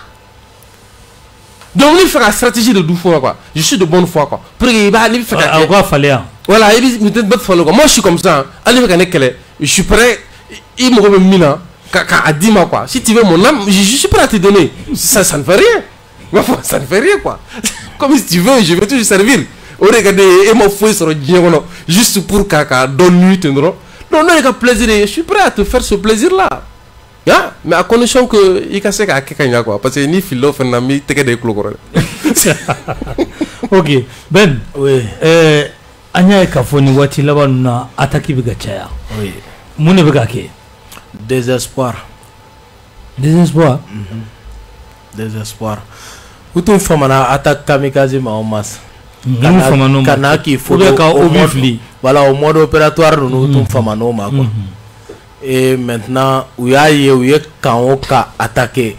Donc n'i fɛ ka stratégie de du fɔ quoi, je suis de bonne foi quoi, pour que i b'a n'i bɛ fɛ ka kɛ. O ka falen. Voilà, i bɛ bɛ falen quoi. Moi je suis comme ça, hali bɛ ka ne kɛlɛ, je suis prêt, i mago bɛ min na ka d'i ma quoi. Si tu veux mon âme, je suis prêt à te donner. Ça ne fait rien. Ça ne fait rien quoi. Comme si tu veux, je vais toujours servir. O de ka di e ma foyi sɔrɔ diɲɛ kɔnɔ juste pour k'a dɔn nuit ten dɔrɔn. Non, n'o ye ka plaisir ye, je suis prêt à te faire ce plaisir là. Ah, mais à condition que i ka se k'a kɛ ka ɲa quoi, parce que ni filila o fana na, n b'i tɛgɛ da i tulo kɔrɔ dɛ. Ok Ben. Oui. An y'a ye k'a fɔ nin waati laban ninnu na, attaque bɛ ka caya. Oui. Mun de bɛ ka kɛ? Désespoir. Désespoir. Désespoir. U tun famana attaque kamikaze ma o mas. Mun famana o ma? Ka na k'i foto ka obus fili. Voilà, au mode opératoire ninnu, u tun famana o ma quoi. Et maintenant u y'a ye, u ye kan o ka attaquer,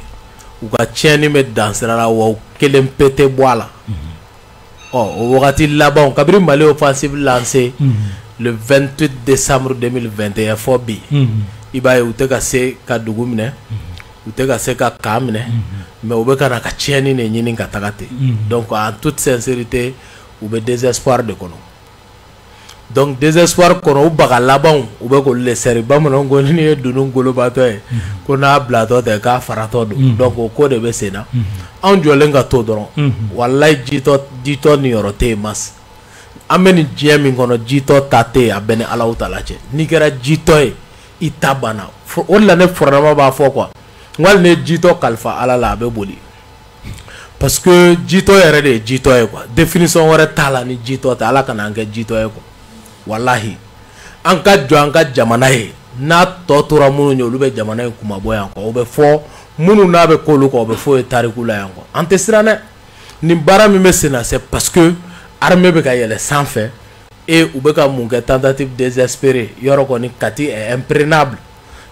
u ka tiɲɛni bɛ dan sira la, wa u kelen pe tɛ bɔ a la. Ɔ o wagati laban, kabini Mali offensive lancée le 28 décembre 2021 fɔ bi, i b'a ye u tɛ ka se ka dugu minɛ, u tɛ ka se ka camp minɛ, mais u bɛ ka na ka tiɲɛni de ɲini ka taga ten. Donc en toute sincérité, u bɛ désespoir de kɔnɔ. Donc désespoir kɔnɔ, u baga labanw u bɛ k'olu de sɛri. Bamananw ko ni ye dunun golobatɔ ye, ko n'a bilatɔ tɛ k'a faratɔ don. Donc o ko de bɛ sen na. Anw jɔlen ka to dɔrɔn, walayi, jitɔ niyɔrɔ tɛ yen mas. An bɛ nin diɲɛ min kɔnɔ, jitɔ ta tɛ yen, a bɛɛ ni Alahu taala cɛ. N'i kɛra jitɔ ye, i ta banna. O de la ne furanama b'a fɔ quoi, n ko hali ne ye jitɔ kalifa Ala la, a bɛ boli. Parce que jitɔ yɛrɛ de ye jitɔ ye quoi, définition wɛrɛ t'a la ni jitɔ tɛ. Ala kana an kɛ jitɔ ye quoi. Walahi, an ka jɔ an ka jamana ye, n'a tɔ tora minnu ye, olu bɛ jamana in kunmabɔ yan quoi. O bɛ fɔ minnu n'a bɛ k'olu kɔ, o bɛ fɔ o ye tariku la yan quoi. An tɛ siran dɛ. Nin baara min bɛ sen na, c'est parce que armée bɛ ka yɛlɛ sanfɛ et u bɛ ka mun kɛ, tentative désespérée. Yɔrɔ kɔni Kati est imprenable.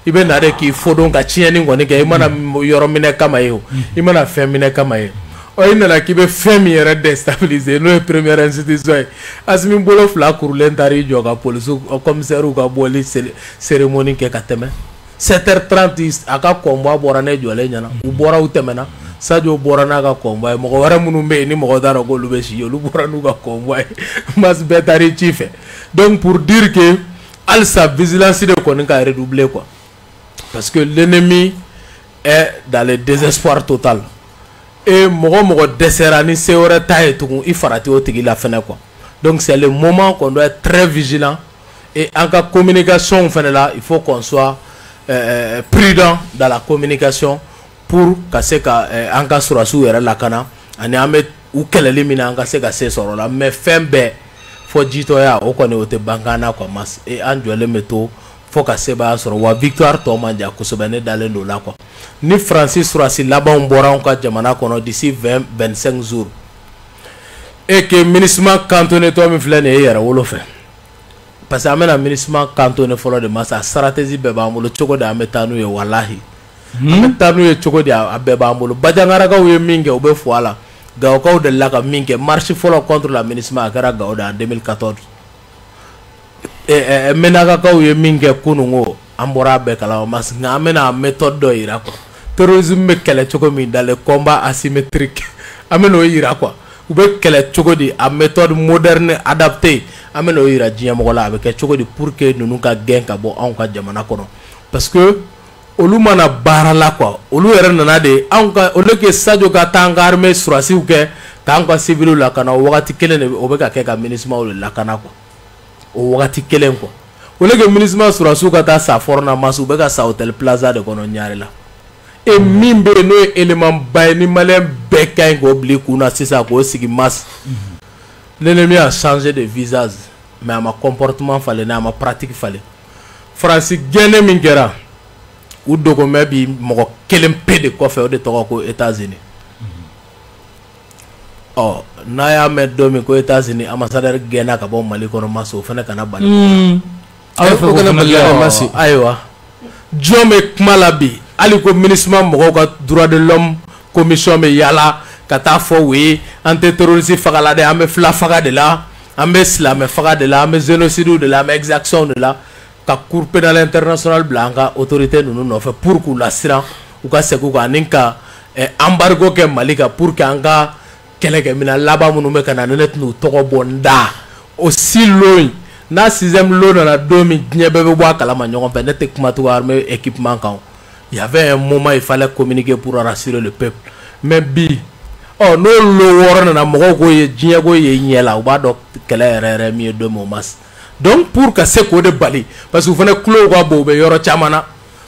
I bɛ na de k'i fodon ka tiɲɛni kɔni kɛ, i mana yɔrɔ minɛ kama ye o, i mana fɛn minɛ kama ye. Ɔ i nana k'i bɛ fɛn min yɛrɛ déstabiliser, n'o ye première institution ye, Asimi bolo fila kurulen taara i jɔ ka polisiw commissaire ka bɔli cérémonie kɛ ka tɛmɛ. 7h30 a ka convoi bɔra ne jɔlen ɲɛna, u bɔra u tɛmɛna. Sadio bɔra n'a ka convoi ye, mɔgɔ wɛrɛ minnu bɛ yen ni mɔgɔ t'a dɔn k'olu bɛ si, olu bɔra n'u ka convoi ye, mas bɛɛ taara i ci fɛ. Donc pour dire que halisa vigilance de kɔni ka redoubler quoi, parce que l'ennemi est dans le désespoir total. Et mɔgɔ mɔgɔ dɛsɛra ni se wɛrɛ t'a ye tugun, i farati o tigi la fɛnɛ quoi. Donc c'est le moment qu'on doit être très vigilant et en cas communication fɛnɛ la, il faut qu'on soit prudent dans la communication pour ka se ka an ka sɔrɔdasiw yɛrɛ lakana, ani an bɛ u kɛlɛli min na, an ka se ka se sɔrɔ la. Mais fɛn bɛɛ fɔ jitɔya, o kɔni o tɛ ban kan na quoi mas. Et an jɔlen bɛ to fo ka sebaaya sɔrɔ, wa victoire tɔ man jan kosɛbɛ, ne dalen don la quoi. Ni Faransi sɔrɔdasi labanw bɔra anw ka jamana kɔnɔ d'ici 20 25 jours, et que MINUSMA cantonné tɔ min filɛ nin ye Yɛrɛwolo fɛ, parce que an bɛna MINUSMA cantonné fɔlɔ de ma sa, stratégie bɛɛ b'an bolo cogo di an bɛ taa n'u ye, walahi an bɛ taa n'u ye cogo di, a bɛɛ b'an bolo. Bajangarakaw ye min kɛ, u bɛ fo a la. Gawokaw delila ka min kɛ, marche fɔlɔ contre la MINUSMA a kɛra Gawo de en 2014. Menakakaw ye min kɛ kununko, an bɔra a bɛɛ kalama mas, nka an bɛna méthode dɔ yira quoi. Terrorisme bɛ kɛlɛ cogo min dans le combat asymétrique, an bɛn'o yira quoi. U bɛ kɛlɛ cogo di, a méthode moderne adaptée, an bɛn'o yira diɲɛ mɔgɔ la, a bɛ kɛ cogo di pour que ninnu ka gɛn ka bɔ anw ka jamana kɔnɔ. Parce que olu mana baara la quoi, olu yɛrɛ nana de anw ka, au lieu que Sadio ka taa an ka armée sɔrɔdasiw kɛ k'an ka civils lakana, o wagati kelen de o bɛ ka kɛ ka MINUSMA de lakana quoi. O wagati kelen quoi, au lieu que MINUSMA sɔrɔdasiw ka taa sa fɔrɔna mas, u bɛ ka sa hôtel Plaza de kɔnɔ Ɲare la. Et min bɛ yen n'o ye élément ba ye, ni malien bɛɛ ka ɲi k'o bila i kun na sisan k'o sigi mas, l'ennemi a changé de visage, mais a ma comportement falen, a ma pratique falen. Faransi gɛnɛ min kɛra, u dogomɛ bi mɔgɔ kelen pe de kɔfɛ, o de tɔgɔ ko États-Unis. Ɔ n'a y'a mɛn don min ko États-Unis ambassadeur gɛnna ka bɔ Mali kɔnɔ mas, o fana kana bali. Ayiwa, jɔn bɛ kuma la bi, hali ko MINUSMA mɔgɔw ka droit de l'homme commission bɛ yala ka taa fɔ u ye An tɛ terroriste faga la dɛ, an bɛ fila faga de la, an bɛ silamɛ faga de la, an bɛ génocide de la, an bɛ exaction de la, ka Cour pénale internationale bila an ka autorité ninnu nɔfɛ pour k'u lasiran u ka segin u kan, ani ka embargo kɛ Mali kan pour que an ka kɛlɛkɛminɛn laban minnu bɛ ka na, ne tɛn'u tɔgɔ bɔ n da. O si lot in n'a sixième lot nana don min, diɲɛ bɛɛ bɛ bɔ a kalama ɲɔgɔn fɛ. Ne tɛ kuma tugun armée équipement kan. Il y avait un moment, il fallait communiquer pour rassurer le peuple, mais bi ɔ n'o lot 6 nana, mɔgɔw k'o ye, diɲɛ ko ye ɲɛ la, u b'a dɔn kɛlɛ yɛrɛ yɛrɛ min ye don min o ma. Donc pour ka se k'o de bali, parce que u fana tulow ka bon, u bɛ yɔrɔ caman na,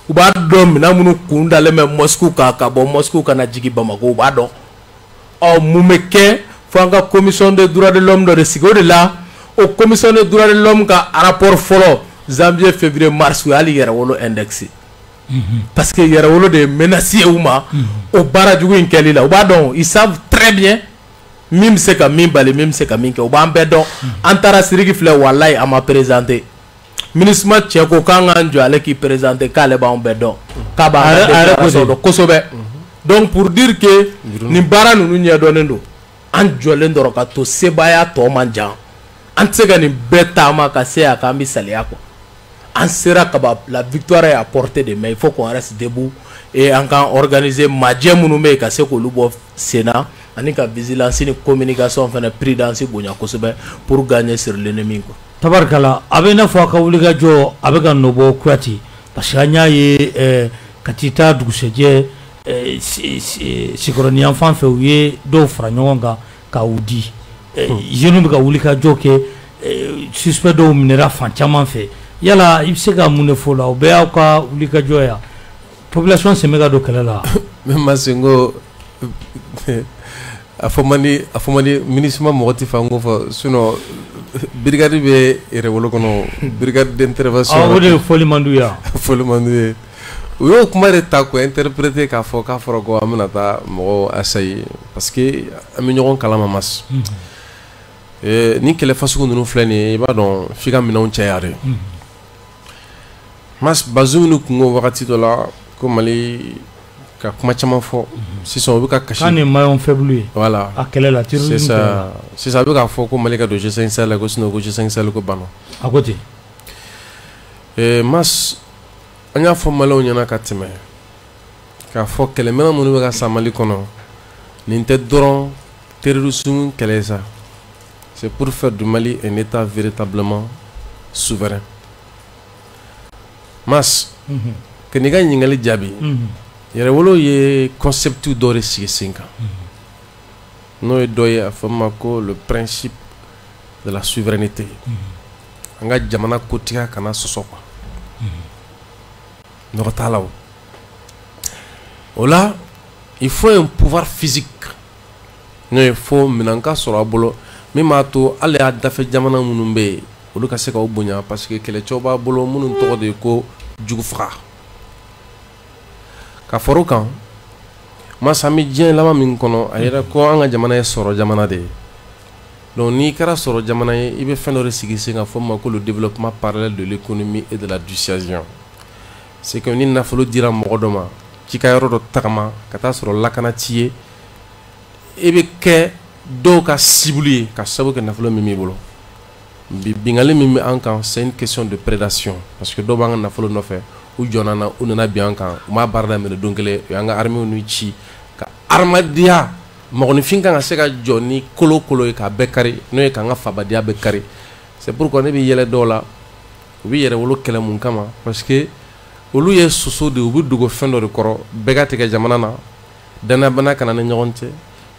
u b'a dɔn minɛn minnu kun dalen bɛ Moscou kan ka bɔ Moscou ka na jigin Bamako, u b'a dɔn. Ɔ mun bɛ kɛ? Fo an ka commission des droits de l'homme dɔ de sigi. O de la, o commission des droits de l'homme ka rapport fɔlɔ, janvier, février, mars, u y'ale Yɛrɛwolo indexé, parce que Yɛrɛwolo de ye menace ye u ma o baara jugu in kɛli la. U b'a dɔn, ils savent très bien min bɛ se ka min bali, min bɛ se ka min kɛ, u b'an bɛɛ dɔn. An taara Sidiki filɛ, walayi a ma présenté. MINUSMA cɛ ko k'an k'an jɔ, ale k'i présenté, k'ale b'anw bɛɛ dɔn, k'a b'an ka déclaration dɔn kosɛbɛ. Donc pour dire que nin baara ninnu ɲɛdɔnnen don, an jɔlen dɔrɔn ka to sebaaya tɔ man jan. An tɛ se ka nin bɛɛ taama ka se a kan, an bɛ saliya quoi. An sera kaba, la victoire est à portée de main, il faut qu'on reste debout et an k'an organiser. Majɛ minnu bɛ yen, ka se k'olu bɔ sen na, ani ka vigilance ni communication fana, prudence bonya kosɛbɛ pour gagner sur l'ennemi quoi. Tabarikala, a bɛ i n'a fɔ a ka wulikajɔ a bɛ ka nɔ bɔ Kuyate, parce que an y'a ye ka t'i ta dugusɛjɛ Sikɔrɔni yan fan fɛ, u ye dɔw fara ɲɔgɔn kan ka u di jeunes bɛ ka wulikajɔ kɛ, suspect dɔw minɛra fan caman fɛ. Yala i bɛ se ka mun de fɔ o la? O bɛɛ y'aw ka wulikajɔ ye, population sen bɛ ka don kɛlɛ la. Ne ma se n ko a fɔ man di, a fɔ man di. MINUSMA mɔgɔ tɛ fɛ an k'o fɔ, sinon brigade bɛ Yɛrɛwolo kɔnɔ, brigade d'intervention. O de ye fɔli man d'u ye. Fɔli man d'u ye. U y'o kuma de ta k'o interpréter k'a fɔ k'a fɔra ko an bɛna taa mɔgɔw assaillir, parce que an bɛ ɲɔgɔn kalama mas. Ni kɛlɛ fasugu ninnu filɛ nin ye, i b'a dɔn f'i ka minɛnw caya de. Mas Bazoum ni kungo wagati dɔ la ko Mali ka kuma caman fɔ, sisan u bɛ ka kasi. K'a ni maillon faible ye. Voilà. A kɛlɛ la terrorisme. C'est ça. Sisan a bɛ k'a fɔ ko Mali ka don G5 Sahel la, ko sinon ko G5 Sahel ko banna. A ko ten. Mas an y'a fɔ Maliyɛnw ɲɛna ka tɛmɛ k'a fɔ kɛlɛminɛn minnu bɛ ka san Mali kɔnɔ, nin tɛ dɔrɔn terrorisme kɛlɛ sa, c'est pour faire du Mali un État véritablement souverain. Mas ka n'i ka ɲininkali jaabi, Yɛrɛwolo ye concept dɔ de sigi sen kan, n'o ye dɔ ye a fɔ ma ko le principe de la souveraineté, an ka jamana kotigiya kana sɔsɔ quoi, nɔgɔ t'a la. O la, il faut un pouvoir physique, n'o ye fo minɛn ka sɔrɔ a bolo min b'a to hali a dafɛ jamana minnu bɛ yen, olu ka se k'aw bonya, parce que kɛlɛcɛw b'a bolo minnu tɔgɔ de ye ko jugu faga. Ka fara o kan, masa, an bɛ diɲɛ laban min kɔnɔ, a yɛrɛ ko an ka jamana ye sɔrɔ jamana de ye. Donc n'i kɛra sɔrɔ jamana ye, i bɛ fɛn dɔ de sigi sen kan fɔ ma ko le développement parallèle de l'économie et de la dissuasion. C'est que ni nafolo dira mɔgɔ dɔ ma k'i ka yɔrɔ dɔ tagama ka taa sɔrɔ lakana t'i ye, e bɛ kɛ dɔw ka cible ye ka sababu kɛ nafolo min b'i bolo. Bi bingali min bɛ an kan, c'est une question de prédation, parce que dɔw b'an ka nafolo nɔfɛ, u jɔnna na, u nana bin an kan, u m'a baara daminɛ don kelen, u y'an ka armée n'u ci ka adamadenya mɔgɔninfin kan ka se ka jɔ ni kolo kolo ye k'a bɛɛ kari, n'o ye k'an ka fabadenya bɛɛ kari. C'est pourquoi ne bɛ yɛlɛ dɔw la, u bɛ Yɛrɛwolo kɛlɛ mun kama? Parce que olu ye soso de ye, u bɛ dogo fɛn dɔ de kɔrɔ. Bɛɛ ka tigɛ jamana na, danayabana kana ni ɲɔgɔn cɛ,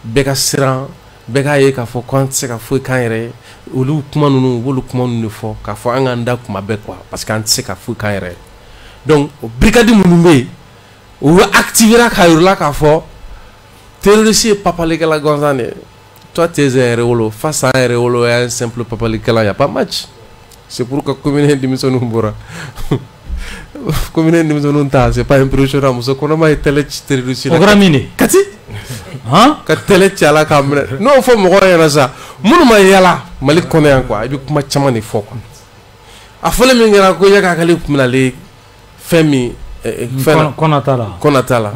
bɛɛ ka siran, bɛɛ k'a ye k'a fɔ ko an tɛ se ka foyi k'an yɛrɛ ye. Olu kuma ninnu, u b'olu kuma ninnu de fɔ k'a fɔ an k'an da kuma bɛɛ quoi, parce que an tɛ se ka foyi k'an yɛrɛ ye. Donc o brigade minnu bɛ yen, u bɛ activer k'a yir'u la k'a fɔ terroriste ye papalikɛla gansan de ye. Toi, tu es un Yɛrɛwolo, face à un Yɛrɛwolo et un simple papalikɛla, y a pas match. C'est pourquoi commune denmisɛnninw bɔra, commune denmisɛnninw ta, c'est pas impressionnant. Muso kɔnɔma ye tɛlɛ ci terroriste la. O kɛra min de? Kati. Han? Ka tɛlɛ ci a la k'a minɛ. N'o fɔ mɔgɔw ɲɛna sa, minnu ma yala Mali kɔnɔ yan quoi, i bɛ kuma caman de fɔ quoi. A fɔlen min kɛra ko Iyaka k'ale tun bɛna ale fɛn min fɛn kɔnɔ t'a la. Kɔnɔ t'a la.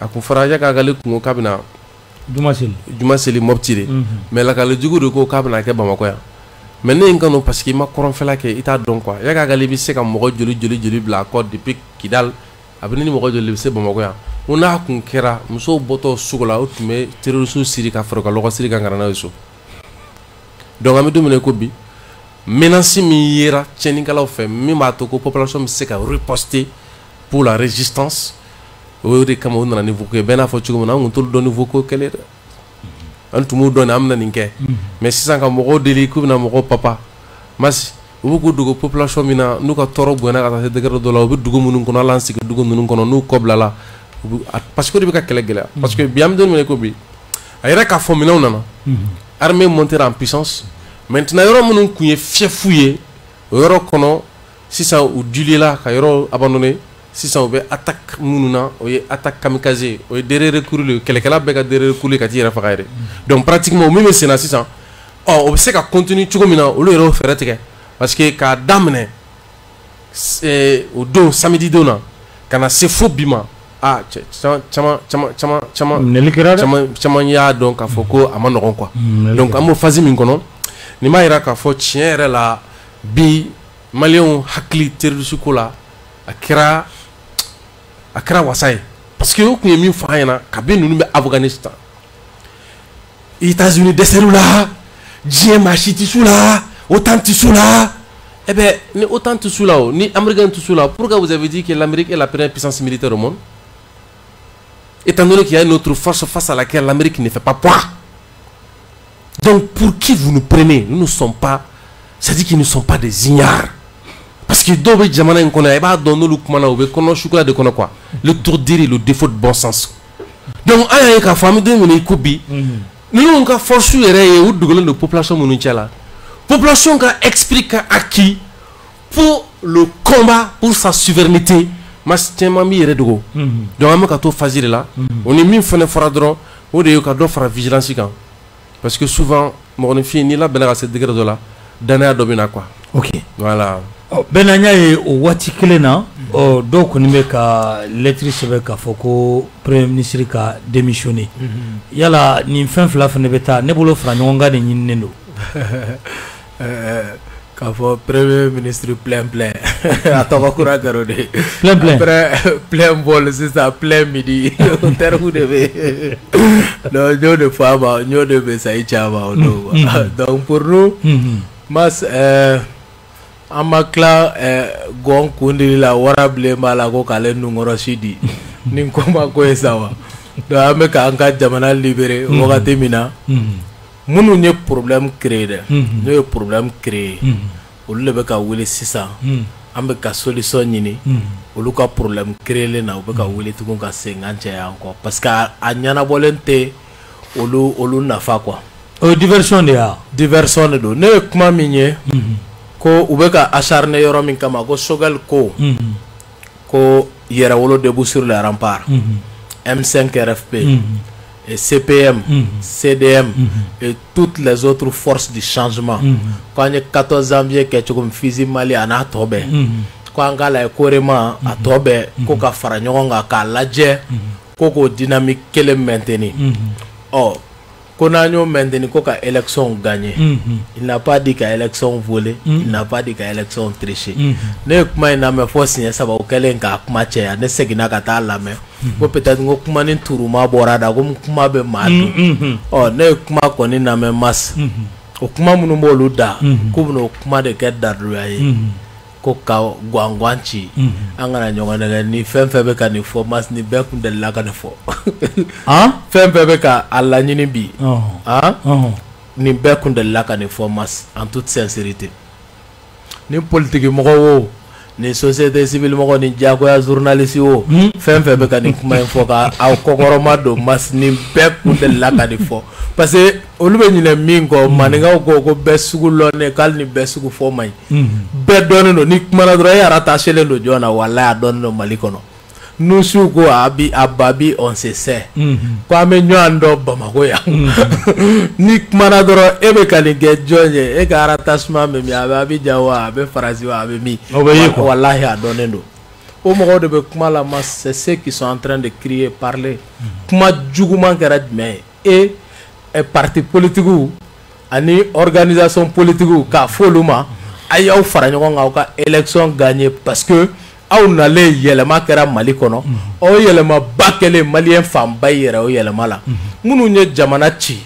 A kun fɔra Iyaka k'ale kun ko k'a bɛna Juma seli Mopti de. Mais lakali jugu de ko k'a bɛna kɛ Bamakɔ yan. Mais ne ye n kanu parce que i ma kɔrɔnfɛla kɛ, i t'a dɔn quoi. Yaka k'ale bɛ se ka mɔgɔ joli joli joli bila a kɔ depuis Kidal, a bɛ ni mɔgɔ joli bɛ se Bamakɔ yan. Ko n'a kun kɛra musow bɔtɔ sugu la, o tun bɛ terroriste siri ka fara u ka lɔgɔ siri kan ka na n'a ye so. Donc an bɛ don min na i ko bi, menace min yera tiɲɛnikɛlaw fɛ, min b'a to ko population bɛ se ka riposter pour la résistance, o de kama u nana ni voco ye. Bɛɛ n'a fɔ cogo min na, an kun t'olu dɔn ni voco kɛlɛ dɛ. An tun b'u dɔn, an bɛna nin kɛ. Mais sisan ka mɔgɔw deli k'u bɛna mɔgɔw papa masi, u bɛ k'u dogo population min na, n'u ka tɔɔrɔ bonyana ka taa se degré dɔ la, u bɛ dugu minnu kɔnɔ, hali an sigi dugu ninnu kɔnɔ, n'u kɔ bilala, parce que o de bɛ ka kɛlɛ gɛlɛya. Parce que bi an bɛ don min na i ko bi, a yɛrɛ k'a fɔ minɛnw nana, armée montée en puissance. Maintenant yɔrɔ minnu tun ye fief ye, o yɔrɔ kɔnɔ sisan u dilela ka yɔrɔ abandonné. Sisan u bɛ attaque minnu na, o ye attaque kamikaze, o ye dernier recours le, kɛlɛkɛla bɛɛ ka dernier recours ka t'i yɛrɛ faga yɛrɛ. Donc pratiquement min bɛ sen na sisan, ɔ o bɛ se ka continuer cogo min na, olu yɛrɛ y'o fɛɛrɛ tigɛ. Parce que k'a daminɛ o don samedi don na ka na se fo bi ma, ah cɛ, caman caman caman caman minɛli kɛra dɛ. Caman caman y'a dɔn k'a fɔ ko a ma nɔgɔn quoi. Donc an b'o phase min kɔnɔ, nin b'a yira k'a fɔ tiɲɛ yɛrɛ la bi, maliyɛnw hakili terroriste ko la, a kɛra wasa ye. Parce que o tun ye min fɔ an ɲɛna kabi ninnu bɛ Afghanistan, États-Unis dɛsɛr'u la, diɲɛ maa si tɛ s'u la, OTAN tɛ s'u la. Eh ben, ni OTAN tɛ s'u la, o ni Américain tɛ s'u la, pourquoi vous avez dit que l'Amérique est la première puissance militaire au monde, étant donné qu'il y a une autre force face à laquelle l'Amérique ne fait pas poids? Donc pour qui vous nous prenez? Nous ne sommes pas, c'est-à-dire qu'ils ne sont pas des ignares. Parce que dɔw bɛ jamana in kɔnɔ, i b'a dɔn n'olu kumana, u bɛ kɔnɔ suguya de kɔnɔ quoi. Le tourdir, le défaut de bon sens. Donc an y'a ye k'a fɔ an bɛ don min na i ko bi, ninnu ka force yɛrɛ ye u dogolen don population minnu cɛ la, population ka esprit ka acquis pour le combat pour sa souveraineté, mas caman b'i yɛrɛ dogo. Donc an bɛ ka to phase de la. O ni min fana fɔra dɔrɔn, o de ye ka dɔ fara vigilance kan. Parce que souvent mɔgɔninfin, n'i labɛnna ka se degré dɔ la, danaya dɔ bɛ na quoi. Voilà. Bɛɛ n'an y'a ye o waati kelen na, ɔ dɔw kɔni bɛ ka lettre sɛbɛn k'a fɔ ko premier ministre ka démissionner. Yala nin fɛn fila fana bɛ taa ne bolo, fara ɲɔgɔn kan de ɲininen don. K'a fɔ premier ministre plein plein, a tɔgɔ kura kɛra o de ye. Plein plein. Après plein bol, sisan plein midi, o terme de bɛ yen. Donc n y'o de fɔ a ma, n y'o de message ci a ma o don quoi. Donc pour nous, mas an ma tila gɔn kundili la, wara bilen b'a la ko k'ale nunkɔrɔsi di ni ko ma ko ye sa wa. Donc an bɛ k'an ka jamana libérer wagati min na, minnu ye problème créer dɛ, n'o ye problème créer, olu de bɛ ka wuli sisan. An bɛ ka solution ɲini olu ka problème créer na, u bɛ ka wuli tugun ka segin an cɛ yan kɔ, parce que a ɲɛnabɔlen tɛ olu nafa quoi. O ye diversion de ye wa? Diversion de don. Ne ye kuma min ye ko u bɛ ka acharner yɔrɔ min kama, ko Choguel ko Yɛrɛwolo debout sur les remparts, M5 RFP et CPM, CDM et toutes les autres forces du changement, ko an ye 14 janvier kɛ cogo min, Fizi Mali a n'a tɔ bɛɛ, ko an k'a lajɛ carrément a tɔ bɛɛ ko ka fara ɲɔgɔn kan k'a lajɛ ko k'o dynamique kelen maintenir. Ɔ ko n'an y'o maintenir, ko ka élection gagner. Il n'a pas dit ka élection voler, il n'a pas dit ka élection tricher. Ne ye kuma in lamɛn fɔ siɲɛ saba. O kɛlen k'a kuma caya, ne seginna ka taa lamɛn ko peut-être n ko kuma ni turuma bɔra da komi kuma bɛ maa dun. Ɔ ne ye kuma kɔni lamɛn, mas o kuma minnu b'olu da, k'u bɛna o kuma de kɛ daluya ye ko ka guwanguwan ci an kana ɲɔgɔn nɛgɛ. Ni fɛn fɛn bɛ ka nin fɔ, mas ni bɛɛ kun delila ka nin fɔ. Fɛn fɛn bɛ ka a laɲini bi, nin bɛɛ kun delila ka nin fɔ, mas en toute sincérité. Ni politique mɔgɔ o, ni société civile mɔgɔ, ni diyagoya journaliste o, fɛn fɛn bɛ ka nin kuma in fɔ ka aw kɔkɔrɔma don, mas nin bɛɛ kun delila ka nin fɔ. Parce que olu bɛ ɲinɛ min kɔ, maninkaw ko ko bɛɛ sugu lɔnnen, k'ale ni bɛɛ sugu fɔ man ɲi. Bɛɛ dɔnnen don. Ni kumana dɔrɔn, e rattaché len don jɔn na? Walayi, a dɔnnen don Mali kɔnɔ. Nusiw ko a bi a ba bi, on se sait, ko an bɛ ɲɔgɔn dɔn Bamakɔ yan. Ni kumana dɔrɔn, e bɛ ka nin kɛ jɔn ye? E ka rattachement bɛ min? A bɛ Abidjan wa, a bɛ Faransi wa, a bɛ min? O bɛ ye quoi. Walahi, a dɔnnen don. O mɔgɔw de bɛ kuma la, ma c'est ceux qui sont en train de crier, parler. Kuma juguman kɛra jumɛn ye? Et parti politique ani organisation politique k'a fɔ olu ma a y'aw fara ɲɔgɔn kan aw ka élection gagner parce que aw nalen yɛlɛma kɛra Mali kɔnɔ o yɛlɛmaba kɛlen malien fanba yɛrɛ o yɛlɛma la minnu ye jamana ci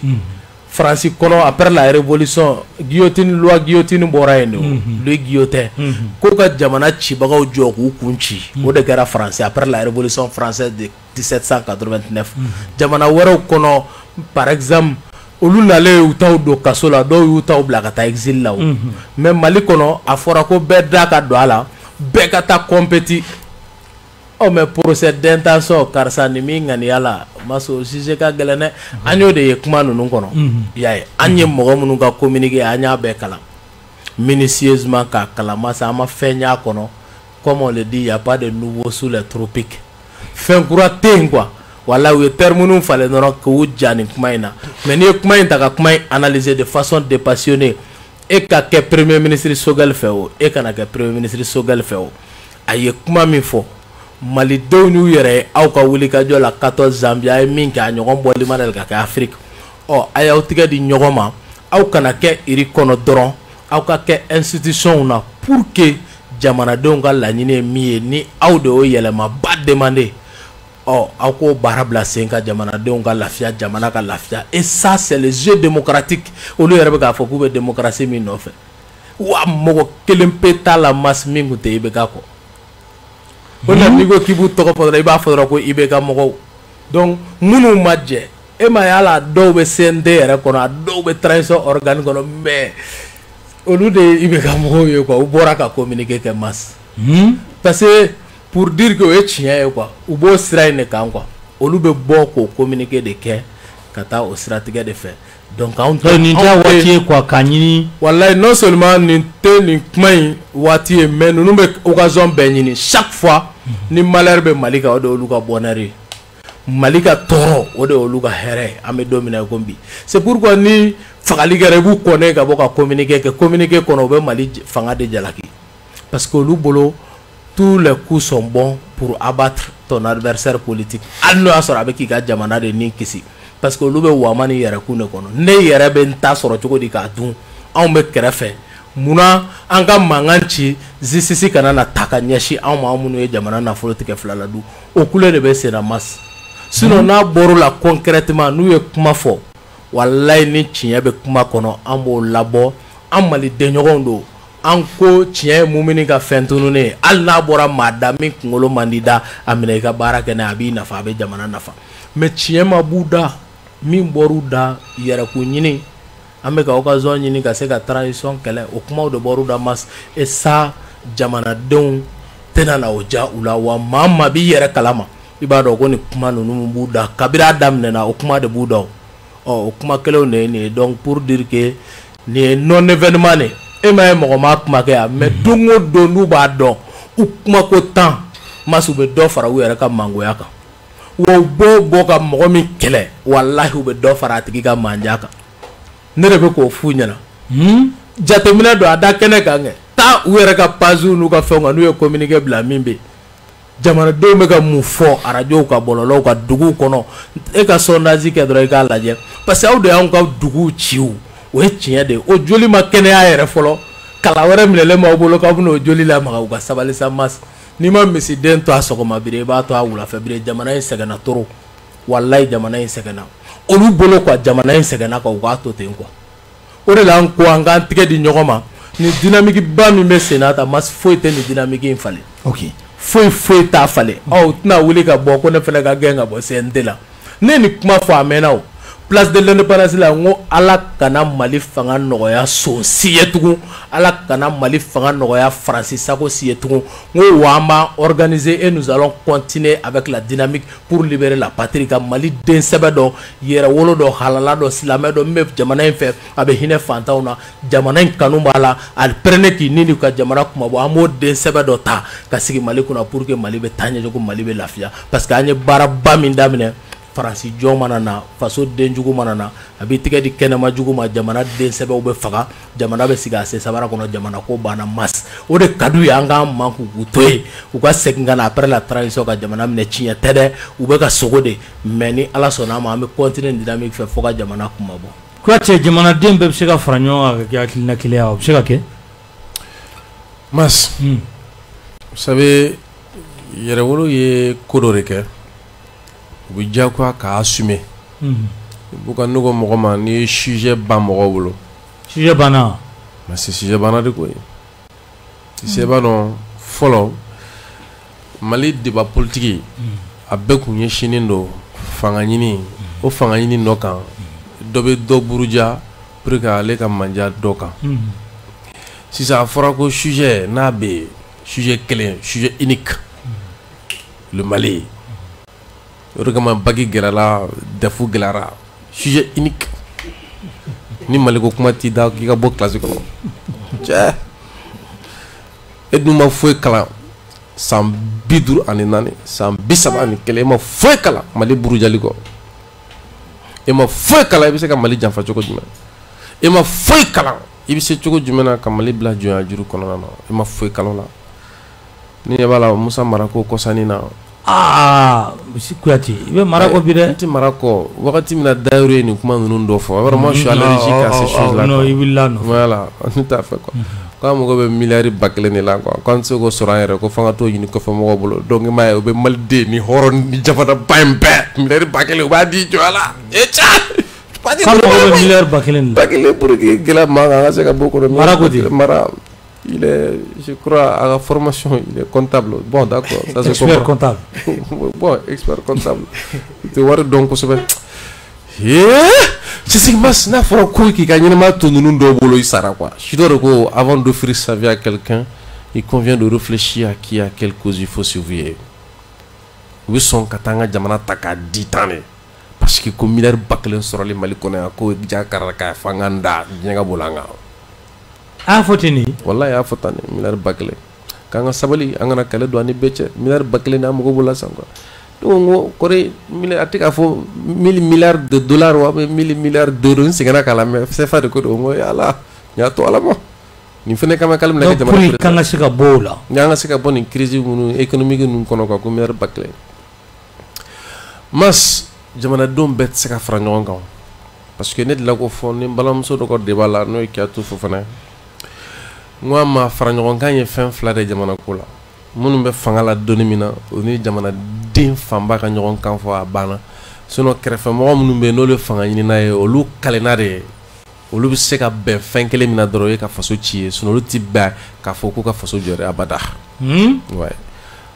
Faransi kɔnɔ après la révolution guillotine loi guillotine bɔra yen de Louis Guillotin ko ka jamana cibagaw jɔ k'u kun ci o de kɛra Faransi après la révolution française de 1789 jamana wɛrɛw kɔnɔ par exemple olu nalen y'u taw don kaso la dɔw y'u taw bila ka taa exil la o mais Mali kɔnɔ a fɔra ko bɛɛ da ka don a la bɛɛ ka taa compétit ɔ mais procès d'intention karisa nin min ŋaniya la maso sujet ka gɛlɛn dɛ an y'o de ye kuma ninnu kɔnɔ i y'a ye an ye mɔgɔ minnu ka communiqué an y'a bɛɛ kalan minutieusement k'a kalan masa an ma fɛn y'a kɔnɔ comme on le dit y a pas de nouveau sous les tropiques fɛn kura tɛ yen quoi. Wala u ye termes falen dɔrɔn k'u ja nin kuma in na mais n'i ye kuma in ta ka kuma in analyser de façon dépassionnée e ka kɛ premier ministre Choguel fɛ o e kana kɛ premier ministre Choguel fɛ o a ye kuma min fɔ malidenw n'u yɛrɛ ye aw ka wulikajɔ la 14 janvier a ye min kɛ a ɲɔgɔn bɔli ma deli ka kɛ Afrique ɔ a y'aw tigɛ di ɲɔgɔn ma aw kana kɛ iri kɔnɔ dɔrɔn aw ka kɛ institution na pour que jamanadenw ka laɲini ye min ye ni aw de y'o yɛlɛmaba demander ɔ aw k'o baara bila sen kan jamanadenw ka lafiya jamana ka lafiya et ça c'est le jeu démocratique olu yɛrɛ bɛ k'a fɔ k'u bɛ démocratie min nɔfɛ wa mɔgɔ kelen pe t'a la mas min tun tɛ IBK kɔ o la n'i ko k'i b'u tɔgɔ fɔ dɔrɔn i b'a fɔ dɔrɔn ko IBK mɔgɔw donc minnu ma jɛ e ma ye hali a dɔw bɛ CNT yɛrɛ kɔnɔ a dɔw bɛ transition organe kɔnɔ mais olu de ye IBK mɔgɔw ye quoi u bɔra ka communiquer kɛ mas parce que pour dire que o ye tiɲɛ ye quoi u b'o sira in de kan quoi olu bɛ bɔ k'o communiquer de kɛ ka taa o siratigɛ de fɛ donc anw tɛ nin tɛ waati ye quoi k'a ɲini walayi non seulement nin tɛ nin kuma in waati ye mais ninnu bɛ occasion bɛɛ ɲini chaque fois ni malheur bɛ Mali kan o de y'olu ka bonheur ye Mali ka tɔɔrɔ o de y'olu ka hɛrɛ ye an bɛ don min na i ko bi c'est pourquoi ni fagali kɛra i b'u kɔnɛ ka bɔ ka communiquer kɛ communiquer kɔnɔ u bɛ Mali fanga de jalaki parce que olu bolo tous les coups sont bons pour abattre ton adversaire politique hali n'o y'a sɔrɔ a bɛ k'i ka jamana de ni kisi parce que olu bɛ wama ni yɛrɛkun de kɔnɔ ne yɛrɛ bɛ n ta sɔrɔ cogo di k'a dun anw bɛ kɛrɛfɛ munna an ka mankan ci justice kana na ta ka ɲɛsin anw ma anw minnu ye jamana nafolo tigɛ fila la dun o kule de bɛ sen na mas sinon n'a bɔr'o la concrètement n'u ye kuma fɔ walayi ni tiɲɛ bɛ kuma kɔnɔ an b'o labɔ an maliden ɲɔgɔnw don an ko tiɲɛ ye mumini ka fɛn tununnen ye hali n'a bɔra maa da min kunkolo man di da a minɛ i ka baara kɛ n'a ye a b'i nafa a bɛ jamana nafa mais tiɲɛ ma b'u da min bɔr'u da yɛrɛkun ɲini an bɛ ka occasion ɲini ka se ka transition kɛlɛ o kumaw de bɔr'u da mas et ça jamanadenw tɛna na o ja u la wa maa maa b'i yɛrɛ kalama i b'a dɔn ko nin kuma ninnu b'u da kabini a daminɛna o kuma de b'u da o o kuma kelenw de ye nin ye donc pour dire que nin ye non événement de e ma ye mɔgɔ ma kuma kɛ yan mais don o don n'u b'a dɔn u kumako tan mas u bɛ dɔ fara u yɛrɛ ka mangoya kan wa u b'o bɔ ka mɔgɔ min kɛlɛ walahi u bɛ dɔ fara a tigi ka manja kan ne de bɛ k'o f'u ɲɛna jateminɛ don a da kɛnɛ kan kɛ taa u yɛrɛ ka page n'u ka fɛnw kan n'u ye communiqué bila min bɛ yen jamanadenw bɛ ka mun fɔ arajow ka bɔlɔlɔw ka duguw kɔnɔ e ka sondage kɛ dɔrɔn i k'a lajɛ parce que aw de y'anw ka duguw ci o o ye tiɲɛ de ye o joli ma kɛnɛya yɛrɛ fɔlɔ kala wɛrɛ minɛlen b'aw bolo k'aw bɛna o joli lamaga u ka sabali sa mas n'i ma misiden to a sɔgɔma bere i b'a to a wulafɛ bere jamana in sɛgɛnna trop walayi jamana in sɛgɛnna olu bolo quoi jamana in sɛgɛnna quoi u k'a to ten quoi o de la an ko an k'an tɛgɛ di ɲɔgɔn ma nin dynamique ba min bɛ sen na tan mas foyi tɛ nin dynamique in falen ok foyi foyi t'a falen ɔ u tɛna wuli ka bɔ ko ne fana ka gɛn ka bɔ CNT la ne ye nin kuma fɔ a mɛnna o place de l'indépendance la n ko ala kana Mali fanga nɔgɔya son si ye tugun ala kana Mali fanga nɔgɔya Faransi sago si ye tugun n ko wa an b'an organiser et nous allons continuer avec la dynamique pour libérer la patrie ka Mali den sɛbɛ dɔ yɛrɛwolo dɔ halala dɔ silamɛ dɔ min bɛ jamana in fɛ a bɛ hinɛ fantanw na jamana in kanu b'a la a pɛrɛnɛ k'i ni ka jamana kumabɔ an b'o den sɛbɛ dɔ ta ka sigi Mali kunna pour que Mali bɛ taa ɲɛ cogo Mali bɛ lafiya parce que an ye baaraba min daminɛ. Faransi jɔn mana na, faso denjugu mana na, a b'i tɛgɛ di kɛnɛma jugu ma, jamana den sɛbɛw bɛ faga, jamana bɛ sigi a sen sabara kɔnɔ, jamana ko banna mas. O de ka d'u ye an k'an man k'u to yen, u ka segin ka na après la transition ka jamana minɛ. Tiɲɛ tɛ dɛ, u bɛ ka sogo de, mais ni Ala sɔnna a ma, an bɛ continuer dynamique fɛ fo ka jamana kunma bɔ. Kuyate, jamanaden bɛɛ bɛ se ka fara ɲɔgɔn kan ka kɛ hakilina kelen ye, o bɛ se ka kɛ? Mas, vous savez, Yɛrɛwolo ye ko dɔ de kɛ, u bɛ diyagoya k'a assumer. Buka ne ko mɔgɔ ma, n'i ye sujet ban mɔgɔw bolo. Sujet banna. Mais c'est sujet banna de koyi. I b'a dɔn, fɔlɔ Mali débat politique a bɛɛ kun ɲɛsinnen don fanga ɲini, o fanga ɲini dɔ kan, dɔ bɛ dɔ buruja pour que ale ka manja dɔ kan. Sisan a fɔra ko sujet n'a bɛ yen, sujet kelen, sujet unique, le Mali. O de kama bac gɛlɛyara, DEF gɛlɛyara, sujet unique. Ni Mali ko kuma t'i da, k'i ka bɔ classe kɔnɔ. Cɛ, e dun ma foyi kalan san 54, san 31, e ma foyi kalan Mali burujali kɔ. E ma foyi kalan, i bɛ se ka Mali janfa cogo jumɛn? E ma foyi kalan, i bɛ se cogo jumɛn na ka Mali bila jɔnya juru kɔnɔna na? E ma foyi kalan o la. Ni ɲɛ b'a la, Musa Mara ko kɔsannin na. Aa, Kuyate, i bɛ mara kɔ bi dɛ. N tɛ mara kɔ. Wagati min na Dayero ye nin kuma ninnu dɔ fɔ, vraiment je suis allergique à ces choses là. Non, i wulila nɔfɛ. Voilà, ne t'a fɛ quoi. K'an mago bɛ miliyari 1000 de la quoi, k'an tɛ se k'o sɔrɔ an yɛrɛ ko f'an ka t'o ɲini kɔfɛ mɔgɔw bolo. Donc i m'a ye, u bɛ maliden ni hɔrɔn ni jamanaba in bɛɛ miliyari 1000, u b'a di jɔ la. E cɛ. K'an mago bɛ miliyari 1000 de la. 1000 pour que gɛlɛya man kan, an ka se ka bɔ o kɔnɔ. Mara ko ten. Mara, il est, je crois, à la formation, il est comptable. Bon, d'accord, ça se Expert comprend. comptable. Bon, expert comptable. Tɛ wari dɔn kosɛbɛ. Sisan mas n'a fɔra ko k'i ka ɲɛnɛmaya to ninnu dɔw bolo, i sara quoi. Si dɔ de ko, avant d'offrir sa vie à quelqu'un, il convient de réfléchir à qui, à quelle cause il faut se vouer. U bɛ sɔn ka taa an ka jamana ta k'a di tan de, parce que ko miliyari 1000 sɔrɔli Mali kɔnɔ yan, ko ja kara k'a fɔ an k'an da diɲɛ ka boli an kan. A y'a fɔ ten de. Walahi, a y'a fɔ tan de, miliyari 1000, k'an ka sabali, an kana kɛlɛ don an ni bɛɛ cɛ, miliyari 1000 ni an mago b'o la sisan quoi. Donc n ko kɔri a tɛ k'a fɔ 1000 milliards de dollars wa 1000 milliards d'euros, n seginna k'a lamɛn, CFA de ko don. N ko ala n y'a to Ala ma nin fana kama k'ale bɛna kɛ Donc jamana pour que k'an ka se ka bɔ o la. N'an ka se ka bɔ nin crise minnu économique ninnu kɔnɔ quoi, ko miliyari 1000. Mas, jamanadenw bɛɛ tɛ se ka fara ɲɔgɔn kan, parce que ne delila k'o fɔ ni n balimamuso dɔ ka débat la, n'o ye Kiyatu Fofana ye. N ko a ma, fara ɲɔgɔn kan ye fɛn fila de jamana ko la: minnu bɛ fanga la donni min na, o ni jamanaden fanba ka ɲɔgɔn kan fɔ, a banna. Sinon kɛrɛfɛmɔgɔ minnu bɛ yen, n'olu ye fanga ɲinina ye, olu kalenna de ye, olu bɛ se ka bɛn fɛn kelen min na dɔrɔn, o ye ka faso ci ye. Sinon olu ti bɛn k'a fɔ k'u ka faso jɔ dɛ, abada. Ouais.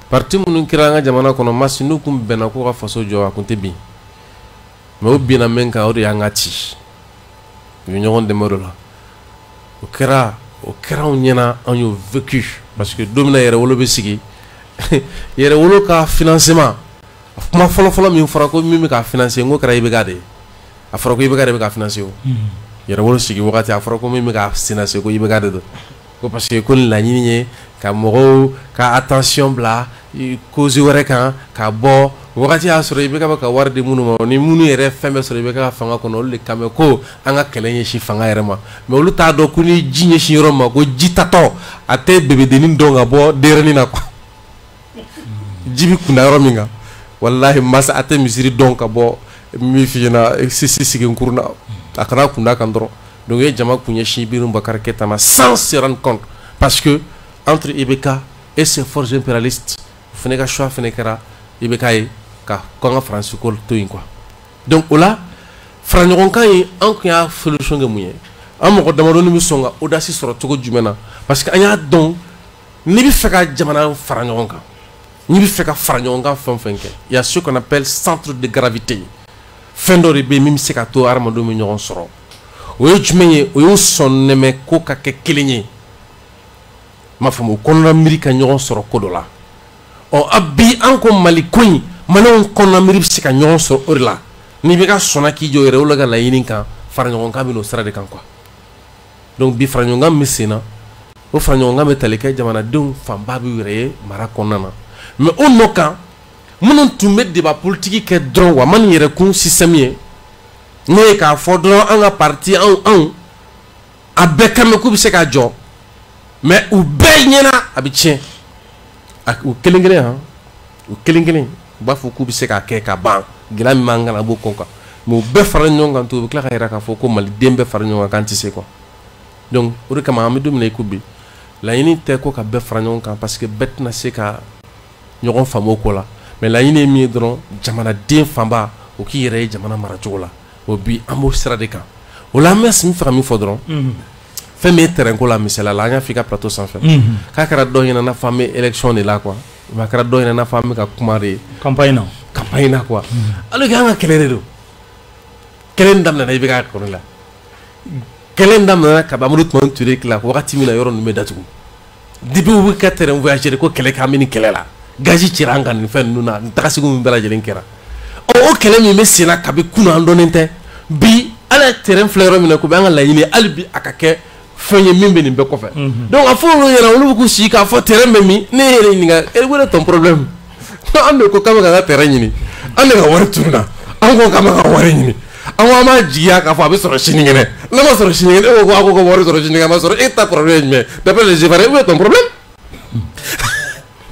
Parti minnu kɛra an ka jamana kɔnɔ, masi n'u kun bɛnna k'u ka faso jɔ, a kun tɛ bin. Mais o binna min kan, o de y'an ka ci, u ye ɲɔgɔn dɛmɛ o de la. O kɛra anw ɲɛna, an y'o vécu, parce que don min na Yɛrɛwolo bɛ sigi, Yɛrɛwolo ka financement kuma fɔlɔ-fɔlɔ min fɔra ko min bɛ k'a financer, n ko kɛra IBK de ye. A fɔra ko IBK de bɛ k'a financer. O Yɛrɛwolo sigi wagati, a fɔra ko min bɛ k'a financer, ko IBK de don, ko parce que ko nin laɲini ye ka mɔgɔw ka attention bila cause wɛrɛ kan ka bɔ. Wagati y'a sɔrɔ IBK bɛ ka wari di minnu ma, ni minnu yɛrɛ fɛn bɛɛ sɔrɔ IBK ka fanga kɔnɔ, olu de kan bɛ ko an ka kɛlɛ ɲɛsin fanga yɛrɛ ma. Mais olu t'a dɔn ko ni ji ɲɛsin yɔrɔ ma, ko ji tatɔ a tɛ bébédennin dɔn ka bɔ denyɛrɛnin na quoi. Ji bɛ kunda yɔrɔ min kan, walahi masa, a tɛ misiri dɔn ka bɔ min f'i ɲɛna sisi sigi nkurun na, a kana kunda kan dɔrɔn. Donc u ye jama kun ɲɛsin Ibrahim Boubacar Keïta ma sans se rendre compte, parce que entre IBK et ses forces impérialistes, o fana ka choix fana kɛra IBK ye ka ko an ka Faransi ko to yen quoi. Donc o la, fara ɲɔgɔn kan in, an kun y'a solution kɛ mun ye? An mɔgɔ damadɔni bɛ sɔn ka audace sɔrɔ cogo jumɛn na? Parce que an y'a dɔn, n'i bɛ fɛ ka jamana fara ɲɔgɔn kan, n'i bɛ fɛ ka fara ɲɔgɔn kan fɛn o fɛn kɛ, il y a ce qu'on appelle centre de gravité. Fɛn dɔ de bɛ yen min bɛ se ka to hadamadenw bɛ ɲɔgɔn sɔrɔ. O ye jumɛn ye? O y'o sɔn nɛmɛ ko ka kɛ kelen ye, n m'a faamu, o kɔnɔna miiri ka ɲɔgɔn sɔrɔ ko dɔ la. Ɔ, a bi an ko Mali ko in, maliyɛnw kɔnɔna miiri bɛ se ka ɲɔgɔn sɔrɔ o de la. N'i bɛ ka sɔnna k'i jɔ yɛrɛ wolo ka laɲini kan, fara ɲɔgɔn kan bɛ n'o sira de kan quoi. Donc bi, fara ɲɔgɔn kan min bɛ sen na, o fara ɲɔgɔn kan bɛ tali kɛ jamanadenw fanba b'u yɛrɛ ye mara kɔnɔna na. Mais o nɔ kan, Minnu tun bɛ débat politique kɛ dɔrɔn wa man yɛrɛ kun système ye n'o ye k'a fɔ dɔrɔn an ka parti anw a bɛɛ kan mɛn k'u bɛ se k'a jɔ mais u bɛɛ ɲɛna a bɛ tiɲɛ u kelen kelen han u kelen kelen u b'a fɔ k'u bɛ se k'a kɛ ka ban gɛlɛya min b'an kan a b'o kɔn kan mais u bɛɛ fara ɲɔgɔn kan to u bɛ tila ka yira k'a fɔ ko maliden bɛɛ fara ɲɔgɔn kan k'an tɛ se quoi. Donc o de kama an bɛ don min na i ko bi laɲini tɛ ko ka bɛɛ fara ɲɔgɔn kan parce que bɛɛ tɛna se ka ɲɔgɔn faamu o ko la mais laɲini ye min ye dɔrɔn jamanaden fanba o k'i yɛrɛ ye jamana maracogo la o bi an b'o sira de kan o la an bɛ fɛ ka min fɔ dɔrɔn fɛn min ye terrain ko la misaliya la an y'a f'i ka plateau sanfɛ k'a kɛra dɔw ɲɛna n'a fɔ an bɛ élection de la quoi a kɛra dɔw ɲɛna n'a fɔ an bɛ ka kuma de campagne na quoi alors que an ka kɛlɛ de don kɛlɛ in daminɛna i bɛ k'a kɔnɔ la kɛlɛ in daminɛna kabi Amadu Tumani Ture tila wagati min na yɔrɔ ninnu bɛ datugu depuis u bɛ ka terrain voyager ko kɛlɛ k'an bɛ nin kɛlɛ la gazi cira an kan nin fɛn ninnu na nin tagasegin min bɛɛ lajɛlen kɛra ɔ o kɛlɛ min bɛ sen na kabi kunun an dɔnnen tɛ bi ala terrain filɛ yɔrɔ min na ko bɛ an ka laɲini hali bi a ka kɛ fɛn ye min bɛ nin bɛɛ kɔfɛ donc a fɔ olu ɲɛna olu bɛ k'u sigi k'a fɔ terrain bɛ min ne yɛrɛ ɲininka où est ton problème an de ko k'an bɛ k'an ka terrain ɲini an de ka wari tununna an ko k'an bɛ ka wari ɲini an ko an b'a jigiya k'a fɔ a bɛ sɔrɔ sinikɛnɛ n'a ma sɔrɔ sinikɛnɛ e ko a ko ko wari sɔrɔ sinikɛnɛ a ma sɔrɔ e ta problème ye jumɛn d'après les Ivoiriens où est ton problème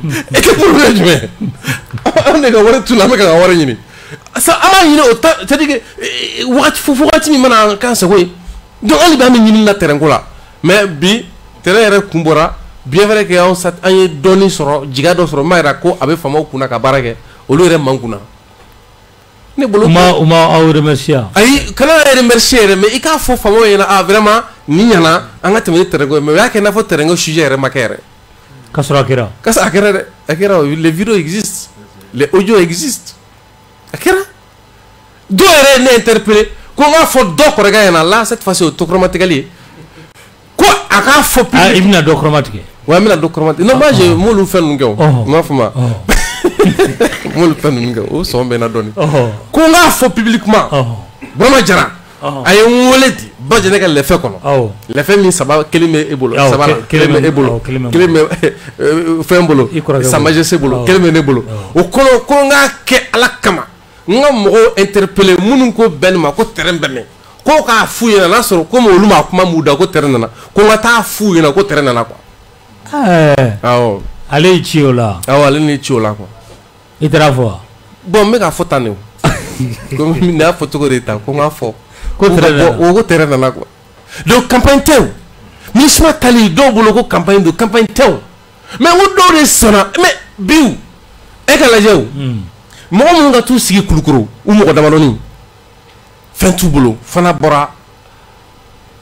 e ka problème ye jumɛn an de ka wari tununna an bɛ ka wari ɲini sa an b'a ɲini o ta c'est à dire que wagati fo wagati min mana k'an sago ye donc hali bi an bɛ ɲini na terrain ko la mais bi terrain yɛrɛ kun bɔra bien vrai que an ye dɔɔnin sɔrɔ jigiya dɔ sɔrɔ n b'a yira ko a bɛ faamaw kunna ka baara kɛ olu yɛrɛ man kunna ne bolo u ma aw remercier ayi kana remercier yɛrɛ mais i k'a fɔ faamaw ɲɛna ah vraiment nin ɲɛna an ka tɛmɛ ni terrain ko ye mais u y'a kɛ i n'a fɔ terrain ko sujet yɛrɛ ma kɛ yɛrɛ k'a sɔrɔ a kɛra k'a sɔrɔ a kɛra dɛ a kɛra les vidéos existent les audios existent a kɛra dɔw yɛrɛ ye ne interpellé ko n k'a fɔ dɔ kɔrɔkɛ ɲɛna là cette fois-ci o ye tokɔrɔmatigɛli ye ko a k'a fɔ ah i bɛna dɔ kɔrɔmatigɛ ouais n bɛna dɔ kɔrɔmatigɛ non moi je m'olu fɛn ninnu kɛ o n m'a fɔ ma m'olu fɛn ninnu kɛ o sɔn bɛ n na dɔɔni ko n k'a fɔ publiquement Burama Jara a ye n wele di Bajɛnɛ ka lɛfɛ kɔnɔ lɛfɛ min saba kelen bɛ e bolo saba la kelen bɛ e bolo kelen bɛ fɛn bolo Sa Majesté bolo kelen bɛ ne bolo o kɔnɔ ko n k'a kɛ Ala kama n ka mɔgɔw interpeller minnu ko bɛn nin ma ko terrain bɛ min ko k'a f'u ɲɛna n'a sɔrɔ komi olu ma kuma m'u da ko terrain nana ko n ka taa f'u ɲɛna ko terrain nana quoi. Awɔ. Ale y'i ci o la. Awɔ ale ni ci o la quoi. I taara fɔ wa. Bon n bɛ k'a fɔ tan de o. Komi nin y'a fɔ cogo de ta ko n k'a fɔ. Ko terrain nana. Ko terrain nana quoi. Donc campagne tɛ o. MINUSMA tali dɔw bolo ko campagne don campagne tɛ o. Mais n ko dɔw de sɔnna mais bi e ka lajɛ o. Mɔgɔ minnu ka t'u sigi Kulukoro u mɔgɔ damadɔni fɛn t'u bolo fana bɔra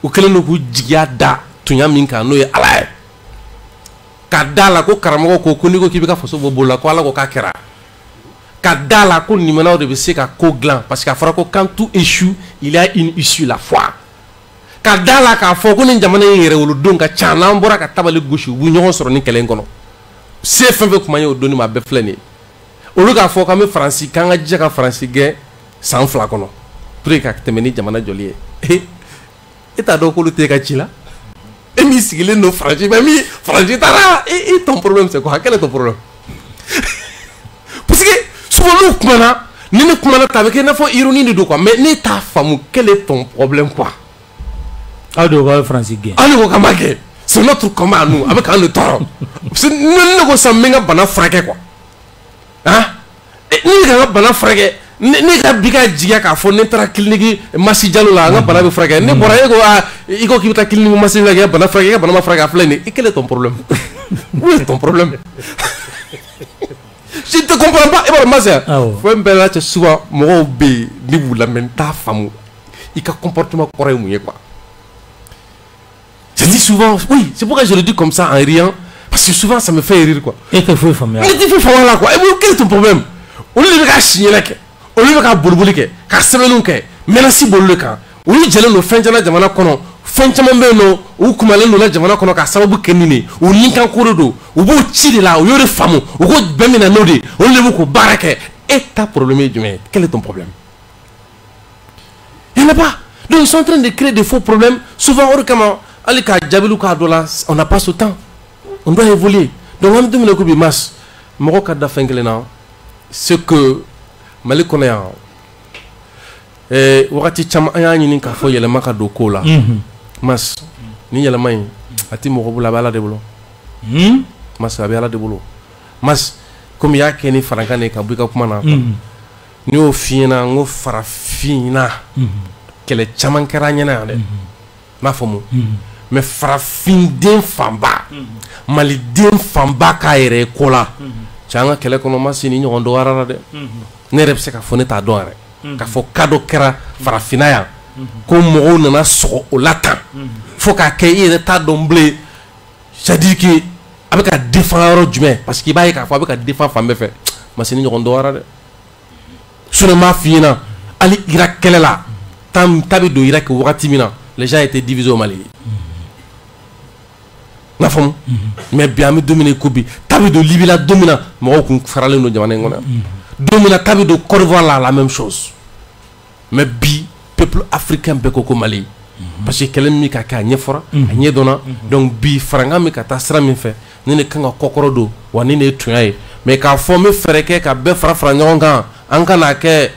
u kɛlen don k'u jigiya da tunya min kan n'o ye Ala ye ka da la ko karamɔgɔ ko ko n'i ko k'i bɛ ka faso bɔ bolo la ko Ala ko k'a kɛra ka da la ko nimanaw de bɛ se ka ko dilan parce que a fɔra ko quand tout échoue il y a une issue la foi ka da la k'a fɔ ko ni jamana in yɛrɛwolodon ka ca n'an bɔra ka tabali gosi u b'u ɲɔgɔn sɔrɔ ni kɛlɛ in kɔnɔ se fɛn fɛn kuma ye o donni ma a bɛɛ filɛ nin ye olu k'a fɔ k'an bɛ Faransi k'an ka jija ka Faransi gɛn san 2 kɔnɔ pour que ka tɛmɛ ni jamana jɔli ye e t'a dɔn k'olu t'e ka ci la e min sigilen don Faransi mais min Faransi taara e ton problème c'est quoi quel est ton problème parce que souvent n'u kumana ni ne kumana ta a bɛ kɛ i n'a fɔ ironie de don quoi mais ne t'a faamu quel est ton problème quoi. Aw de ko k'aw bɛ Faransi gɛn. Aw de ko k'an b'a kɛ c'est notre combat à nous a bɛ k'an de tɔɔrɔ parce que ne ko sisan n bɛ n ka bana furakɛ quoi ah ne ka n ka bana furakɛ ne ka bi ka jigiya k'a fɔ ne taara clinique Masi Jalo la n ka bana bɛ furakɛ ne bɔra e ko aa i ko k'i bɛ taa clinique Masi la k'i ka bana furakɛ i ka bana ma furakɛ a filɛ nin ye quel est ton problème où est ton problème je ne te comprends pas e b'a dɔn Masi fɛn bɛɛ la cɛ souvent mɔgɔw bɛ yen ne b'u lamɛn n t'a faamu i ka comportement kɔrɔ ye mun ye quoi. Je dis souvent oui c'est pourquoi je le dis comme ça en riant parce que souvent ça me fait rire quoi. E tɛ foyi faamuya. Ne tɛ foyi faamuya la quoi et quel est ton problème olu de bɛ ka si ɲɛnɛ kɛ olu bɛ ka boliboli kɛ ka sɛbɛnniw kɛ menace b'olu de kan olu jɛlen don fɛn caman jamana kɔnɔ fɛn caman bɛ yen nɔ u kumalen don la jamana kɔnɔ k'a sababu kɛ nin de ye u ni kan ko de don u b'o ci de la u y'o de faamu u ko bɛn min na n'o de ye olu de b'u k'o baara kɛ e ta problème ye jumɛn ye quel est ton problème il y en a pas donc ils sont en train de créer des faux problèmes souvent o de kama hali k'a jaabiliw k'a dɔ la on n'a pas ce temps on doit évoluer donc an bɛ don min na ko bi Mas mɔgɔ ka da fɛn kelen na ce que Mali kɔnɔ yan, wagati caman an y'a ɲini k'a fɔ yɛlɛma ka don ko la. Mas ni yɛlɛma in a ti mɔgɔ bolo, a bɛ Ala de bolo. Mas a bɛ Ala de bolo. Mas komi i y'a kɛ ni farankan de ye ka bɔ i ka kuma na, n'i y'o f'i ɲɛna, n ko farafinna kɛlɛ caman kɛra an ɲɛna yan dɛ, n b'a faamu. Mais farafinden fanba, maliden fanba k'a yɛrɛ ye ko la, cɛ an ka kɛlɛ kɔnɔ ma se ni ɲɔgɔn dɔgɔyara la dɛ. Ne yɛrɛ bɛ se k'a fɔ ne t'a dɔn yɛrɛ, k'a fɔ cas dɔ kɛra farafinna yan ko mɔgɔw nana sɔgɔ o la tan fo k'a kɛ i yɛrɛ t'a dɔn bilen, c'est à dire que a bɛ ka défend yɔrɔ jumɛn, parce que i b'a ye k'a fɔ a bɛ ka défend fan bɛɛ fɛ. Ma se ni ɲɔgɔn dɔgɔyara dɛ. Sinon n b'a f'i ɲɛna, hali Irak kɛlɛ la, ta bɛ don Irak wagati min na, les gens étaient divisés au Mali. N'a faamu. Mais bi an bɛ don min na i ko bi, ta bɛ don Libye la don min na, mɔgɔw kun faralen don jamana in kɔnɔ. Don min na ta bɛ don Côte d'Ivoire la, la même chose. Mais bi peuple africain bɛɛ ko ko Mali, parce que kɛlɛ min ka kɛ a ɲɛ fɔra, a ɲɛ dɔnna. Donc bi farankan bɛ ka taa sira min fɛ, ne de kan ka kɔkɔrɔ don, wa ni ne ye tunya ye. Mais k'a fɔ n bɛ fɛɛrɛ kɛ ka bɛɛ fara fara ɲɔgɔn kan, an ka n'a kɛ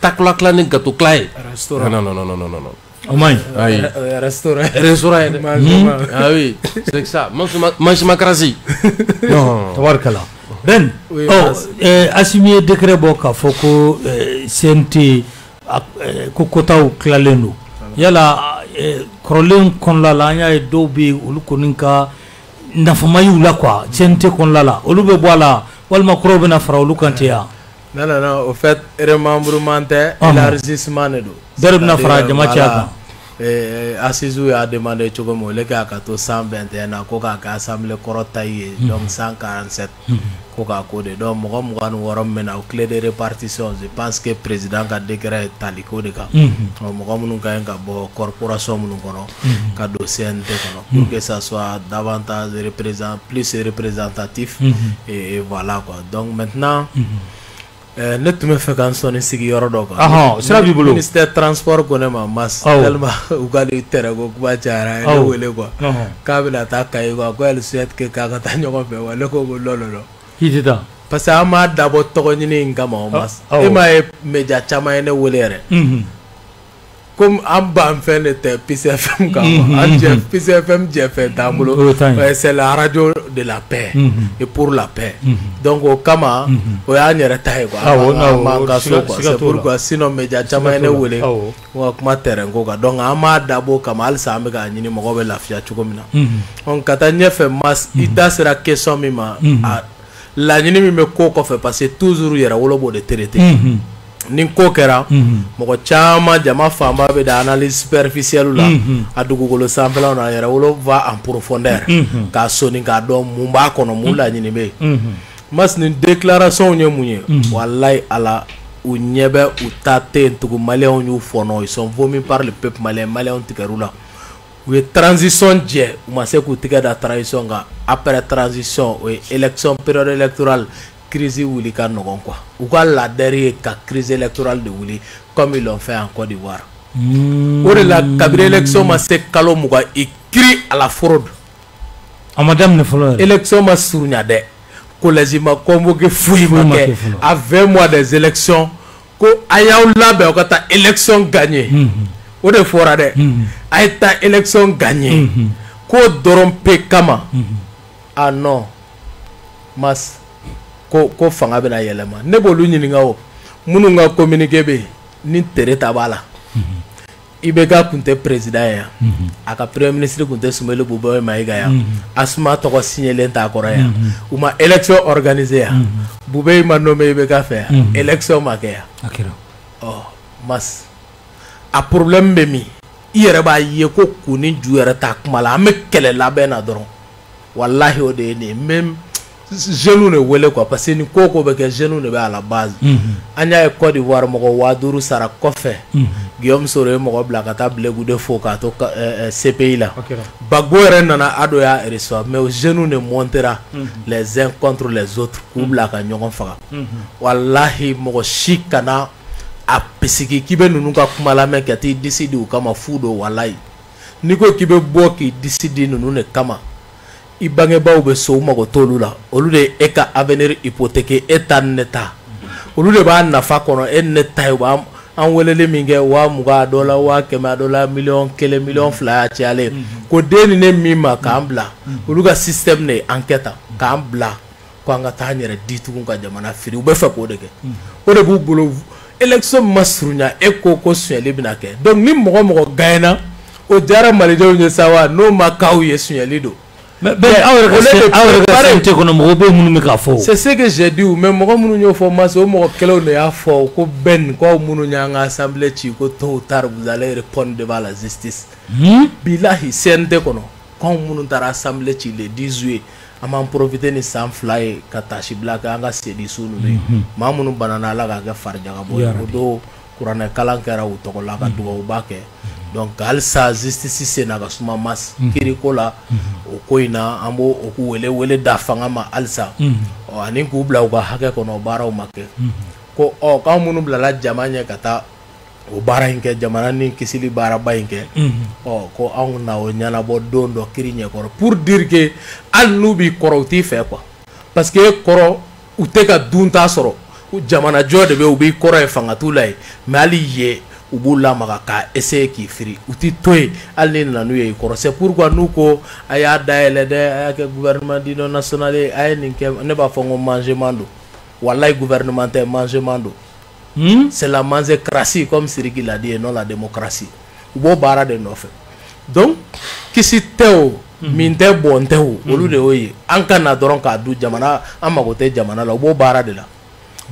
takula tila ni gâteau tila ye. Non non non non non non. O man ɲi. Ayi. Restaurant. Restaurant ye dɛ. Ah oui, c'est ça. Mansimakarasi. Non. Tabarikala. Ben, ɔ Assimi ye décret bɔ k'a fɔ ko CNT ko quotaw tilalen don. Yala kɔrɔlen kɔnɔna la, an y'a ye dɔw bɛ yen, olu kɔni ka nafama y'u la quoi, CNT kɔnɔna la, olu bɛ bɔ a la walima kuraw bɛna fara olu kan ten ya? Non non non, au fait remembrement tɛ, élargissement de don. Dɔ de bɛna fara jama caya kan. Assises y'a demandé cogo min, au lieu k'a ka to 121 na, ko k'a kɛ assemblée kɔrɔ ta ye, donc 147 ko k'a ko de. Donc mɔgɔ 26 min bɛ na o clé de répartition, je pense que président ka décret ye tali ko de kan. Mɔgɔ minnu ka ɲi ka bɔ corporation minnu kɔnɔ ka don CNT kɔnɔ, pour que ça soit davantage représent plus représentatif, et voilà quoi. Donc maintenant, ne tun bɛ fɛ ka n sɔnni sigi yɔrɔ dɔ kan. Sira b'i bolo. Ministère transport ko ne ma, mas tellement u ka nin terrain ko kuma cayara, ye ne wele quoi, k'a bɛna taa Kayi quoi, ko elle souhaite que k'a ka taa ɲɔgɔn fɛ wa. Ne ko ko non non non. K'i tɛ taa. Parce que an m'a dabɔ tɔgɔ ɲini in kama o mas. E m'a ye média caman ye ne wele yɛrɛ. Comme an ban fɛn de tɛ Peace FM kan, an jɛ Peace FM jɛfɛn t'an bolo. C'est la radio de la paix et pour la paix. Donc o kama o y'an yɛrɛ ta ye quoi. An b'an ka so quoi. C'est pourquoi sinon média caman ye ne wele ko ka kuma terrain ko kan. Donc an m'a dabɔ o kama, halisa an bɛ k'a ɲini mɔgɔw bɛ lafiya cogo min na. Donc ka taa ɲɛfɛ, mas i da sera question min ma, a laɲini min bɛ ko kɔfɛ, parce que toujours yɛrɛwolo b'o de traiter. Ni ko kɛra, mɔgɔ caman, jama fanba bɛ da analyse superficielle la, a dugukolo sanfɛlaw na. Yɛrɛwolo va en profondeur k'a sɔnni k'a dɔn mun b'a kɔnɔ, mun laɲini bɛ yen. Mas nin déclaration ye mun ye? Walayi Ala, u ɲɛ bɛ u ta tɛ yen tugun. Maliyɛnw y'u fɔnɔ, ils sont vomis par le peuple malien. Maliyɛnw tigɛr'u la. U ye transition jɛ, u ma se k'u tigɛ da transition kan. Après transition, o ye élection, période électorale, crise wuli ka nɔgɔn quoi. U ka ladɛri ye ka crise électorale de wuli, comme ils l'ont fait en Côte d'Ivoire. O de la kabini élection ma se kalo 20, i crie à la fraude. A ma daminɛ fɔlɔ yɛrɛ. Élection ma surunya dɛ, collège ma convoqué, foyi ma kɛ. À 20 mois des élections, ko a y'aw labɛn aw ka taa élection gagner. O de fɔra dɛ, a ye taa élection gagner. K'o dɔrɔn pe kama, ah non, mas ko fanga bɛna yɛlɛma. Ne b'olu ɲininka o minnu ka communiqué bɛ yen ni tere ta b'a la. IBK tun tɛ président ye yan, a ka premier ministre tun tɛ Soumeylou Boubèye Maïga yan, Asuma tɔgɔ signelen t'a kɔrɔ yan, u ma élection organisée yan, Boubèye ma nommé IBK fɛ yan, élection ma kɛ yan. Ɔ mas a problème bɛ min, i yɛrɛ b'a ye ko kun ni ju yɛrɛ t'a kuma la, an bɛ kɛlɛ labɛn na dɔrɔn. Walahi o de ye nin ye. Même jeunes de wele quoi, parce que ni ko ko bɛ kɛ, jeunes de bɛ à la base. An y'a ye Côte d'Ivoire mɔgɔ 5000 sara kɔfɛ, Guillaume Soro ye mɔgɔ bila ka taa Blé Goudé fo k'a to CPI la. Gbagbo yɛrɛ nana Ado y'a reçoit, mais jeunes de montera les uns contre les autres k'u bila ka ɲɔgɔn faga. Walahi mɔgɔ si kana a pisigi k'i bɛ ninnu ka kuma lamɛn ka t'i disi di u kama, fu don. Walahi n'i ko k'i bɛ bɔ k'i disi di ninnu de kama, i bangebaaw bɛ so, u mago t'olu la, olu de ye e ka avenir hypothéqué, e ta ni ne ta. Olu de b'a nafa kɔnɔ e ni ne ta ye u b'an an weleli min kɛ 20 000 a dɔ la 100 000 a dɔ la 1,1 million 2 million y'a cayalen ko den ni ne min ma k'an bila olu ka système de ye enquête k'an bila ko an ka taa an yɛrɛ di tugun ka jamana firi u bɛ fɛ k'o de kɛ o de b'u bolo élection ma surunya e ko ko sonyɛli bɛna kɛ donc ni mɔgɔ mɔgɔ gagnera o diyara malidenw ye sa wa n'o ma k'aw ye sonyɛli don. Mais aw yɛrɛ ka CNT kɔnɔ mɔgɔw bɛ minnu bɛ k'a fɔ. C'est ce que j'ai dit mais mɔgɔ minnu y'o fɔ ma o mɔgɔ kelenw de y'a fɔ ko Ben ko aw minnu y'an ka assemblée ci ko tôt ou tard vous allez répondre devant la justice. Bilahi CNT kɔnɔ k'anw minnu taara assemblée ci le 10 juillet an b'an profiter ni san 2 ye ka tasi bila kɛ an ka sedi su ninnu ye maa minnu banana Ala k'a kɛ farijagabɔ ye o don kuranɛ kalan kɛra u tɔgɔ la ka dugawuba kɛ. Donc halisa justice sen na ka suma mas kiiriko la o ko in na an b'o o k'u wele wele da fanga ma halisa ɔ ani k'u bila u ka hakɛ kɔnɔ baaraw ma kɛ ko ɔ k'anw minnu bilala jama ɲɛ ka taa o baara in kɛ jamana ni kisili baaraba in kɛ ɔ ko anw na o ɲɛnabɔ don dɔ kiiri ɲɛkɔrɔ pour dire que hali n'u b'i kɔrɔ u t'i fɛ quoi parce que e kɔrɔ u tɛ ka dunta sɔrɔ jamanajɔ de bɛ u b'i kɔrɔ ye fanga t'u la yen mais hali yen u b'u lamaga k'a essayer k'i firi u t'i to yen hali ni nana n'u ye i kɔrɔ c'est pourquoi n'u ko a y'a dayɛlɛ dɛ a y'a kɛ gouvernement d'union nationale ye a ye nin kɛ ne b'a fɔ n ko mangement don walahi gouvernement tɛ mangement don. C'est la mangécratie comme Sidiki l'a dit et non la démocratie u b'o baara de nɔfɛ donc kisi tɛ o min tɛ bɔn tɛ o olu de y'o ye an ka na dɔrɔn k'a dun jamana an mago tɛ jamana la u b'o baara de la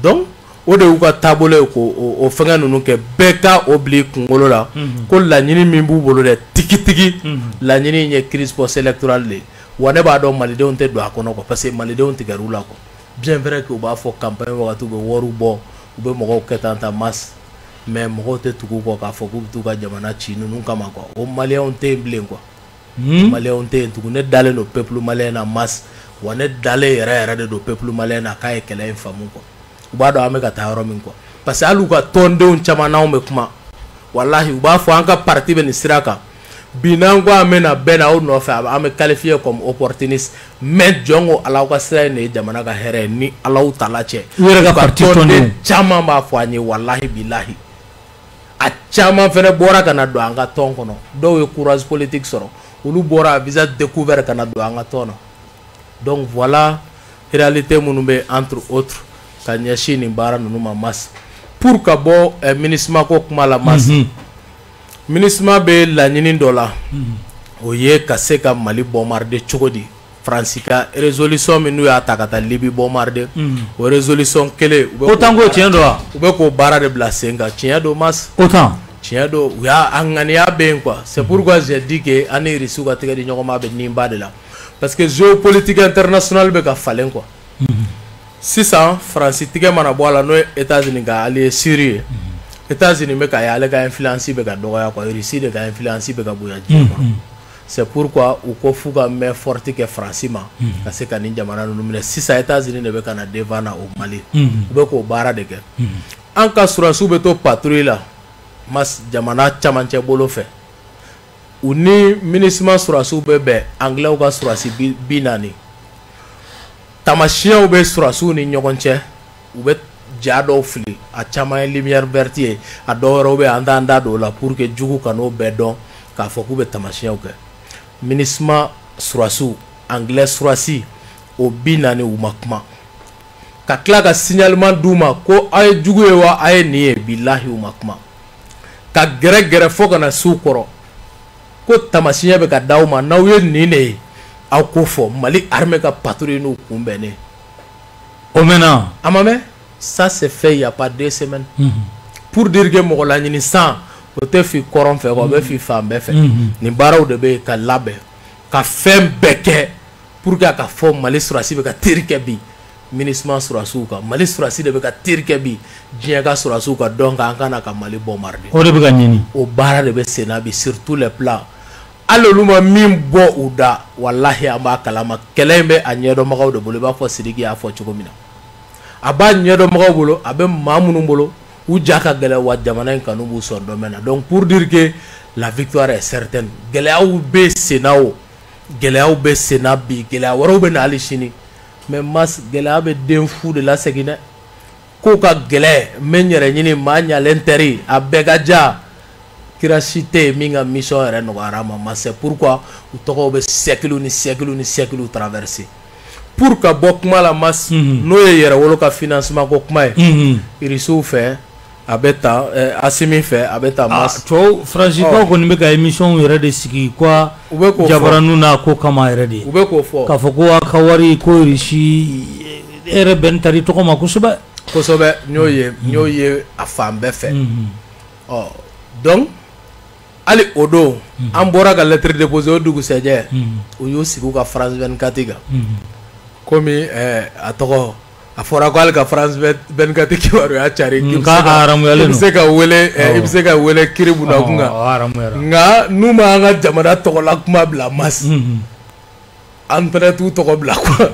donc o de y'u ka taabolo ye k'o o fɛngɛ ninnu kɛ bɛɛ ka o bila i kunkolo la ko laɲini min b'u bolo dɛ tigitigi laɲini in ye crise post électorale de ye wa ne b'a dɔn malidenw tɛ don a kɔnɔ quoi parce que malidenw tigɛr'u la quoi bien vrai que u b'a fɔ campagne wagati u bɛ wariw bɔ u bɛ mɔgɔw kɛ tan tan masse mais mɔgɔw tɛ tugu u kɔ k'a fɔ k'u bɛ t'u ka jamana ci ninnu kama quoi o maliyɛnw tɛ yen bilen quoi maliyɛnw tɛ yen tugun ne dalen don peuple malien na masse wa ne dalen yɛrɛ yɛrɛ de don peuple malien na k'a ye kɛlɛ in faamu quoi u b'a dɔn an bɛ ka taa yɔrɔ min quoi parce que hali u ka tɔndenw caman n'anw bɛ kuma walahi u b'a fɔ an ka parti bɛ nin sira kan bi n'an ko an bɛ na bɛɛ na aw nɔfɛ an bɛ qualifier comme opportuniste mais jɔn ko Ala aw ka sira in de ye jamana ka hɛrɛ ye ni Alaw tala cɛ. U yɛrɛ ka parti tɔndenw caman b'a fɔ an ye walahi bilahi a caman fɛnɛ bɔra ka na don an ka tɔn kɔnɔ dɔw ye courage politique sɔrɔ olu bɔra à visage découvert ka na don an ka tɔn na donc voilà réalité minnu bɛ entre autres ka ɲɛsin nin baara ninnu ma masse pour ka bɔ MINUSMA ko kuma la masse MINUSMA bɛ laɲini dɔ la o ye ka se ka Mali bombarder cogo di Faransi ka résolution min n'u y'a ta ka taa Libi bombarder o résolution kelen u bɛ OTAN ko tiɲɛ don wa u bɛ k'o baara de bila sen kan tiɲɛ don masse OTAN tiɲɛ don u y'a a ŋaniya bɛ yen quoi c'est pourquoi j'ai dit que an ni Russie ka tɛgɛ di ɲɔgɔn ma bɛ ninba de la parce que géopolitique internationale bɛ ka falen quoi sisan Faransi tigɛ mana bɔ a la n'o ye États-Unis ka allié sûr ye États-Unis bɛ ka ye ale ka influence bɛ ka dɔgɔya quoi Russie de ka influence bɛ ka bonya diɲɛ kɔnɔ c'est pourquoi u ko f'u ka main forte kɛ Faransi ma ka se ka nin jamana ninnu minɛ sisan États-Unis de bɛ ka na devant na au Mali u bɛ k'o baara de kɛ an ka sɔrɔdasiw bɛ to patrouille la mas jamana camancɛ bolo fɛ u ni MINUSMA sɔrɔdasiw bɛ bɛn anglais ka sɔrɔdasi 40 tamasiyɛnw bɛ sɔrɔdasiw ni ɲɔgɔn cɛ u bɛ ja dɔw fili a caman ye lumière verte ye a dɔw wɛrɛw bɛ yen an t'an da don o la pour que jugu ka n'o bɛɛ dɔn k'a fɔ k'u bɛ tamasiyɛnw kɛ MINUSMA sɔrɔdasiw anglais sɔrɔdasi o 40 u ma kuma ka tila ka signalement d'u ma ko aw ye jugu ye wa aw ye nin ye bilahi u ma kuma ka gɛrɛ gɛrɛ fo ka na s'u kɔrɔ ko tamasiyɛn bɛ ka d'aw ma n'aw ye nin de ye aw ko fɔ Mali armée ka patrouille n'u kunbɛnnen o mɛnna a ma mɛn ça c'est fait il y a pas 2 semaines pour dire que mɔgɔ laɲini san o tɛ fi kɔrɔn fɛ quoi o bɛ fi fan bɛɛ fɛ nin baaraw de bɛ yen ka labɛn ka fɛn bɛɛ kɛ pour que a ka fɔ Mali sɔrɔdasi bɛ ka teri kɛ bi MINUSMA sɔrɔdasiw kan Mali sɔrɔdasi de bɛ ka teri kɛ bi diɲɛ ka sɔrɔdasiw ka dɔn kan an ka na ka Mali bombarder o de bɛ ka ɲini o baara de bɛ sen na bi sur tous les plans hali olu ma min bɔ u da walahi an b'a kalama kɛlɛ in bɛ a ɲɛdɔnbagaw de bolo i b'a fɔ Sidiki y'a fɔ cogo min na a b'a ɲɛdɔnbagaw bolo a bɛ maa minnu bolo u ja ka gɛlɛn wa jamana in kanu b'u sɔn dɔ na donc pour dire que la victoire est certaine gɛlɛyaw bɛ sen na o gɛlɛyaw bɛ sen na bi gɛlɛya wɛrɛw bɛ na hali sini mais mas gɛlɛya bɛ den fu de lasegin dɛ. Ko ka gɛlɛn n bɛ n yɛrɛ ɲini maa ɲalen tɛri a bɛɛ ka ja kira si tɛ yen min ka mission yɛrɛ nɔgɔyara ma ma c'est pourquoi u tɔgɔw bɛ siècle ni siècle ni siècle traverser pour ka bɔ kuma la mas n'o ye yɛrɛwolo ka financement ko kuma ye irisiw fɛ a bɛ ta Asimi fɛ a bɛ taa mas tubabu Faransi kɔni bɛ ka émission yɛrɛ de sigi quoi u bɛ k'o fɔ jabaraninw n'a ko kama yɛrɛ de u bɛ k'o fɔ k'a fɔ ko a ka wari ko Irisi e yɛrɛ bɛn tari tɔgɔ ma kosɛbɛ kosɛbɛ n y'o ye a fan bɛɛ fɛ ɔ donc hali o don an bɔra ka lettre déposer o dugusɛjɛ u y'u sigi u ka France 24 kan komi a tɔgɔ a fɔra ko hali ka France 24 kibaruya cari k'i bɛ se ka wele i bɛ se ka wele kiri bundakun kan nka n'u ma an ka jamana tɔgɔla kuma bila mas an fɛnɛ t'u tɔgɔ bila quoi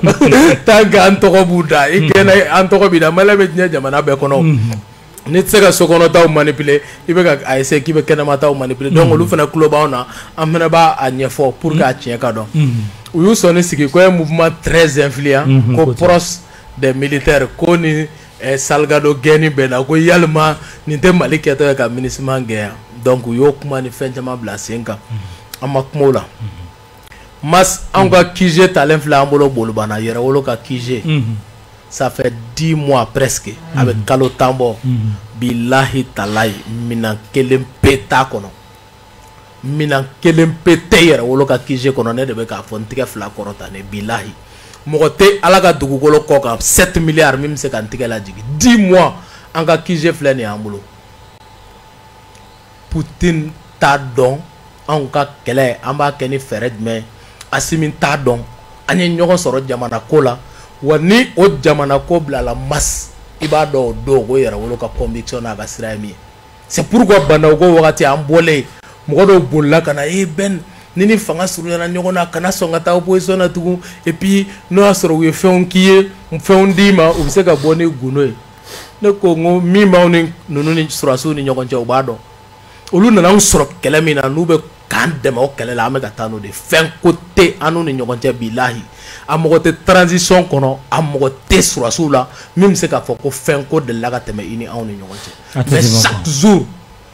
tant que an tɔgɔ b'u da i kɛnɛ an tɔgɔ b'i da maliyɛn bɛ diɲɛ jamana bɛɛ kɔnɔ n'i tɛ se ka sokɔnɔtaw manipuler i bɛ ka a essayer k'i bɛ kɛnɛmataw manipuler donc olu fana tulo b'anw na an fana b'a a ɲɛfɔ pour que a tiɲɛ ka dɔn u y'u sɔnni sigi ko un mouvement très influent ko proche des militaires ko ni Salgado gɛnni bɛnna ko yalima nin tɛ Mali kɛtɔ ye ka MINUSMA gɛn yan donc u y'o kuma ni fɛn caman bila sen kan an ma kuma o la mas anw ka QG talen filɛ an bolo Bolibana Yɛrɛwolo ka QG ça fait 10 mois presque a bɛ kalo 10 bɔ bilahi talahi minɛn kelen pe t'a kɔnɔ minɛn kelen pe tɛ Yɛrɛwolo ka QG kɔnɔ ne de bɛ k'a fɔ n tɛgɛ fila kɔrɔta ne bilahi mɔgɔ tɛ Ala ka dugukolo kɔ kan 7 milliards min bɛ se ka n tɛgɛ lajigin 10 mois an ka QG filɛ nin y'an bolo Poutine t'a dɔn anw ka kɛlɛ an b'a kɛ ni fɛɛrɛ jumɛn ye Asimi t'a dɔn an ye ɲɔgɔn sɔrɔ jamana ko la wa ni o jamana ko bilala mas i b'a dɔn o don ko Yɛrɛwolo ka conviction n'a ka sira ye min ye c'est pourquoi Bandaw ko wagati an bɔlen mɔgɔ dɔw bolila ka na e Ben ni fanga surunyana ɲɔgɔn na kana sɔn ka taa opposition na tugun et puis n'o y'a sɔrɔ u ye fɛnw k'i ye fɛnw d'i ma u bɛ se ka bɔ ni gundo ye ne ko n ko min b'anw ni ninnu ni sɔrɔdasiw ni ɲɔgɔn cɛ u b'a dɔn olu nana anw sɔrɔ kɛlɛ min na n'u bɛ k'an dɛmɛ o kɛlɛ la an bɛ ka taa n'o de ye fɛn ko tɛ an n'u ni ɲɔgɔn cɛ bilahi a mɔgɔ tɛ transition kɔnɔ a mɔgɔ tɛ sɔrɔdasiw la min bɛ se k'a fɔ ko fɛn ko delila ka tɛmɛ i ni anw ni ɲɔgɔn cɛ mais chaque jour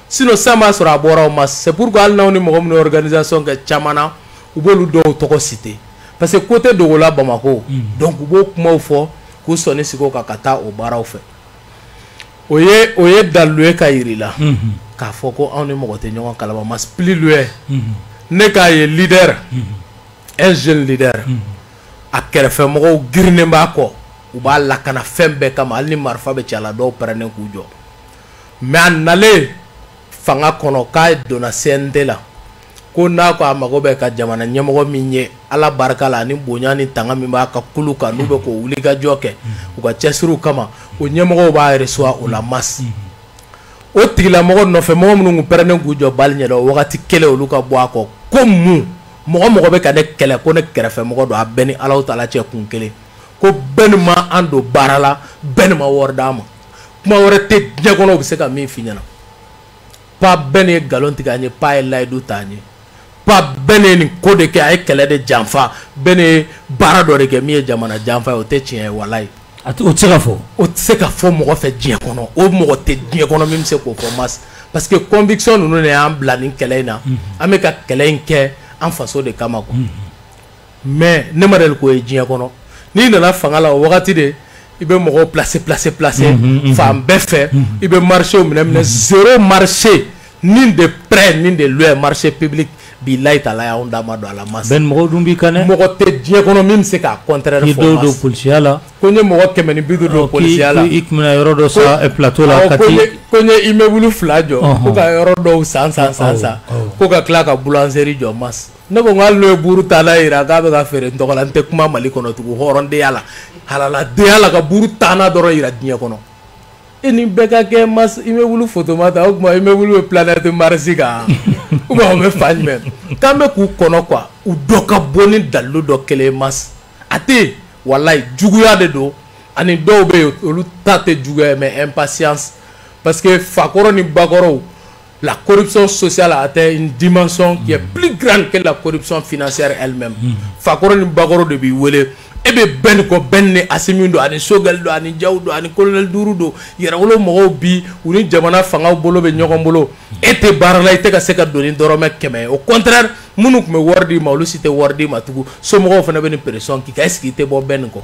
sinon sisan b'a sɔrɔ a bɔra o ma c'est pourquoi hali n'aw ni mɔgɔ minnu ye organisation kɛ caman na u b'olu dɔw tɔgɔ citer parce que ko tɛ dogo la Bamakɔ donc u b'o kumaw fɔ k'u sɔnni sigi o kan ka taa o baaraw fɛ o ye dalilu ye ka yir'i la k'a fɔ ko anw ni mɔgɔ tɛ ɲɔgɔn kalama mas plus loin ne k'a ye leader un jeune leader a kɛrɛfɛmɔgɔw girinnen b'a kɔ u b'a lakana fɛn bɛɛ kama hali ni marifa bɛ ci a la dɔw pɛrɛnnen k'u jɔ mais a nalen fanga kɔnɔ k'a donna CNT la ko n'a ko a mago bɛ ka jamana ɲɛmɔgɔ min ye Ala barika la ani bonya ni tanga min b'a ka kulu kan n'u bɛ k'o wulikajɔ kɛ u ka cɛsiriw kama o ɲɛmɔgɔw b'a reçoit o la masse o tigilamɔgɔ nɔfɛ mɔgɔ minnu tun pɛrɛnnen k'u jɔ bali ɲɛ o wagati kelen olu ka bɔ a kɔ ko mun mɔgɔ mɔgɔ bɛ ka ne kɛlɛ ko ne kɛrɛfɛmɔgɔ don a bɛɛ ni Alahu taala cɛ kun kelen ko bɛɛ ni ma an don baara la bɛɛ ni ma wari d'an ma kuma wɛrɛ tɛ diɲɛ kɔnɔ u bɛ se ka min f'i ɲɛna pa bɛɛ ni ye nkalon tigɛ an ye pa ye layidu ta an ye pa bɛɛ ne ye nin ko de kɛ a ye kɛlɛ de janfa bɛɛ ne ye baara dɔ de kɛ min ye jamana janfa ye o tɛ tiɲɛ ye walayi o tɛ se ka fɔ o tɛ se ka fɔ mɔgɔ fɛ diɲɛ kɔnɔ o mɔgɔ tɛ diɲɛ kɔnɔ min bɛ se k'o fɔ mas parce que conviction ninnu de y'an bila nin kɛlɛ in na an bɛ ka kɛlɛ in kɛ an faso de kama quoi mais ne ma deli k'o ye diɲɛ kɔnɔ n'i nana fanga la o wagati de i bɛ mɔgɔw placer placer placer fan bɛɛ fɛ i bɛ marché minɛ minɛ zéro marché ni de près ni de loin marché public bilayi talayi anw da ma don a la mas Ben mɔgɔw dun b'i kan dɛ mɔgɔ tɛ diɲɛ kɔnɔ min bɛ se k'a contraire k'i fɔ dɔw don mas polisiya la ko n ye mɔgɔ 150 don polisiya la i tun bɛna yɔrɔ dɔ sa plateau la awɔ, ka ko n t'i ye ko n ye immeuble 2 jɔ ko ka yɔrɔ dɔw san san san san ko ka tila ka boulangerie jɔ mas ne ko n ko hali n'o ye buru taala yira k'a bɛ ka feere n tɔgɔ la n tɛ kuma Mali kɔnɔ tugun hɔrɔndenya la halaladenya la ka buru taana dɔrɔn yira diɲɛ kɔnɔ e nin bɛɛ ka kɛ mas immeuble photo ma ta o tuma immeuble bɛ planète Mars kan ou bien o bɛ fan jumɛn k'an bɛ k'u kɔnɔ quoi u dɔ ka bɔ ni dalilu dɔ kelen ye mas a tɛ yen walayi juguya de don ani dɔw bɛ yen olu ta tɛ juguya ye mais impatience parce que fakɔrɔ ni bakɔrɔw la corruption sociale atteint une dimension qui est plus grande que la corruption financière elle-même. Fakɔrɔ ni bakɔrɔ de b'i wele E bɛ Ben kɔ, Ben ni Assimi don, ani Choguel don, ani Diaw don, ani colonel Duuru don. Yɛrɛwolo mɔgɔw bi u ni jamana fangaw bolo bɛ ɲɔgɔn bolo. E tɛ baara la, i tɛ ka se ka don ni dɔrɔmɛ 100 ye. Au contraire, minnu tun bɛ wari d'i ma, olu si tɛ wari d'i ma tugun. Somɔgɔw fana bɛ nin pression k'i kan. Est-ce que i tɛ bɔ Ben kɔ?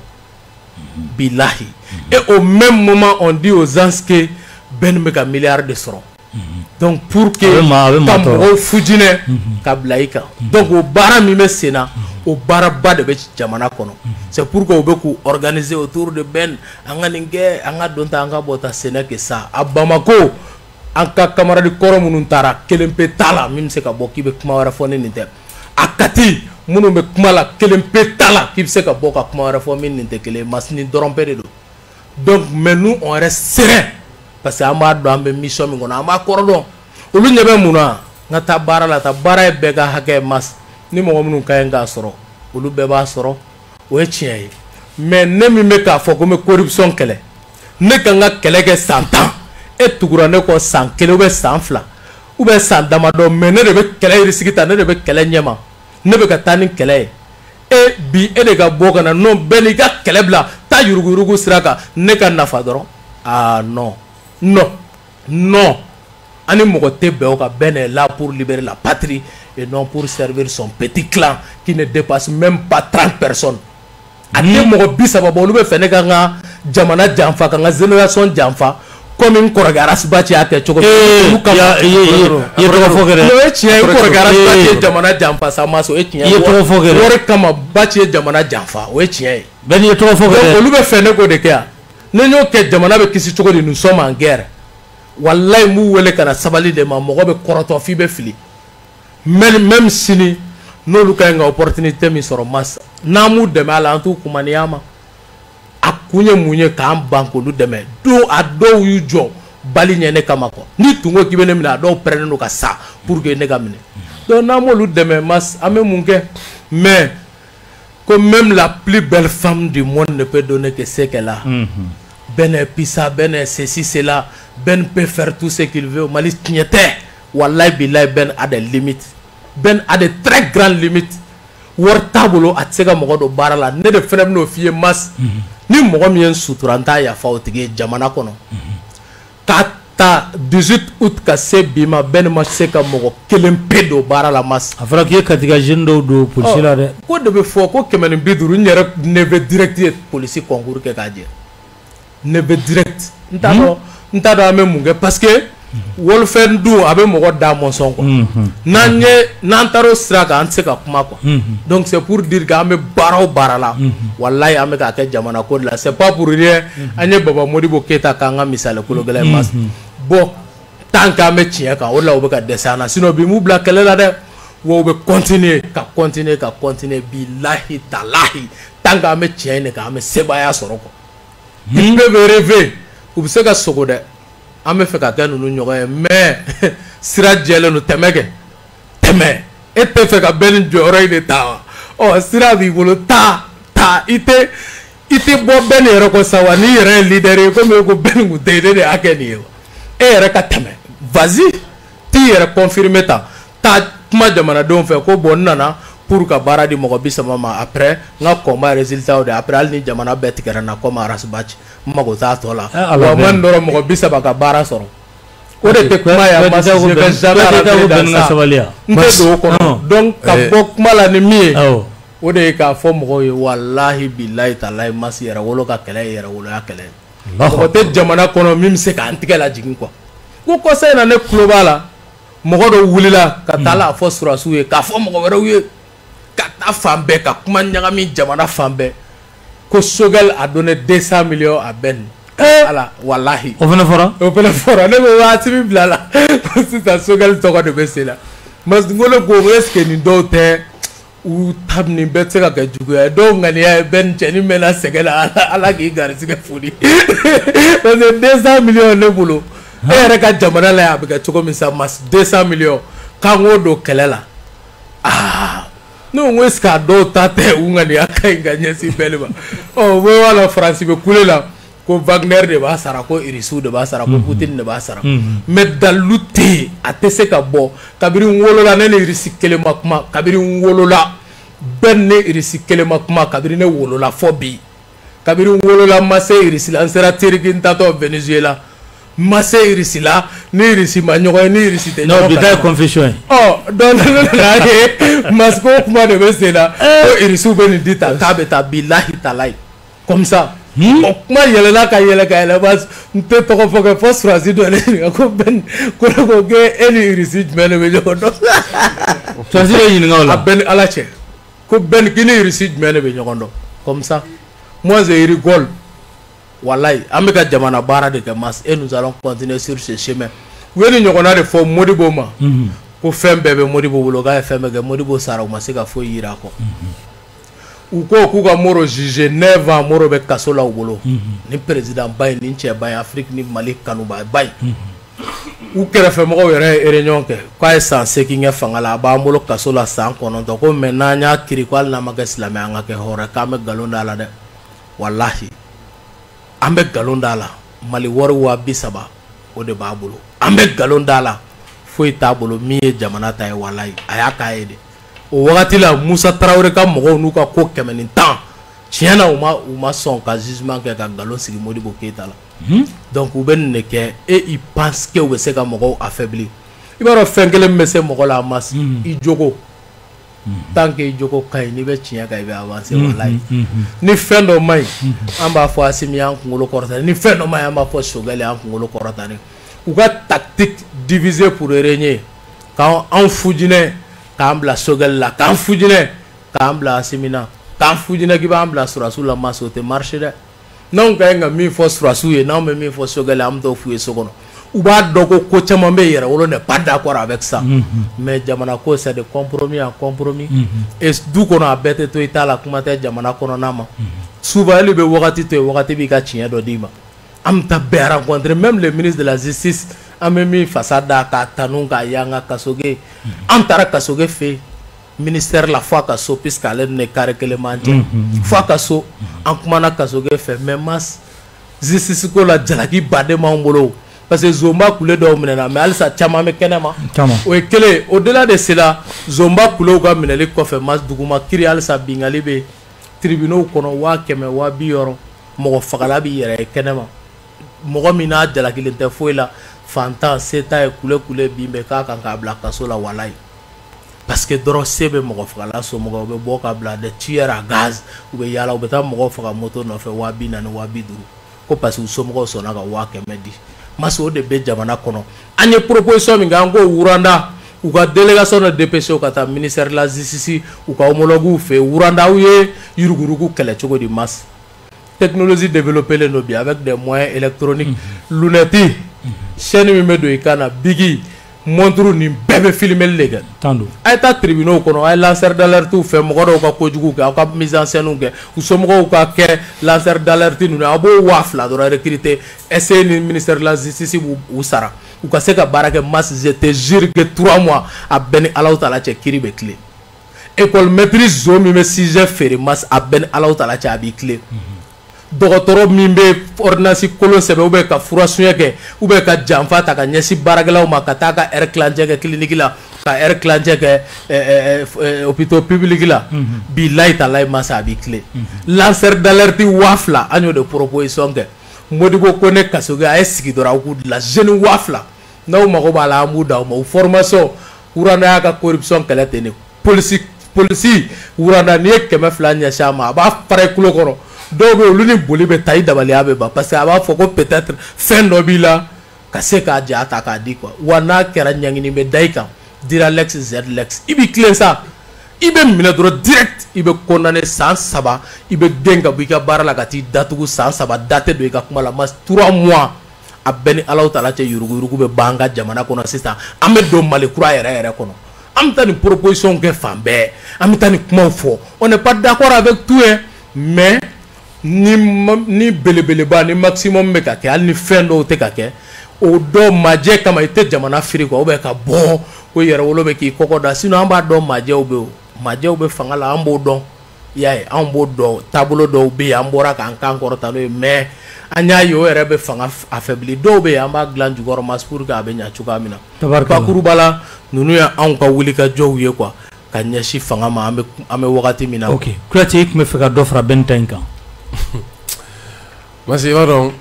Bilahi. Et au même moment, on dit aux gens que Ben bɛ ka milliard de sɔrɔ. Donc pour que ka mɔgɔw fujinɛ ka bila i kan. Donc o baara min bɛ sen na, o baaraba de bɛ jamana kɔnɔ. C'est pourquoi u bɛ k'u organiser autour de Ben. An ka nin kɛ, an ka don ta, an ka bɔ ta, ce n'est que ça. A Bamako, an ka camarade kɔrɔ minnu taara, kelen pe t'a la min bɛ se ka bɔ k'i bɛ kuma wɛrɛ fɔ ni nin tɛ. A Kati minnu bɛ kuma la, kelen pe t'a la k'i bɛ se ka bɔ ka kuma wɛrɛ fɔ min nin tɛ kelen ye. Masini dɔrɔn pe de don. Donc mais nous, on reste serein parce que an b'a dɔn an bɛ mission min kɔnɔ, an b'a kɔrɔ dɔn. Olu ɲɛ bɛ mun na? N ka taa baara la, taa baara ye bɛɛ ka hakɛ ye. Mas ni mɔgɔ minnu ka ɲi k'a sɔrɔ, olu bɛɛ b'a sɔrɔ, o ye tiɲɛ ye. Mais ne min bɛ k'a fɔ ko n bɛ corruption kɛlɛ, ne ka n ka kɛlɛ kɛ san 10, e tugura ne kɔ san 1 ou bien san 2 ou bien san damadɔ, mais ne de bɛ kɛlɛ risque ta, ne de bɛ kɛlɛ ɲɛma, ne bɛ ka taa ni kɛlɛ ye. E bi e de ka bɔ ka na non, bɛɛ n'i ka kɛlɛ bila, taa yuruguyurugu sira kan, ne ka nafa dɔrɔn. Ah non, non, non. Ani mɔgɔ tɛ bɛn o kan. Ben est là pour libérer la patrie et non pour servir son petit clan qui ne dépasse même pas 30 personnes. A tɛ mɔgɔ 30 bɔ, olu bɛ fɛ ne ka n ka jamana janfa, ka n ka génération janfa, comme n kɔrɔkɛ Ras Bath y'a kɛ cogo min. Olu kama i ye tɔgɔ fɔ kɛ dɛ. O ye tiɲɛ ye, n kɔrɔkɛ Ras Bath ye jamana janfa sa ma, o ye tiɲɛ ye. I ye tɔgɔ fɔ kɛ dɛ. Wari kama Bath ye jamana janfa, o ye tiɲɛ ye. Bɛɛ n'i ye tɔgɔ fɔ kɛ dɛ. Donc olu bɛ fɛ ne k'o de kɛ yan. Ni n y'o kɛ, jamana bɛ kisi cogo di? Nous sommes en guerre. Walayi, n b'u wele ka na sabali de ma. Mɔgɔ bɛ kɔrɔtɔ f'i bɛ fili. Même sini n'olu ka ɲi ka opportunité min sɔrɔ, mas n'an m'u dɛmɛ a la, an t'u kumaniya ma. A kun ye mun ye k'an ban k'olu dɛmɛ? Don a dɔw y'u jɔ bali ɲɛ ne kama quoi. Ni tun ko k'i bɛ ne minɛ, a dɔw pɛrɛnnen don ka sa pour que ne ka minɛ. Donc n'an m'olu dɛmɛ, mas an bɛ mun kɛ? Mais que même la plus belle femme du monde ne peut donner que ce qu'elle a. Ben est puissant, Ben est ceci, cela. Ben peut faire tout ce qu'il veut. Mali tiɲɛ tɛ. Wallahi billahi, Ben a des limites. Ben a de très grandes limites. Wari t'a bolo, a tɛ se ka mɔgɔ don baara la. Ne de fɛnɛ bɛn'o f'i ye, mas. Ni mɔgɔ min ye n sutura, n t'a yafa o tigi ye jamana kɔnɔ. K'a ta 18 août ka se bi ma, Ben ma se ka mɔgɔ kelen pe don baara la, mas. A fɔra k'i ye Kati ka jeune dɔw don polisi la dɛ. Ko de bɛ fɔ ko 150, n yɛrɛ neveu direct ye polisi concours kɛ k'a jɛ. Neveu direct. N t'a dɔn, n t'a dɔn an bɛ mun kɛ, parce que wolofɛn dun a bɛ mɔgɔ da mɔsɔn quoi. N'an ye n'an taara o sira kan, an tɛ se ka kuma quoi. Donc c'est pour dire que an bɛ baara o baara la, walayi, an bɛ k'a kɛ jamana ko de la. C'est pas pour rien an ye Baba Modibo Keyita k'an ka misali kolo gɛlɛn ye, mas. Bon, tant qu'an bɛ tiɲɛ kan, o de la u bɛ ka dɛsɛ an na. Sinon bi m'u bila kɛlɛ la dɛ. Wa u bɛ continuer ka continuer ka continuer, bilahi talahi, tant qu'an bɛ tiɲɛ in de kan, an bɛ sebaaya sɔrɔ quoi. Ils peuvent rêver, u bɛ se ka sogo dɛ. An bɛ fɛ ka kɛ ninnu ɲɔgɔn ye, mais sira jɛlen don, tɛmɛ kɛ, tɛmɛ. E tɛ fɛ ka bɛɛ ni jɔyɔrɔ in de ta wa? Ɔ, sira b'i bolo, taa taa. I tɛ bɔ bɛɛ ni yɛrɛ kɔ sa wa? N'i yɛrɛ ye leader ye, komi e ko bɛɛ ni kun tɛ yen, ne de y'a kɛ nin ye wa? E yɛrɛ ka tɛmɛ, vas-y, t'i yɛrɛ confirmer, ta taa kuma jamanadenw fɛ ko bon, n nana pour ka baara di mɔgɔ 30 ma, après n ka combat résultat de, après hali ni jamana bɛɛ tigɛra n na comme Ras Bath, n mago t'a tɔ la. Ala wa man dɔrɔn mɔgɔ 30 ka baara sɔrɔ, o de tɛ kuma ye. A ma, je vais jamais rentrer dans ça, n tɛ don o kɔnɔ. Donc ka bɔ kuma la ni min ye, o de ye k'a fɔ mɔgɔw ye, walahi bilahi talahi, masi, yɛrɛwolo ka kɛlɛ ye yɛrɛwoloya kɛlɛ ye. Mɔgɔ tɛ jamana kɔnɔ min bɛ se k'an tigɛ lajigin quoi. Ko kɔsa in na, ne tulo b'a la, mɔgɔ dɔ wulila ka taa la a fɔ surasiw ye, k'a fɔ mɔgɔ wɛrɛw ye, ka taa fan bɛɛ ka kuma ɲagami jamana fan bɛɛ, ko Choguel a donné 200 millions à Ben. Ala, walahi. O fana fɔra. O fana fɔra. Ne ko waati min bila la ko sisan Choguel tɔgɔ de bɛ sen na. Parce que n ko ne ko est ce que nin dɔw tɛ u ta, nin bɛɛ tɛ se ka kɛ juguya ye? Dɔw ŋaniya ye Ben cɛnin mɛnna sɛgɛn la, Ala k'i garisɛgɛ foni, parce que 200 millions ne bolo, e yɛrɛ ka jamana la yan, a bɛ kɛ cogo min sa, mas 200 millions k'an k'o don kɛlɛ la. Aa, ne ko est ce que a dɔw ta tɛ u ŋaniya ka ɲi ka ɲɛsin bɛɛ ma? Ɔ, u bɛ wala Faransi bɛ kule la ko Wagner de b'a sara, ko Irisiw de b'a sara, ko Poutine de b'a sara, mais dalilu tɛ yen, a tɛ se ka bɔ. Kabini n wolola, ne ni Irisi kelen ma kuma. Kabini n wolola, Bɛɛ ne Irisi kelen ma kuma kabini ne wolola fɔ bi. Kabini n wolola ma se Irisi la, n sera Turki, n taatɔ Venezuela. Ma se Irisi la, ni Irisi ma ɲɔgɔn ye, ni Irisi tɛ ɲɔgɔn. Non, bi ta ye confession ye. Ɔ donc ne nana ye masiko kuma de bɛ sen na ko Irisiw bɛ nin di tan k'a bɛ taa, bilahi talahi comme ça. O kuma yɛlɛla ka yɛlɛ ka yɛlɛ, ba n tɛ tɔgɔ fɔ kɛ, fɔ surasi dɔ ne ɲininka ko Ben, ko ne ko e ni Irisi jumɛn de bɛ ɲɔgɔn dɔn? Surasi bɛ ɲininka o la. A bɛɛ ni Ala cɛ, ko Ben, k'i ni Irisi jumɛn de bɛ ɲɔgɔn dɔn? Comme ça, moi je rigole. Wallahi, an bɛ ka jamana baara de kɛ mas, et nous allons continuer sur ce chemin. U ye nin ɲɔgɔnna de fɔ Modibo ma. Ko fɛn bɛɛ bɛ Modibo bolo, k'a ye fɛn bɛɛ kɛ. Modibo sara, u ma se ka foyi yira a kɔ. U ko k'u ka Moro juger 9 ans, Moro bɛ kaso la u bolo. Ni président ba in, ni cɛ ba in, Afrique ni Mali kanuba ba in. U kɛrɛfɛmɔgɔw yɛrɛ ye réunion kɛ k'a ye san 8 kɛ fanga la, a b'an bolo kaso la san 9. Ko mais n'an y'a kiri, ko hali n'an ma kɛ silamɛ, an ka kɛ hɔrɔn, k'an bɛ nkalon da a la dɛ. Walahi, an bɛ nkalon da a la. Mali wari 30,000 o de b'a bolo. An bɛ nkalon da a la, foyi t'a bolo min ye jamana ta ye. Walahi, a y'a k'a ye de. O wagati la, Musa Tarawele ka mɔgɔw n'u ka ko 110, tiɲɛ na, u ma sɔn ka jugement kɛ ka nkalon sigi Modibo Keyita la. Donc u bɛ nin de kɛ et ils pensent que u bɛ se ka mɔgɔw affaiblir. I b'a dɔn fɛn kelen min bɛ se mɔgɔ la a ma, i jogo. Tant que i jogo ka ɲi, n'i bɛ tiɲɛ kan, i bɛ avancer. Walahi, ni fɛn dɔ man ɲi, an b'a fɔ Asimi y'an kunkolo kɔrɔta. Ni fɛn dɔ man ɲi, an b'a fɔ Sogɛli y'an kunkolo kɔrɔta. U ka tactique diviser pour régner, k'an fujinɛ k'an bila Sogɛli la, k'an fujinɛ k'an bila Asimi na, k'an fujinɛ k'i b'an bila surasiw la, mas o tɛ marcher dɛ. N'anw ka ɲi ka min fɔ surasiw ye, n'anw bɛ min fɔ Sogɛli, an bɛ t'o f'u ye so kɔnɔ. U b'a dɔn ko ko caman bɛ Yɛrɛwolo n'est pas d'accord avec ça. Mais jamana ko, c'est de compromis en compromis. Et du kɔnɔ, a bɛɛ tɛ to i ta la, kuma tɛ jamana kɔnɔna ma. Souvent hali bɛ wagati to yen, wagati b'i ka tiɲɛ dɔ d'i ma. An bɛ taa bɛɛ rencontrer, même le ministre de la justice, an bɛ min fasa da k'a tanu k'a yanga, Kasoge. An taara Kasoge fɛ yen ministère la, fo a ka so, puisque ale ni ne carré kelen b'an cɛ, fo a ka so, an kumana Kasoge fɛ. Mais mas, justice ko la, jalaki baden b'anw bolo, parce que zonba kule dɔw minɛna, mais halisa caman bɛ kɛnɛ ma. O ye kelen. Au delà de cela, zonba kulew ka minɛli kɔfɛ, mas, duguma kiri halisa bingali bɛ tribunaux kɔnɔ, 100,000, 60,000. Mɔgɔ fagala b'i yɛrɛ ye kɛnɛ ma, mɔgɔ min n'a jalakilen tɛ foyi la, fantan se t'a ye, kule kule bin bɛ k'a kan k'a bila kaso la. Walayi, parce que dɔrɔn se bɛ mɔgɔ fagala somɔgɔw, u bɛ bɔ ka bila des tueurs à gaz, u bɛ yaala, u bɛ taa mɔgɔw faga moto nɔfɛ 40,000, 50,000, ko parce que u somɔgɔw sɔnna ka 100,000 di. Mas, o de bɛ jamana kɔnɔ. An ye proposition min kɛ, an ko Rwanda, u ka délégation dɔ dépêché ka taa ministère de la justice, u ka homologues fɛ yen. Rwanda, aw ye yuruguyurugu kɛlɛ cogo di? Mas, technologie développée len don bi avec des moyens électroniques, lunette, chaîne min bɛ don i kan na, bigi, montre, nin bɛɛ bɛ filmeli de kɛ. A ye taa tribunaux kɔnɔ, a ye lanceur d'alerte fɛ, mɔgɔ dɔw ka kojugu kɛ, aw ka mise en scène kɛ, u somɔgɔw ka kɛ lanceur d'alerte ninnu, a b'o 2000 dɔrɔn recruter, essayer ni ministère de la justice b'u sara, u ka se ka baara kɛ. Mas, je te jure que 3 mois, a bɛɛ ni Alahu taala cɛ, kiiri bɛ tilen. École maîtrise zon min bɛ sujet feere, mas, a bɛɛ ni Alahu taala cɛ, a b'i tilen. Dɔgɔtɔrɔ min bɛ ordonnance kolon sɛbɛn, ou bien ka fura suɲɛ kɛ, ou bien ka janfa ta ka ɲɛsin baarakɛlaw ma, ka taa ka heure tilancɛ kɛ clinique la, ka heure tilancɛ kɛ hôpitaux publics la, bilayi talayi, masa, a b'i tilen. Lanceur d'alerte 2000, an y'o de proposition kɛ. Modibo ko ne Kasoge, a ye sigi dɔrɔn, aw k'u dilan jeune 2000, n'aw mago b'a la, an b'u d'aw ma, u formation. Rwanda y'a ka corruption kɛlɛ ten de. Polisi Rwanda, n'i ye 200 ɲɛsin a ma, a b'a fara i tulo kɔrɔ. Dɔw bɛ yen, olu ni boli bɛ taa, i dabaliya bɛ ban, parce que a b'a fɔ ko peut-être fɛn dɔ b'i la ka se k'a ja ta k'a di quoi. Wa n'a kɛra, ɲangini bɛ da i kan, dira lex z lex, i b'i tilen sa, i bɛ minɛ dɔrɔn direct, i bɛ condamné san 3, i bɛ gɛn ka bɔ i ka baara la ka t'i datugu san 3, da tɛ don i ka kuma la. Mas, 3 mois, a bɛɛ ni Alahu taala cɛ, yuruguyurugu bɛ ban an ka jamana kɔnɔ sisan. An bɛ don Mali kura yɛrɛ yɛrɛ kɔnɔ. An bɛ taa nin proposition kɛ fan bɛɛ, an bɛ taa nin kumaw fɔ. On n'est pas d'accord avec tout hein, mais ni belebeleba ni maximum bɛ ka kɛ, hali ni fɛn dɔw tɛ ka kɛ, o dɔw majɛ kama, i tɛ jamana firi quoi, ou bien ka bɔ ko Yɛrɛwolo bɛ k'i kɔkɔ da. Sinon an b'a dɔn, majɛw bɛ yen, majɛw bɛ fanga la, an b'o dɔn, i y'a ye, anw b'o dɔn. Taabolo dɔw bɛ yen, an bɔra k'an kan kɔrɔta n'o ye, mais an y'a ye o yɛrɛ bɛ fanga affaibli. Dɔw bɛ yen, an b'a dilan jukɔrɔ mas pour que a bɛ ɲɛ cogoya min na. Bakuruba la, ninnu ye anw ka wulikajɔw ye quoi. ka ɲɛsin fanga ma an bɛ wagati min na. Ok, Kuyate, i tun bɛ fɛ ka dɔ fara Ben ta in kan. Parce que i b'a dɔn,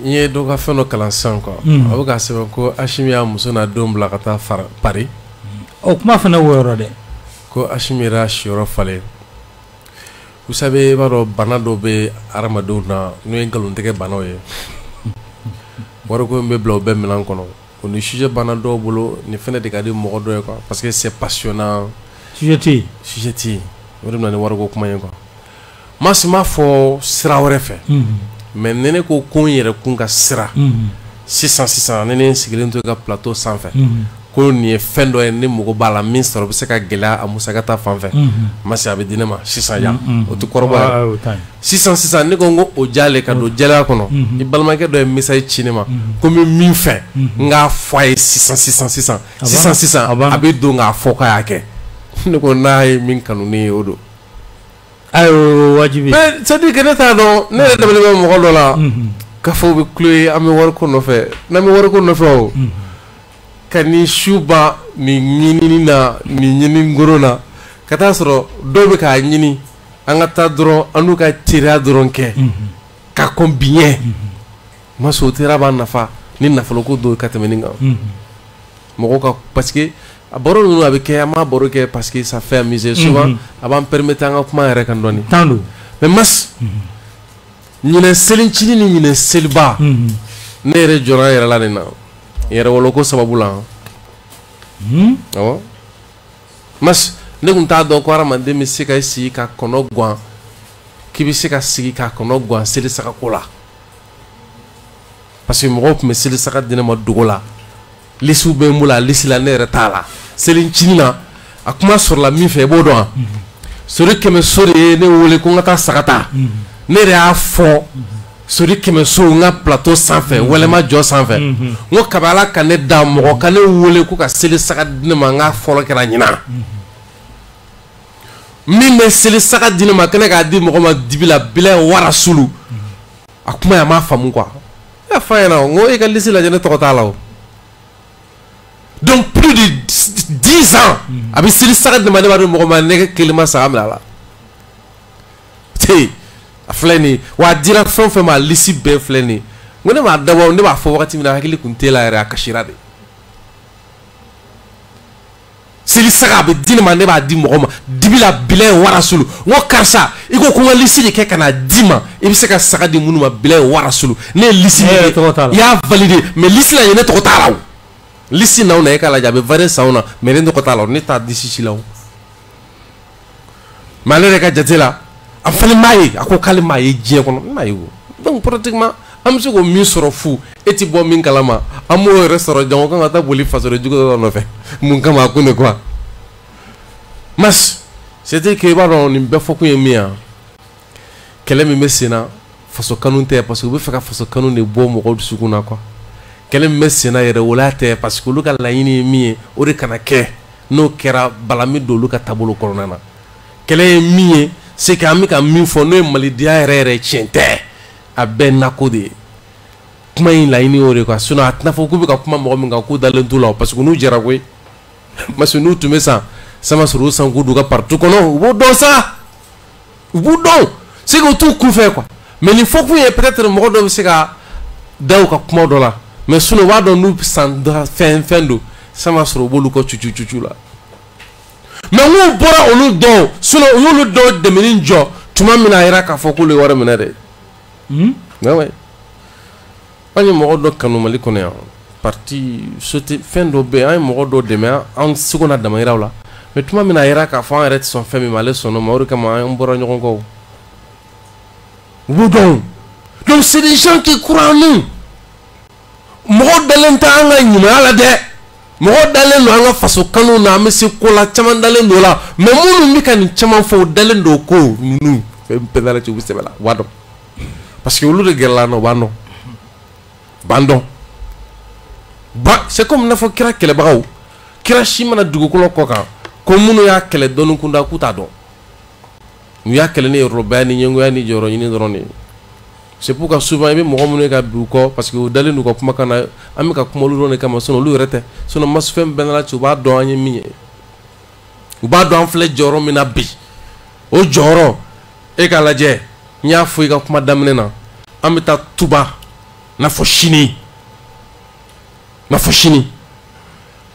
n ye dɔ ka fɛn dɔ kalan sisan quoi. A bɛ k'a sɛbɛn ko Assimi y'a muso n'a denw bila ka taa Paris. O kuma fana y'o yɔrɔ dɛ. Ko Assimi yɛrɛ y'a siyɔrɔ falen. Vous savez, i b'a dɔn, bana dɔ bɛ hadamadenw na n'o ye nkalontigɛ banaw ye. Wariko in bɛ bila o bɛɛ minɛn kɔnɔ. O ni sujet banna dɔw bolo, nin fɛnɛ de ka di mɔgɔ dɔ ye quoi, parce que c'est passionnant. Sujet tɛ yen. Sujet tɛ yen. O de bɛ na ni wariko kuma ye quoi. Mas m'a fɔ sira wɛrɛ fɛ. Mais ni ne ko ko n yɛrɛ kun ka sira. Sisan sisan ni ne sigilen to i ka plateau sanfɛ. Ko nin ye fɛn dɔ ye, ne mago b'a la, min sɔrɔ bɛ se ka gɛlɛya a musaka ta fan fɛ. Mas a bɛ di ne ma sisan yan. O tɛ kɔrɔbɔ yɛrɛ. Sisan sisan ne ko n ko o jalen ka don jɛlenya kɔnɔ. I balimakɛ dɔ ye message ci ne ma. Ko n bɛ min fɛ, n k'a fɔ a ye sisan sisan sisan. Sisan sisan a bɛ don k'a fɔ k'a y'a kɛ. Ne ko n'a ye min kanu ne ye, o don. Ayiwa, wajibi. Mais c'est à dire que ne t'a dɔn, ne yɛrɛ dabali bɛ mɔgɔ dɔ la. K'a fɔ u bɛ kulo ye, an bɛ wariko nɔfɛ. N'an bɛ wariko nɔfɛ o. Ka ni su ban nin ɲinini na, nin ɲini ngoro na, ka taa sɔrɔ dɔw bɛ k'a ɲini, an ka taa dɔrɔn an n'u ka teriya dɔrɔn kɛ ka kɔn bi ɲɛ. Ma sɔn o teriya b'an nafa ni nafoloko dɔw ka tɛmɛ nin kan. Mɔgɔw ka, parce que a baro ninnu a bɛ kɛ, an b'a baro kɛ parce que ça fait amuser souvent, a b'an permettre an ka kuma yɛrɛ kan dɔɔni. Tan don. Mais mas ɲinɛ selincinin ni ɲinɛ seliba, ne yɛrɛ jɔra n yɛrɛ la nin na. Yɛrɛwolo ko sababu la. Awɔ. Mas ne tun t'a dɔn ko hadamaden bɛ se ka sigi ka kɔnɔ guwan, k'i bɛ se ka sigi ka kɔnɔ guwan seli sagako la. Parce que mɔgɔw tun bɛ seli saga di ne ma dogo la. Lisiw bɛ n bolo, a lisi la ne yɛrɛ t'a la. Selincinin na, a kuma sɔrɔla min fɛ, i b'o dɔn wa? Sori Kɛmɛso de ye ne wele ko n ka taa saga ta. Ne yɛrɛ y'a fɔ Sori Kɛmɛso n ka plateau sanfɛ, wɛlɛma jɔ sanfɛ. N ko kabi Ala ka ne da, mɔgɔ ka ne wele ko ka seli saga di ne ma, n k'a fɔlɔ kɛra ɲinan. Min bɛ seli saga di ne ma, kɛnɛ k'a di mɔgɔ ma dibi la, bila warasulu. A kuma a m'a faamu quoi. E y'a fɔ a ɲɛna, n ko e ka lisi lajɛ, ne tɔgɔ t'a la o. Donc plus de 10 ans, a bɛ seli saga di ne ma, ne b'a di mɔgɔ ma, ne kelen ma saga minɛ a la. Te a filɛ nin ye, wa a dira fɛn o fɛn ma, a lisi bɛɛ filɛ nin ye. N ko ne m'a dabɔ, ne b'a fɔ wagati min na, hakili tun t'e la yɛrɛ, a kasira de. Seli saga a bɛ di ne ma, ne b'a di mɔgɔ ma dibi la, bila warasulu. N ko karisa, i ko ko n ka lisi de kɛ ka na di ma, i bɛ se ka saga di minnu ma, bila warasulu. Ne ye lisi min kɛ, i y'a valider, mais lisi la yen ne tɔgɔ t'a la o. Lisi n'aw na, e k'a lajɛ, a bɛ varier sanw na, mais ne tɔgɔ t'a la o, ne t'a di si la o. Mais ale yɛrɛ ka jate la, a fana m'a ye, a ko k'ale m'a ye diɲɛ kɔnɔ, ne m'a ye o. Donc pratiquement an bɛ se k'o min sɔrɔ fu, e ti bɔ min kalama, an b'o yɛrɛ sɔrɔ jango kan ka taa boli fasoden jugu dɔ nɔfɛ. Mun kama a kun de quoi. Mas c'est-à-dire que i b'a dɔn nin bɛɛ fɔkun ye min ye, kɛlɛ min bɛ sen na, faso kanu tɛ, parce que u bɛ fɛ ka faso kanu de bɔ mɔgɔw dusukun na quoi. Kɛlɛ min bɛ sen na, yɛrɛwoloya tɛ, parce que olu ka laɲini ye min ye, o de kana kɛ. N'o kɛra, bala min don olu ka taabolo kɔnɔna na. Kɛlɛ ye min ye, c'est que an bɛ ka min fɔ n'o ye malidenya yɛrɛ yɛrɛ, tiɲɛ tɛ, a bɛɛ nako de ye. Kuma in laɲini y'o de quoi. Sinon a tɛna fɔ k'u bɛ ka kuma mɔgɔ min kan k'u dalen t'u la, parce que n'u jɛra koyi. Parce que n'u tun bɛ san sama sɔrɔ u san k'u don u ka parti kɔnɔ, u b'o dɔn sa, u b'u dɔn, c'est que u t'u kunfɛ quoi. Mais nin fɔkun ye, peut-être mɔgɔ dɔ bɛ se ka da u ka kuma dɔ la, mais sinon u b'a dɔn n'u san fɛn fɛn don, sama sɔrɔ u b'olu kɔ cucu cucu la. Mais n'u bɔra olu dɔw, sinon u y'olu dɔw dɛmɛni jɔ tuma min na, a yira k'a fɔ k'olu ye wari minɛ dɛ. Ouais. An ye mɔgɔ dɔ kanu Mali kɔnɔ yan, parti société fɛn dɔ bɛ yen, an ye mɔgɔ dɔ dɛmɛ an seko n'a damayiraw la, mais tuma min na a yira k'a fɔ an yɛrɛ tɛ sɔn fɛn min ma, ale sɔnn'o ma, o de kama an bɔra ɲɔgɔn kɔ. U b'o dɔn. Donc c'est des gens qui croient en nous. Mɔgɔw dalen tɛ an ka ɲumanya la dɛ. Mɔgɔw dalen don an ka faso kanu na, an bɛ se ko la, caman dalen don o la, mais minnu bɛ ka nin caman fɔ, u dalen don ko ninnu fɛn bɛɛ la, u bɛ sɛbɛ la, u b'a dɔn. Parce que olu de gɛrɛla an na, u b'an dɔn. U b'an dɔn. Ba c'est comme n'a fɔ kira kɛlɛbagaw, kira si mana dugukolo kɔ kan ko minnu y'a kɛlɛ dɔnni kunda k'u t'a dɔn. U y'a kɛlɛ ni yɔrɔbaya ni ɲɛngoya ni jɔyɔrɔ ɲini dɔrɔn de ye. C'est pourquoi souvent i bɛ mɔgɔ minnu ye ka bin u kɔ, parce que u dalen d'u ka kumakan na, an bɛ ka kuma olu dɔrɔn de kama, sinon olu yɛrɛ tɛ. Sinon masfɛn bɛɛ n'Ala cɛ, u b'a dɔn an ye min ye. U b'a dɔn an filɛ jɔyɔrɔ min na bi, o jɔyɔrɔ e k'a lajɛ. N y'a fɔ i ka kuma daminɛ na, an bɛ taa Tuba n'a fɔ sini, n'a fɔ sini.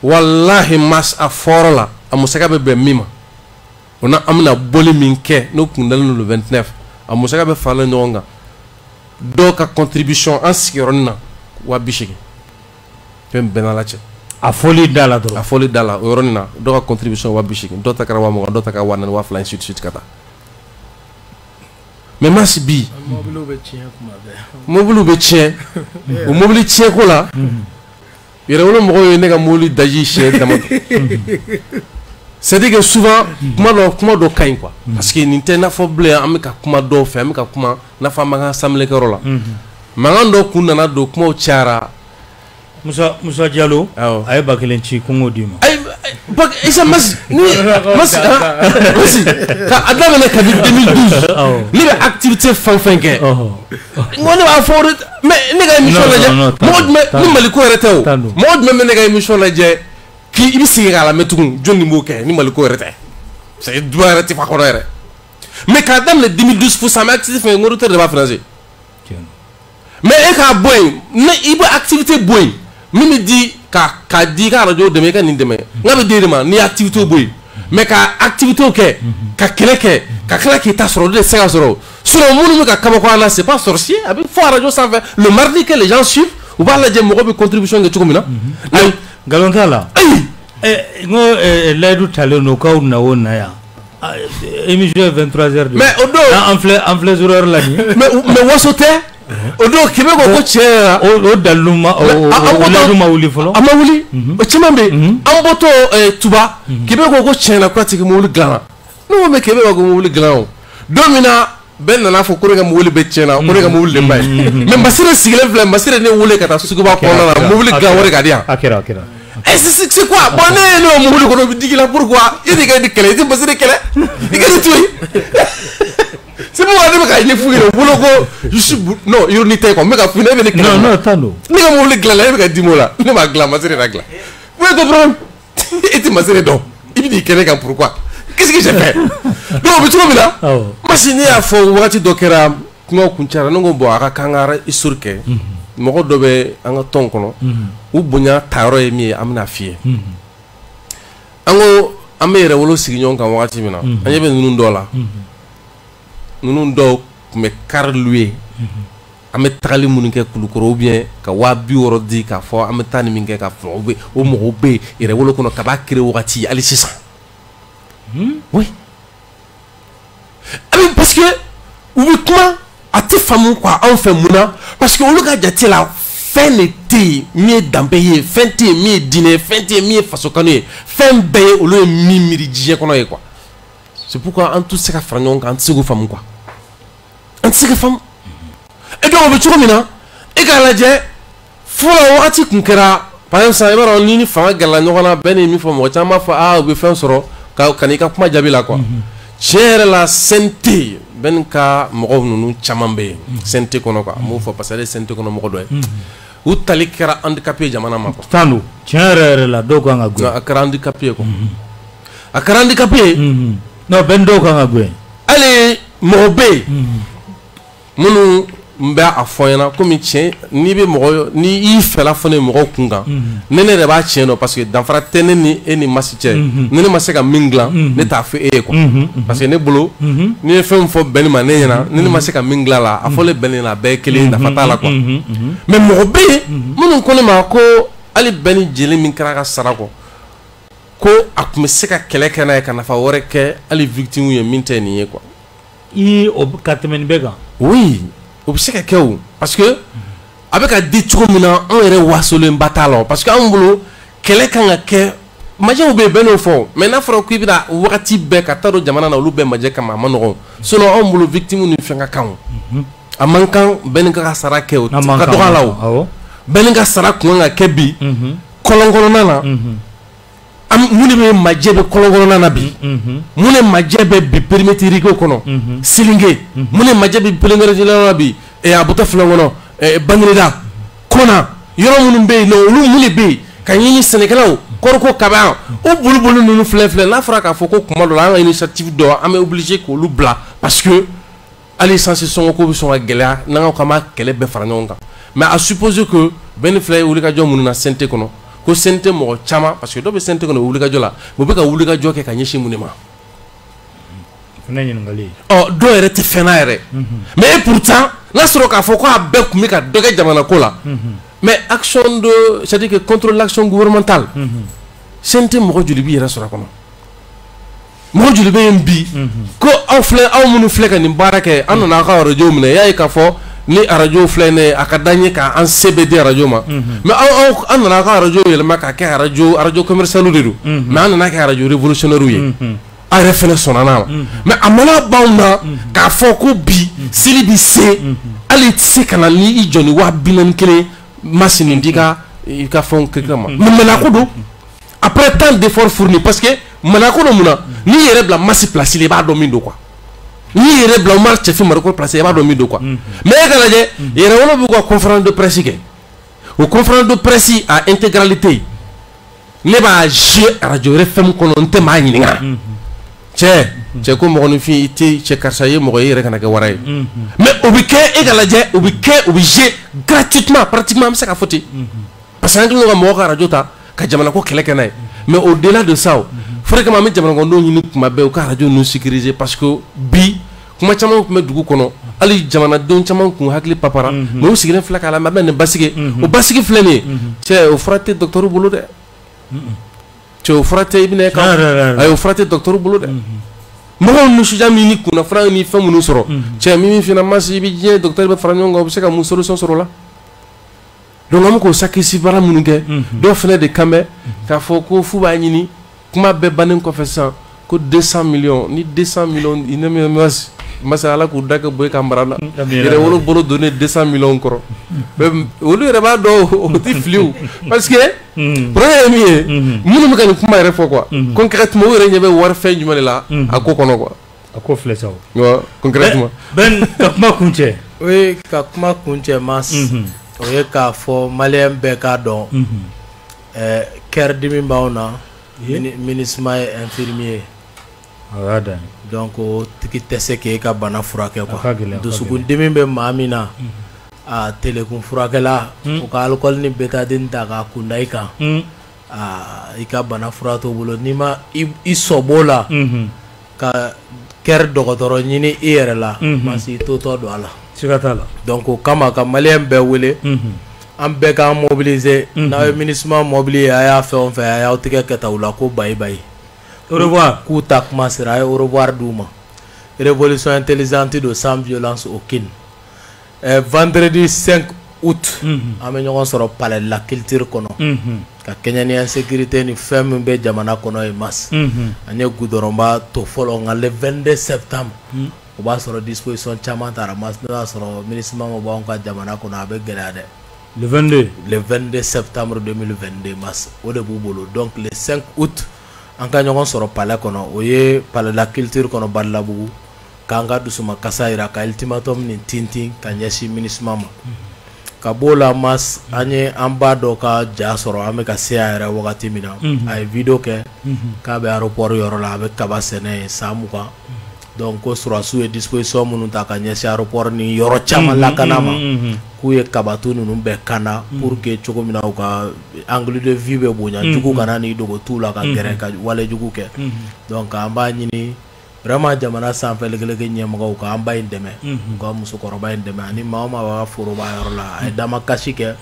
Walahi mas a fɔrɔ la, a musaka bɛ bɛn min ma, o na an bɛna bɔli min kɛ n'o kun dalen don le 29, a musaka bɛ faralen ɲɔgɔn kan. Dɔw ka contribution an sigiyɔrɔnin na 80 000, fɛn bɛɛ n'Ala cɛ. A fɔli da la dɔrɔn. A fɔli da la o yɔrɔnin na, dɔw ka contribution 80 000, dɔw ta kɛra 20 000, dɔw ta kɛra 4 000, 2 000, ainsi de suite ka taa. Mais mas bi mobiliw bɛ tiɲɛ kuma bɛɛ. Mobiliw bɛ tiɲɛ. O mobili tiɲɛ ko la, yɛrɛwolo mɔgɔw ye ne ka mobili daji siɲɛ damadɔ. C'est à dire que souvent kuma dɔ ka ɲi quoi, parce que nin tɛ i n'a fɔ bilen an bɛ ka kuma dɔw fɛ, an bɛ ka kuma i n'a fɔ an b'an ka assemblée kɛyɔrɔ la, mankan dɔ kun nana don, kumaw cayara. Musa Jalo. Awɔ. A ye 1000 ci ko n k'o d'i ma. Ayi, Isa Masi ni Masi Masi ka a daminɛ kabi 2012, ne bɛ activité fɛn o fɛn kɛ, n ko ne b'a fɔ o de. Mais ne ka émission lajɛ, mɔgɔ jumɛn ni Maliko yɛrɛ tɛ o, mɔgɔ jumɛn bɛ ne ka émission lajɛ k'i i bɛ segin k'a lamɛn tugun? Jɔn nin b'o kɛ ni Maliko yɛrɛ tɛ? C'est duba yɛrɛ tɛ fa kɔnɔ yɛrɛ. Mais k'a daminɛ 2012 fo sisan, an bɛ activité fɛn, n ko auditeur de b'a financer. Mais e k'a bɔ yen, ne i bɛ activité bɔ yen min bɛ di ka di i ka radio dɛmɛ, i ka nin dɛmɛ, n k'a bɛ di e de ma n'i ye activité bɔ yen. Mais ka activité kɛ, ka kɛlɛ kɛ, ka tila k'i ta sɔrɔ, o de tɛ se ka sɔrɔ. Sinon minnu bɛ ka kabako an na, c'est pas sorcier. A bɛ fɔ radio sanfɛ le mardi que les gens suivent, u b'a lajɛ mɔgɔ bɛ contribution kɛ cogo min na. Ayi, nkalon t'a la. Ayi. N ko layidu talen don k'aw na o na yan, émission ye 23 heures de. Mais o don an filɛ 0 heure la nin. Mais waso tɛ, o don Kɛmɛ ko tiɲɛ yɛrɛ la. O dalilu ma, o layidu ma wuli fɔlɔ. A ma wuli, o caman bɛ yen. An bɔtɔ Tuba, Kɛmɛ ko tiɲɛ na k'a tigi mobili dilanna. Ne ko mais Kɛmɛ ko mobili dilan o don min na, bɛɛ nana fɔ ko ne ka mobili bɛ tiɲɛna, ko ne ka mobili de ma ɲi. Mais Masire sigilen filɛ, Masire ne wele ka taa suguba kɔnɔna na, mobili dilan wari ka di yan. A kɛra, a kɛra. Eh, c'est quoi? Bon, ne ye ne mobili kɔnɔ, o bɛ digi la. Pourquoi e de ka nin kɛlɛ? I tɛ Masire kɛlɛ, i ka nin to yen. C'est pourquoi ne bɛ ka ɲɛf'u ɲɛna, u bolo ko je suis, non, ironie tɛ quoi, n bɛ ka f'u ɲɛna, e bɛ ne kɛlɛ. Non, non, tan don. Ne ka mobili dilan la, e bɛ ka dimi o la. Ne m'a dilan, Masire l'a dilan. Où est ton problème? E tɛ Masire dɔn, i bɛ n'i kɛ ne kan pourquoi? Qu'est-ce que j'ai fait? Donc o bɛ cogo min na, Masi, ne y'a fɔ wagati dɔ kɛra, kumaw kun cayara, ne ko bon, a ka kan ka histoire kɛ. Mɔgɔ dɔ bɛ an ka tɔn kɔnɔ, u bonya tayɔrɔ ye min ye, an bɛna f'i ye. An ko an bɛ yɛrɛwolo sigi ɲɔgɔn kan wagati min na, an ɲɛ bɛ ninnu dɔw la, ninnu dɔw tun bɛ car louer, an bɛ tagali minnu kɛ Kulukɔrɔ, ou bien ka 60 000 di k'a fɔ an bɛ taa ni min kɛ ka fɔ, o bɛ o mɔgɔw bɛ yen yɛrɛwolo kɔnɔ kab'a créé wagati hali sisan. Oui, a bɛ, parce que u bɛ kuma, a tɛ faamu quoi anw fɛ. Mun na? Parce que olu ka jate la, fɛn de tɛ yen min ye danbe ye, fɛn tɛ yen min ye diinɛ ye, fɛn tɛ yen min ye fasokanu ye, fɛn bɛɛ ye olu ye min miiri diɲɛ kɔnɔ ye quoi. C'est pourquoi an tɛ se ka fara ɲɔgɔn kan, an tɛ se k'o faamu quoi, an tɛ se ka faamu. Et donc o bɛ cogo min na, e k'a lajɛ, fɔlɔ wagati kun kɛra, par exemple sisan, i b'a dɔn ni fanga gɛrɛla ɲɔgɔn na, bɛɛ ni min fɔ, mɔgɔ caman b'a fɔ aa, u bɛ fɛn sɔrɔ ka n'i ka kuma jaabi la quoi. Tiɲɛ yɛrɛ la, CNT bɛɛ ni ka mɔgɔw ninnu caman bɛ yen CNT kɔnɔ quoi. N b'o fɔ parce que ale ye CNT kɔnɔ mɔgɔ dɔ ye. U tali kɛra handicapé ye jamana ma quoi. Tan don, tiɲɛ yɛrɛ yɛrɛ la, dɔw kan ka gɛn. A kɛra handicapé ye quoi, a kɛra handicapé ye. Non, bɛɛ ni dɔw kan ka gɛn. Hali mɔgɔ bɛ yen minnu n bɛ a fɔ ɲɛna komi tiɲɛ, n'i bɛ mɔgɔ, n'i y'i fɛla fɔ ne mɔgɔw kun kan, ne yɛrɛ b'a tiɲɛ dɔn, parce que danfara tɛ ne ni e ni Masi cɛ. Ni ne ma se ka min dilan, ne t'a fɔ e ye quoi, parce que ne bolo, n'i ye fɛn fɔ bɛnni ma ne ɲɛna, ni ne ma se ka min dilan la, a fɔlen bɛnni na, a bɛɛ ye kelen, nafa t'a la quoi. Mais mɔgɔ bɛ yen minnu ko ne ma ko hali bɛnni jeli min kɛra ka sara kɔ, ko a tun bɛ se ka kɛlɛ kɛ n'a ye ka nafa wɛrɛ kɛ hali victime ye min tɛ nin ye quoi. I o ka tɛmɛ nin bɛɛ kan. Oui, o bɛ se ka kɛ o, parce que a bɛ ka di cogo min na, anw yɛrɛ wasolenba t'a la o, parce que anw bolo kɛlɛ kan ka kɛ, majɛw bɛ yen, bɛɛ n'o fɔ. Mais n'a fɔra k'i bɛna wagati bɛɛ ka taa don jamana na olu bɛɛ majɛ kama, a ma nɔgɔn. Sinon anw bolo victime ni fɛn ka kan o, a man kan bɛɛ ni ka sara kɛ o ka dɔgɔ a la o, bɛɛ ni ka sara kun kan ka kɛ bi kɔlɔn kɔnɔna na. Mun de bɛ majɛ bɛ kɔlɔn kɔnɔna na bi? Mun de majɛ bɛ bi périmètre irrigué kɔnɔ Selinge? Mun de majɛ bɛ périmètre na bi a bɔtɔ filɛ kɔnɔ, Bangineda, Kɔna, yɔrɔ minnu bɛ yen nɔ, olu mun de bɛ yen ka ɲini sɛnɛkɛlaw Kɔriko kaba o boliboli ninnu filɛ n'a fɔra k'a fɔ ko kuma dɔ la an ka initiative dɔ an bɛ obligé k'olu bila parce que hali essence sɔngɔ ko bɛ sɔn ka gɛlɛya n'an ko k'an b'a kɛlɛ bɛɛ fara ɲɔgɔn kan mais à supposer que bɛɛ ni filɛ ye wulikajɔ minnu na CNT kɔnɔ ko CNT mɔgɔ caman parce que dɔw bɛ CNT kɔnɔ wulikajɔ la mais u bɛ ka wulikajɔ kɛ ka ɲɛsin mun de ma. Ɔ dɔw yɛrɛ tɛ fɛn na yɛrɛ mais et pourtant n'a sɔrɔ k'a fɔ ko a bɛɛ tun bɛ ka dɔ kɛ jamana ko la mais action de c'est-à-dire que contre l'action gouvernementale CNT mɔgɔ joli b'i yɛrɛ sɔrɔ a kɔnɔ mɔgɔ joli bɛ yen bi ko aw filɛ aw minnu filɛ ka nin baara kɛ an nana aw ka arajo minɛ i y'a ye k'a fɔ ni arajo filɛ nin ye a ka d'an ye k'an se bɛɛ di arajo ma mais aw an nana aw ka arajo yɛlɛma k'a kɛ arajo commercial de don mais an nana kɛ arajo révolutionnaire ye aw yɛrɛ fɛnɛ sɔnna n'a ma mais a mana b'anw na k'a fɔ ko bi seli bi se hali i tɛ se ka na ni i jɔ ni 41 masi nin di i ka fɛnw kɛ ma mais manako don après tant d'efforts fournis parce que manako don mun na n'i yɛrɛ bila masi place la i b'a dɔn min don quoi n'i yɛrɛ bila Umar Cɛfin Mariko place i b'a dɔn min don quoi mais e ka lajɛ Yɛrɛwolo b'u ka conférence de presse kɛ o conférence de presse à intégralité ne b'a jouer radio RFM kɔnɔ n tɛ maa ɲininka cɛ ko mɔgɔninfin i tɛ cɛ karisa ye mɔgɔ ye i yɛrɛ kana kɛ wara ye mais o bɛ kɛ e ka lajɛ o bɛ kɛ o bɛ jouer gratuitement pratiquement an bɛ se ka fɔ ten parce que an kɛlen don ka mɔgɔ ka radio ta ka jamana ko kɛlɛ kɛ n'a ye mais au delà de ça o fɔra kama an bɛ jamana kɔnɔdenw ɲini kuma bɛɛ u ka radio ninnu sécuriser parce que bi kuma caman tun bɛ dugu kɔnɔ hali jamanadenw caman kun hakili papara mais u sigilen filɛ k'a la mais a bɛ nin basigi o basigi filɛ nin ye cɛ o fura tɛ docteur bolo dɛ cɛ o fura tɛ i bɛna ka ayi o fura tɛ docteur bolo dɛ mɔgɔw nisɔndiya min ni kunnafoniya ni fɛn minnu sɔrɔ cɛ min fana masi i bɛ diɲɛ docteur bɛ fara ɲɔgɔn kan u bɛ se ka mun solution sɔrɔ o la donc an bɛ k'o sacrifice baara minnu kɛ dɔw fana de kan bɛ k'a fɔ ko f'u b'a ɲini kuma bɛɛ bannen kɔfɛ sisan ko 200 millions ni 200 millions i ne masa ala k'u da kɛ boye ka mara la Yɛrɛwolo bolo donnen 200 millions kɔrɔ olu yɛrɛ b'a dɔn o tɛ fili o parce que problème ye min ye minnu bɛ ka nin kuma yɛrɛ fɔ quoi concrètement u yɛrɛ ɲɛ bɛ wari fɛn jumɛn de la a ko kɔnɔ quoi a ko filɛ sa o concrètement Ben ka kuma kun cɛ oui ka kuma kun cɛ mas o ye k'a fɔ maliyɛn bɛɛ k'a dɔn kɛridimi b'anw na MINUSMA ye infirmier donc o tigi tɛ se k'e ka bana furakɛ quoi dusukundimi bɛ maa min na a telekun furakɛla o ka alcool ni bétadine ta k'a kunda i kan i ka bana fura t'o bolo n'i ma i sɔb'o la ka kɛri dɔgɔtɔrɔ ɲini i yɛrɛ la masi i t'o tɔ don a la siga t'a la donc o kama ka maliyɛn bɛɛ wele an bɛɛ k'an mobiliser n'aw ye MINUSMA mobili ye a y'a fɛn o fɛn a y'aw tigɛ kɛ ta u la ko bayi bayi au revoir k'u ta kuma sera a ye au revoir d'u ma révolution intelligente don sans violence aucune vendredi 5 août an bɛ ɲɔgɔn sɔrɔ palais de la culture kɔnɔ ka kɛɲɛ ni insécurité ni fɛn min bɛ jamana kɔnɔ ye mas an ye goudronba to fɔlɔ nka le 22 septembre o b'a sɔrɔ disposition caman taara mas n'o y'a sɔrɔ MINUSMA ma bɔ anw ka jamana kɔnɔ a bɛ gɛlɛya dɛ le 22 le 22 septembre 2022 mas o de b'u bolo donc le 5 août an ka ɲɔgɔn sɔrɔ palais kɔnɔ o ye palais de la culture kɔnɔ Badalabugu k'an ka dusumakasa yira ka ultimatum nin tintin ka ɲɛsin MINUSMA ma ka b'o la mas an ye an ba dɔ ka ja sɔrɔ an bɛ ka se a yɛrɛ wagati min na a ye vidéo kɛ k'a bɛ aéroport yɔrɔ la a bɛ kaba sɛnɛ yen san 20 donc ko sɔrɔdasiw ye disposition minnu ta ka ɲɛsin aéroport ni yɔrɔ caman lakana ma k'u ye kabatu ninnu bɛɛ kana pour que cogo min na u ka angle de vue bɛ bonya jugu kana n'i dogo t'u la ka gɛrɛ ka wale jugu kɛ donc an b'a ɲini vraiment jamana sanfɛ lekeleke ɲɛmɔgɔw ka an ba in dɛmɛ u ka musokɔrɔba in dɛmɛ ani maa o maa b'a foroba yɔrɔ la a ye damakasi kɛ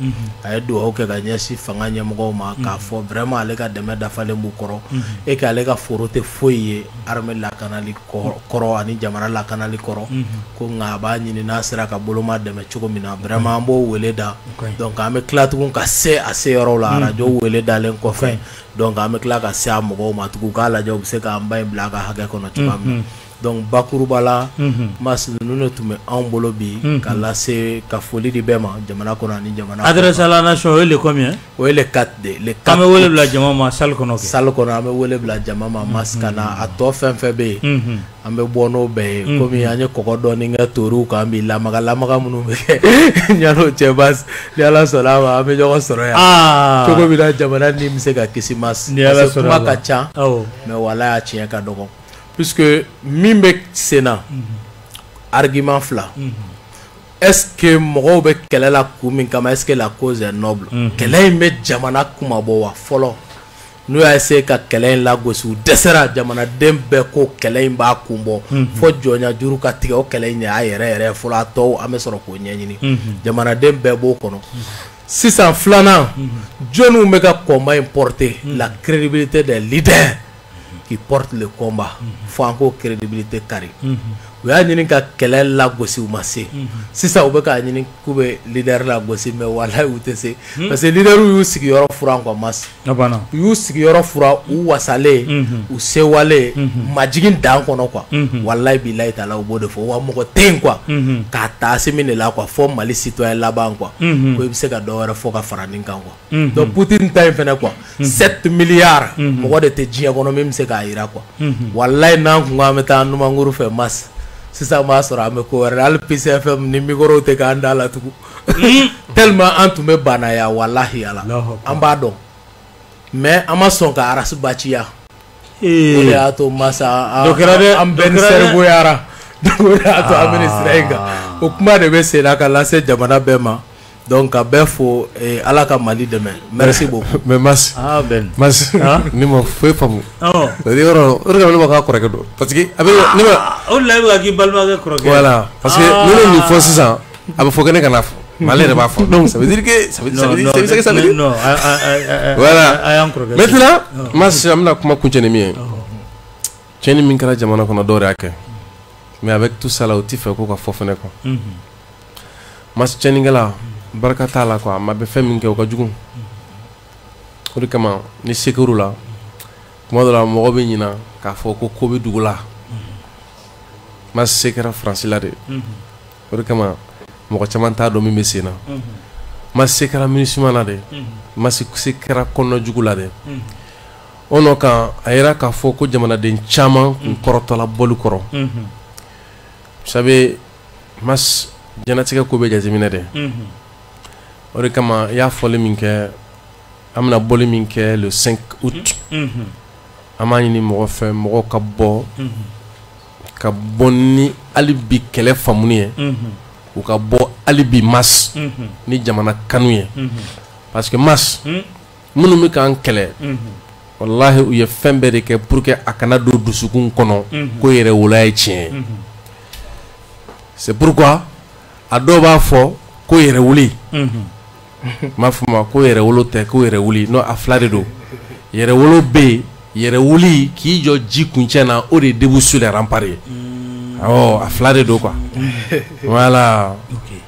a ye dugawu kɛ ka ɲɛsin fanga ɲɛmɔgɔw ma k'a fɔ vraiment ale ka dɛmɛ dafalen b'u kɔrɔ et que ale ka foro tɛ foyi ye armée lakanali kɔrɔ ani jamana lakanali kɔrɔ ko nka a b'a ɲini n'a sera ka boloma dɛmɛ cogo min na vraiment an b'o wele da donc an bɛ tila tugun ka se a se yɔrɔ la arajo wele dalen kɔfɛ donc an bɛ tila ka se a mɔgɔw ma tugun k'a lajɛ u bɛ se k'an ba in bila a ka hakɛ kɔnɔ cogoya min na Donc bakuruba la, Mas, ninnu de tun bɛ anw bolo bi ka lase, ka foli di bɛɛ ma jamana kɔnɔ ani jamana kɔnɔ. Adresse à la nation, o ye le combien? O ye le 4 de, le 4. An bɛ wele bila jama ma salle kɔnɔ kɛ. Salle kɔnɔ, an bɛ wele bila jama ma, Mas, ka na. A tɔ fɛn fɛn bɛ yen, an bɛ bɔ n'o bɛɛ ye, komi an ye kɔgɔ dɔɔni kɛ toriw kan bi, lamaga lamaga minnu bɛ kɛ ɲan'o cɛ. Mas, ni Ala sɔnna a ma, an bɛ ɲɔgɔn sɔrɔ yan cogo min na, jamana ni bɛ se ka kisi, Mas. Ni Ala parce que sɔnna kuma a ma. ka ca, mais walahi, a tiɲɛ ka dɔgɔ, puisque min bɛ sen na, argument fila: est-ce que mɔgɔw bɛ kɛlɛ la kun min kama, est-ce que la cause est noble? Kɛlɛ in bɛ jamana kumabɔ wa? Fɔlɔ, n'u y'a essayer ka kɛlɛ in lagosi, u dɛsɛra, jamanaden bɛɛ ko kɛlɛ in b'a kun bɔ fo jɔnya juru ka tigɛ. O kɛlɛ in de y'a yɛrɛ yɛrɛ fɔlɔ, a tɔw an bɛ sɔrɔ k'o ɲɛɲini, jamanaden bɛɛ b'o kɔnɔ. Sisan filanan, jɔnniw bɛ ka combat in porter? La crédibilité des leaders qui portent le combat, fo an k'o crédibilité kari. U y'a ɲini ka kɛlɛ lagosi, u ma se. Sisan u bɛ k'a ɲini k'u bɛ leader lagosi, mais walahi, u tɛ se, parce que leader y'u sigiyɔrɔ furan quoi, Mas. A banna. U y'u sigiyɔrɔ furan, u wasalen, u sewalen, majigin dan kɔnɔ quoi. Walahi bilahi taala, u b'o de fɔ wa, mɔgɔ tɛ yen quoi k'a ta Asimi de la quoi, fo Mali citoyen laban quoi, ko i bɛ se ka dɔ wɛrɛ fɔ ka fara nin kan quoi. Donc Poutine ta in fɛnɛ quoi, 7 milliards, mɔgɔ de tɛ diɲɛ kɔnɔ min bɛ se k'a yira quoi. Walahi, n'an kun ko an bɛ taa numankuru fɛ, Mas, sisan b'a sɔrɔ an bɛ ko wɛrɛ la, hali PCFM ni micro tɛ k'an da la tugun, tellement an tun bɛ banaya. Walahi ala, an b'a dɔn, mais an ma sɔn ka Ras Bath ya. O de y'a to, masa, Dɔ kɛra dɛ, an bɛɛ dɔ ni kɛra dɛ. sɛrigoyara. Donc o de y'a to an bɛ nin sira in kan. O kuma de bɛ sen na ka lase jamana bɛɛ ma. Donc ka bɛɛ fo, Ala ka Mali dɛmɛ. Merci beaucoup. Mais Mas, Ah Ben. Mas, ne ma foyi faamu. Ɔ. C'est à dire yɔrɔ o de kama ne ma k'a kɔrɔkɛ don, parce que a bɛ ne ma O de la e bɛ ka k'i balimakɛ kɔrɔkɛ. Voilà, parce que ne ye nin fɔ sisan, a bɛ fɔ ko ne kana fɔ, mais ale yɛrɛ b'a fɔ. Donc ça veut dire que ça veut ça veut dire c'est ce que ça veut dire. Non, Voilà. a y'an kɔrɔkɛ. Maintenant, Mas, an bɛna kuma kuncɛ ni min ye, tiɲɛni min kɛra jamana kɔnɔ, dɔw de y'a kɛ, mais avec tout ça là, u ti fɛ ko ka fɔ fɛnɛ quoi. Mas, tiɲɛnikɛla barika t'a la quoi, a bɛ fɛn min kɛ, o ka jugu. O de kama ni se kɛr'u la, tuma dɔ la mɔgɔ bɛ ɲina k'a fɔ ko ko bɛ dugu la. Mas, se kɛra Faransi la de, o de kama mɔgɔ caman t'a dɔn min bɛ sen na. Mas, se kɛra MINUSMA la de. Mas, se kɛra kɔnɔjugu la de. O nɔ kan, a yira k'a fɔ ko jamanaden caman kun kɔrɔtɔla bɔli kɔrɔ. Vous savez, Mas, diɲɛlatigɛ ko bɛ jateminɛ dɛ. O de kama i y'a fɔli min kɛ, an bɛna bɔli min kɛ le 5 août, an b'a ɲini mɔgɔ fɛ, mɔgɔw ka bɔ, ka bɔ ni hali bi kɛlɛ faamuni ye, u ka bɔ hali bi, Mas, ni jamana kanu ye, parce que, Mas, minnu bɛ k'an kɛlɛ, walahi, u ye fɛn bɛɛ de kɛ pour que a kana don dusukun kɔnɔ ko yɛrɛ woloya ye tiɲɛ ye. C'est pourquoi a dɔw b'a fɔ ko yɛrɛ wuli, n b'a fɔ ma ko yɛrɛ wolo tɛ, ko yɛrɛ wuli. Non, a fila de don. Yɛrɛ wolo bɛ yen, yɛrɛ wuli k'i jɔ ji kuncɛ na, o de ye debout sur les remparts ye. Awɔ, a fila de don quoi. Voilà,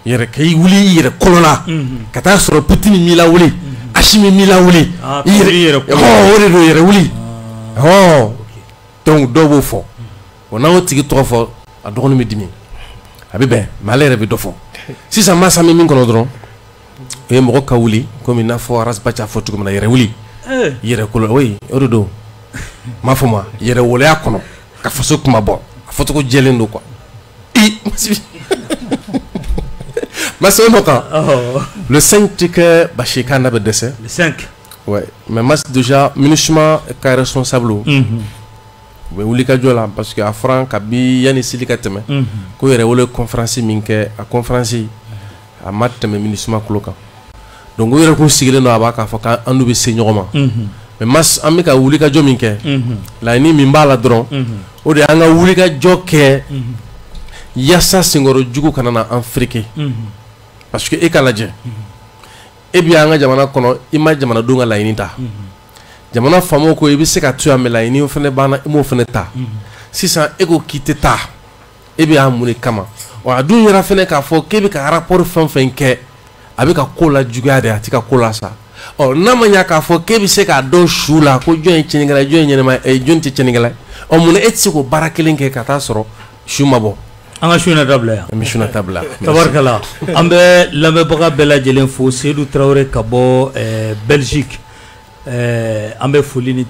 yɛrɛ k'i wuli i yɛrɛ kolo la ka taa sɔrɔ Poutine m'i lawuli, Assimi m'i lawuli. Ah, i ka wuli i yɛrɛ kolo. Ɔ, o de don yɛrɛ wuli. Ɔ, donc dɔw b'o fɔ o, n'an y'o tigi tɔgɔ fɔ, a dɔgɔnin bɛ dimi, a bɛ bɛn, mais ale yɛrɛ bɛ dɔ fɔ. Sisan, masa min min kɔnɔ dɔrɔn, o ye mɔgɔ ka wuli komi i n'a fɔ Ras Bath y'a fɔ cogo min na, yɛrɛ wuli, yɛrɛ kolo, oui, o de don. N m'a fɔ ma yɛrɛ woloya kɔnɔ ka faso kuma bɔ, a fɔcogo jɛlen don quoi. I masa, o nɔ kan, le 5 tɛ kɛ basi ye k'a n'a bɛ dɛsɛ. Le 5. Ouais, mais Mas, déjà MINUSMA ka responsable, u bɛ wuli ka jɔ la, parce que a fɔra kabi yanni seli ka tɛmɛ ko yɛrɛ wolo ye conférence min kɛ, a conférence a ma tɛmɛ MINUSMA kulo kan. Donc u yɛrɛ kun sigilen don, a b'a k'a fɔ k'an n'u bɛ se ɲɔgɔn ma. Mais Mas, an bɛ ka wuli ka jɔ min kɛ, laɲini min b'a la dɔrɔn, o de y'an ka wuli ka jɔ kɛ yaasa senkɔrɔ jugu kana na an fereke, parce que e ka lajɛ, e bi an ka jamana kɔnɔ, i ma jamanadenw ka laɲini ta. Jamana faamaw ko i bɛ se ka to yan, mais laɲini fana banna, i m'o fana ta. Sisan e ko k'i tɛ taa, e bɛ yan mun de kama? Wa a dun yɛrɛ fana k'a fɔ k'e bɛ ka rapport fɛn fɛn kɛ, a bɛ ka ko la juguya de, a tɛ ka ko la sa. Ɔ, n'a ma ɲɛ k'a fɔ k'e bɛ se k'a dɔn su la ko jɔn ye tiɲɛnikɛla ye, jɔn ye ɲɛnɛma ye, jɔn tɛ tiɲɛnikɛla ye. Ɔ, mun na e tɛ se k'o baara kelen kɛ ka taa sɔrɔ su ma bɔ? An ka su in dabila yan. An bɛ su dabila. Tabarikala, an bɛ lamɛnbaga bɛɛ lajɛlen fo. Seyidu Tarawele ka bɔ Belgique, an bɛ foli ni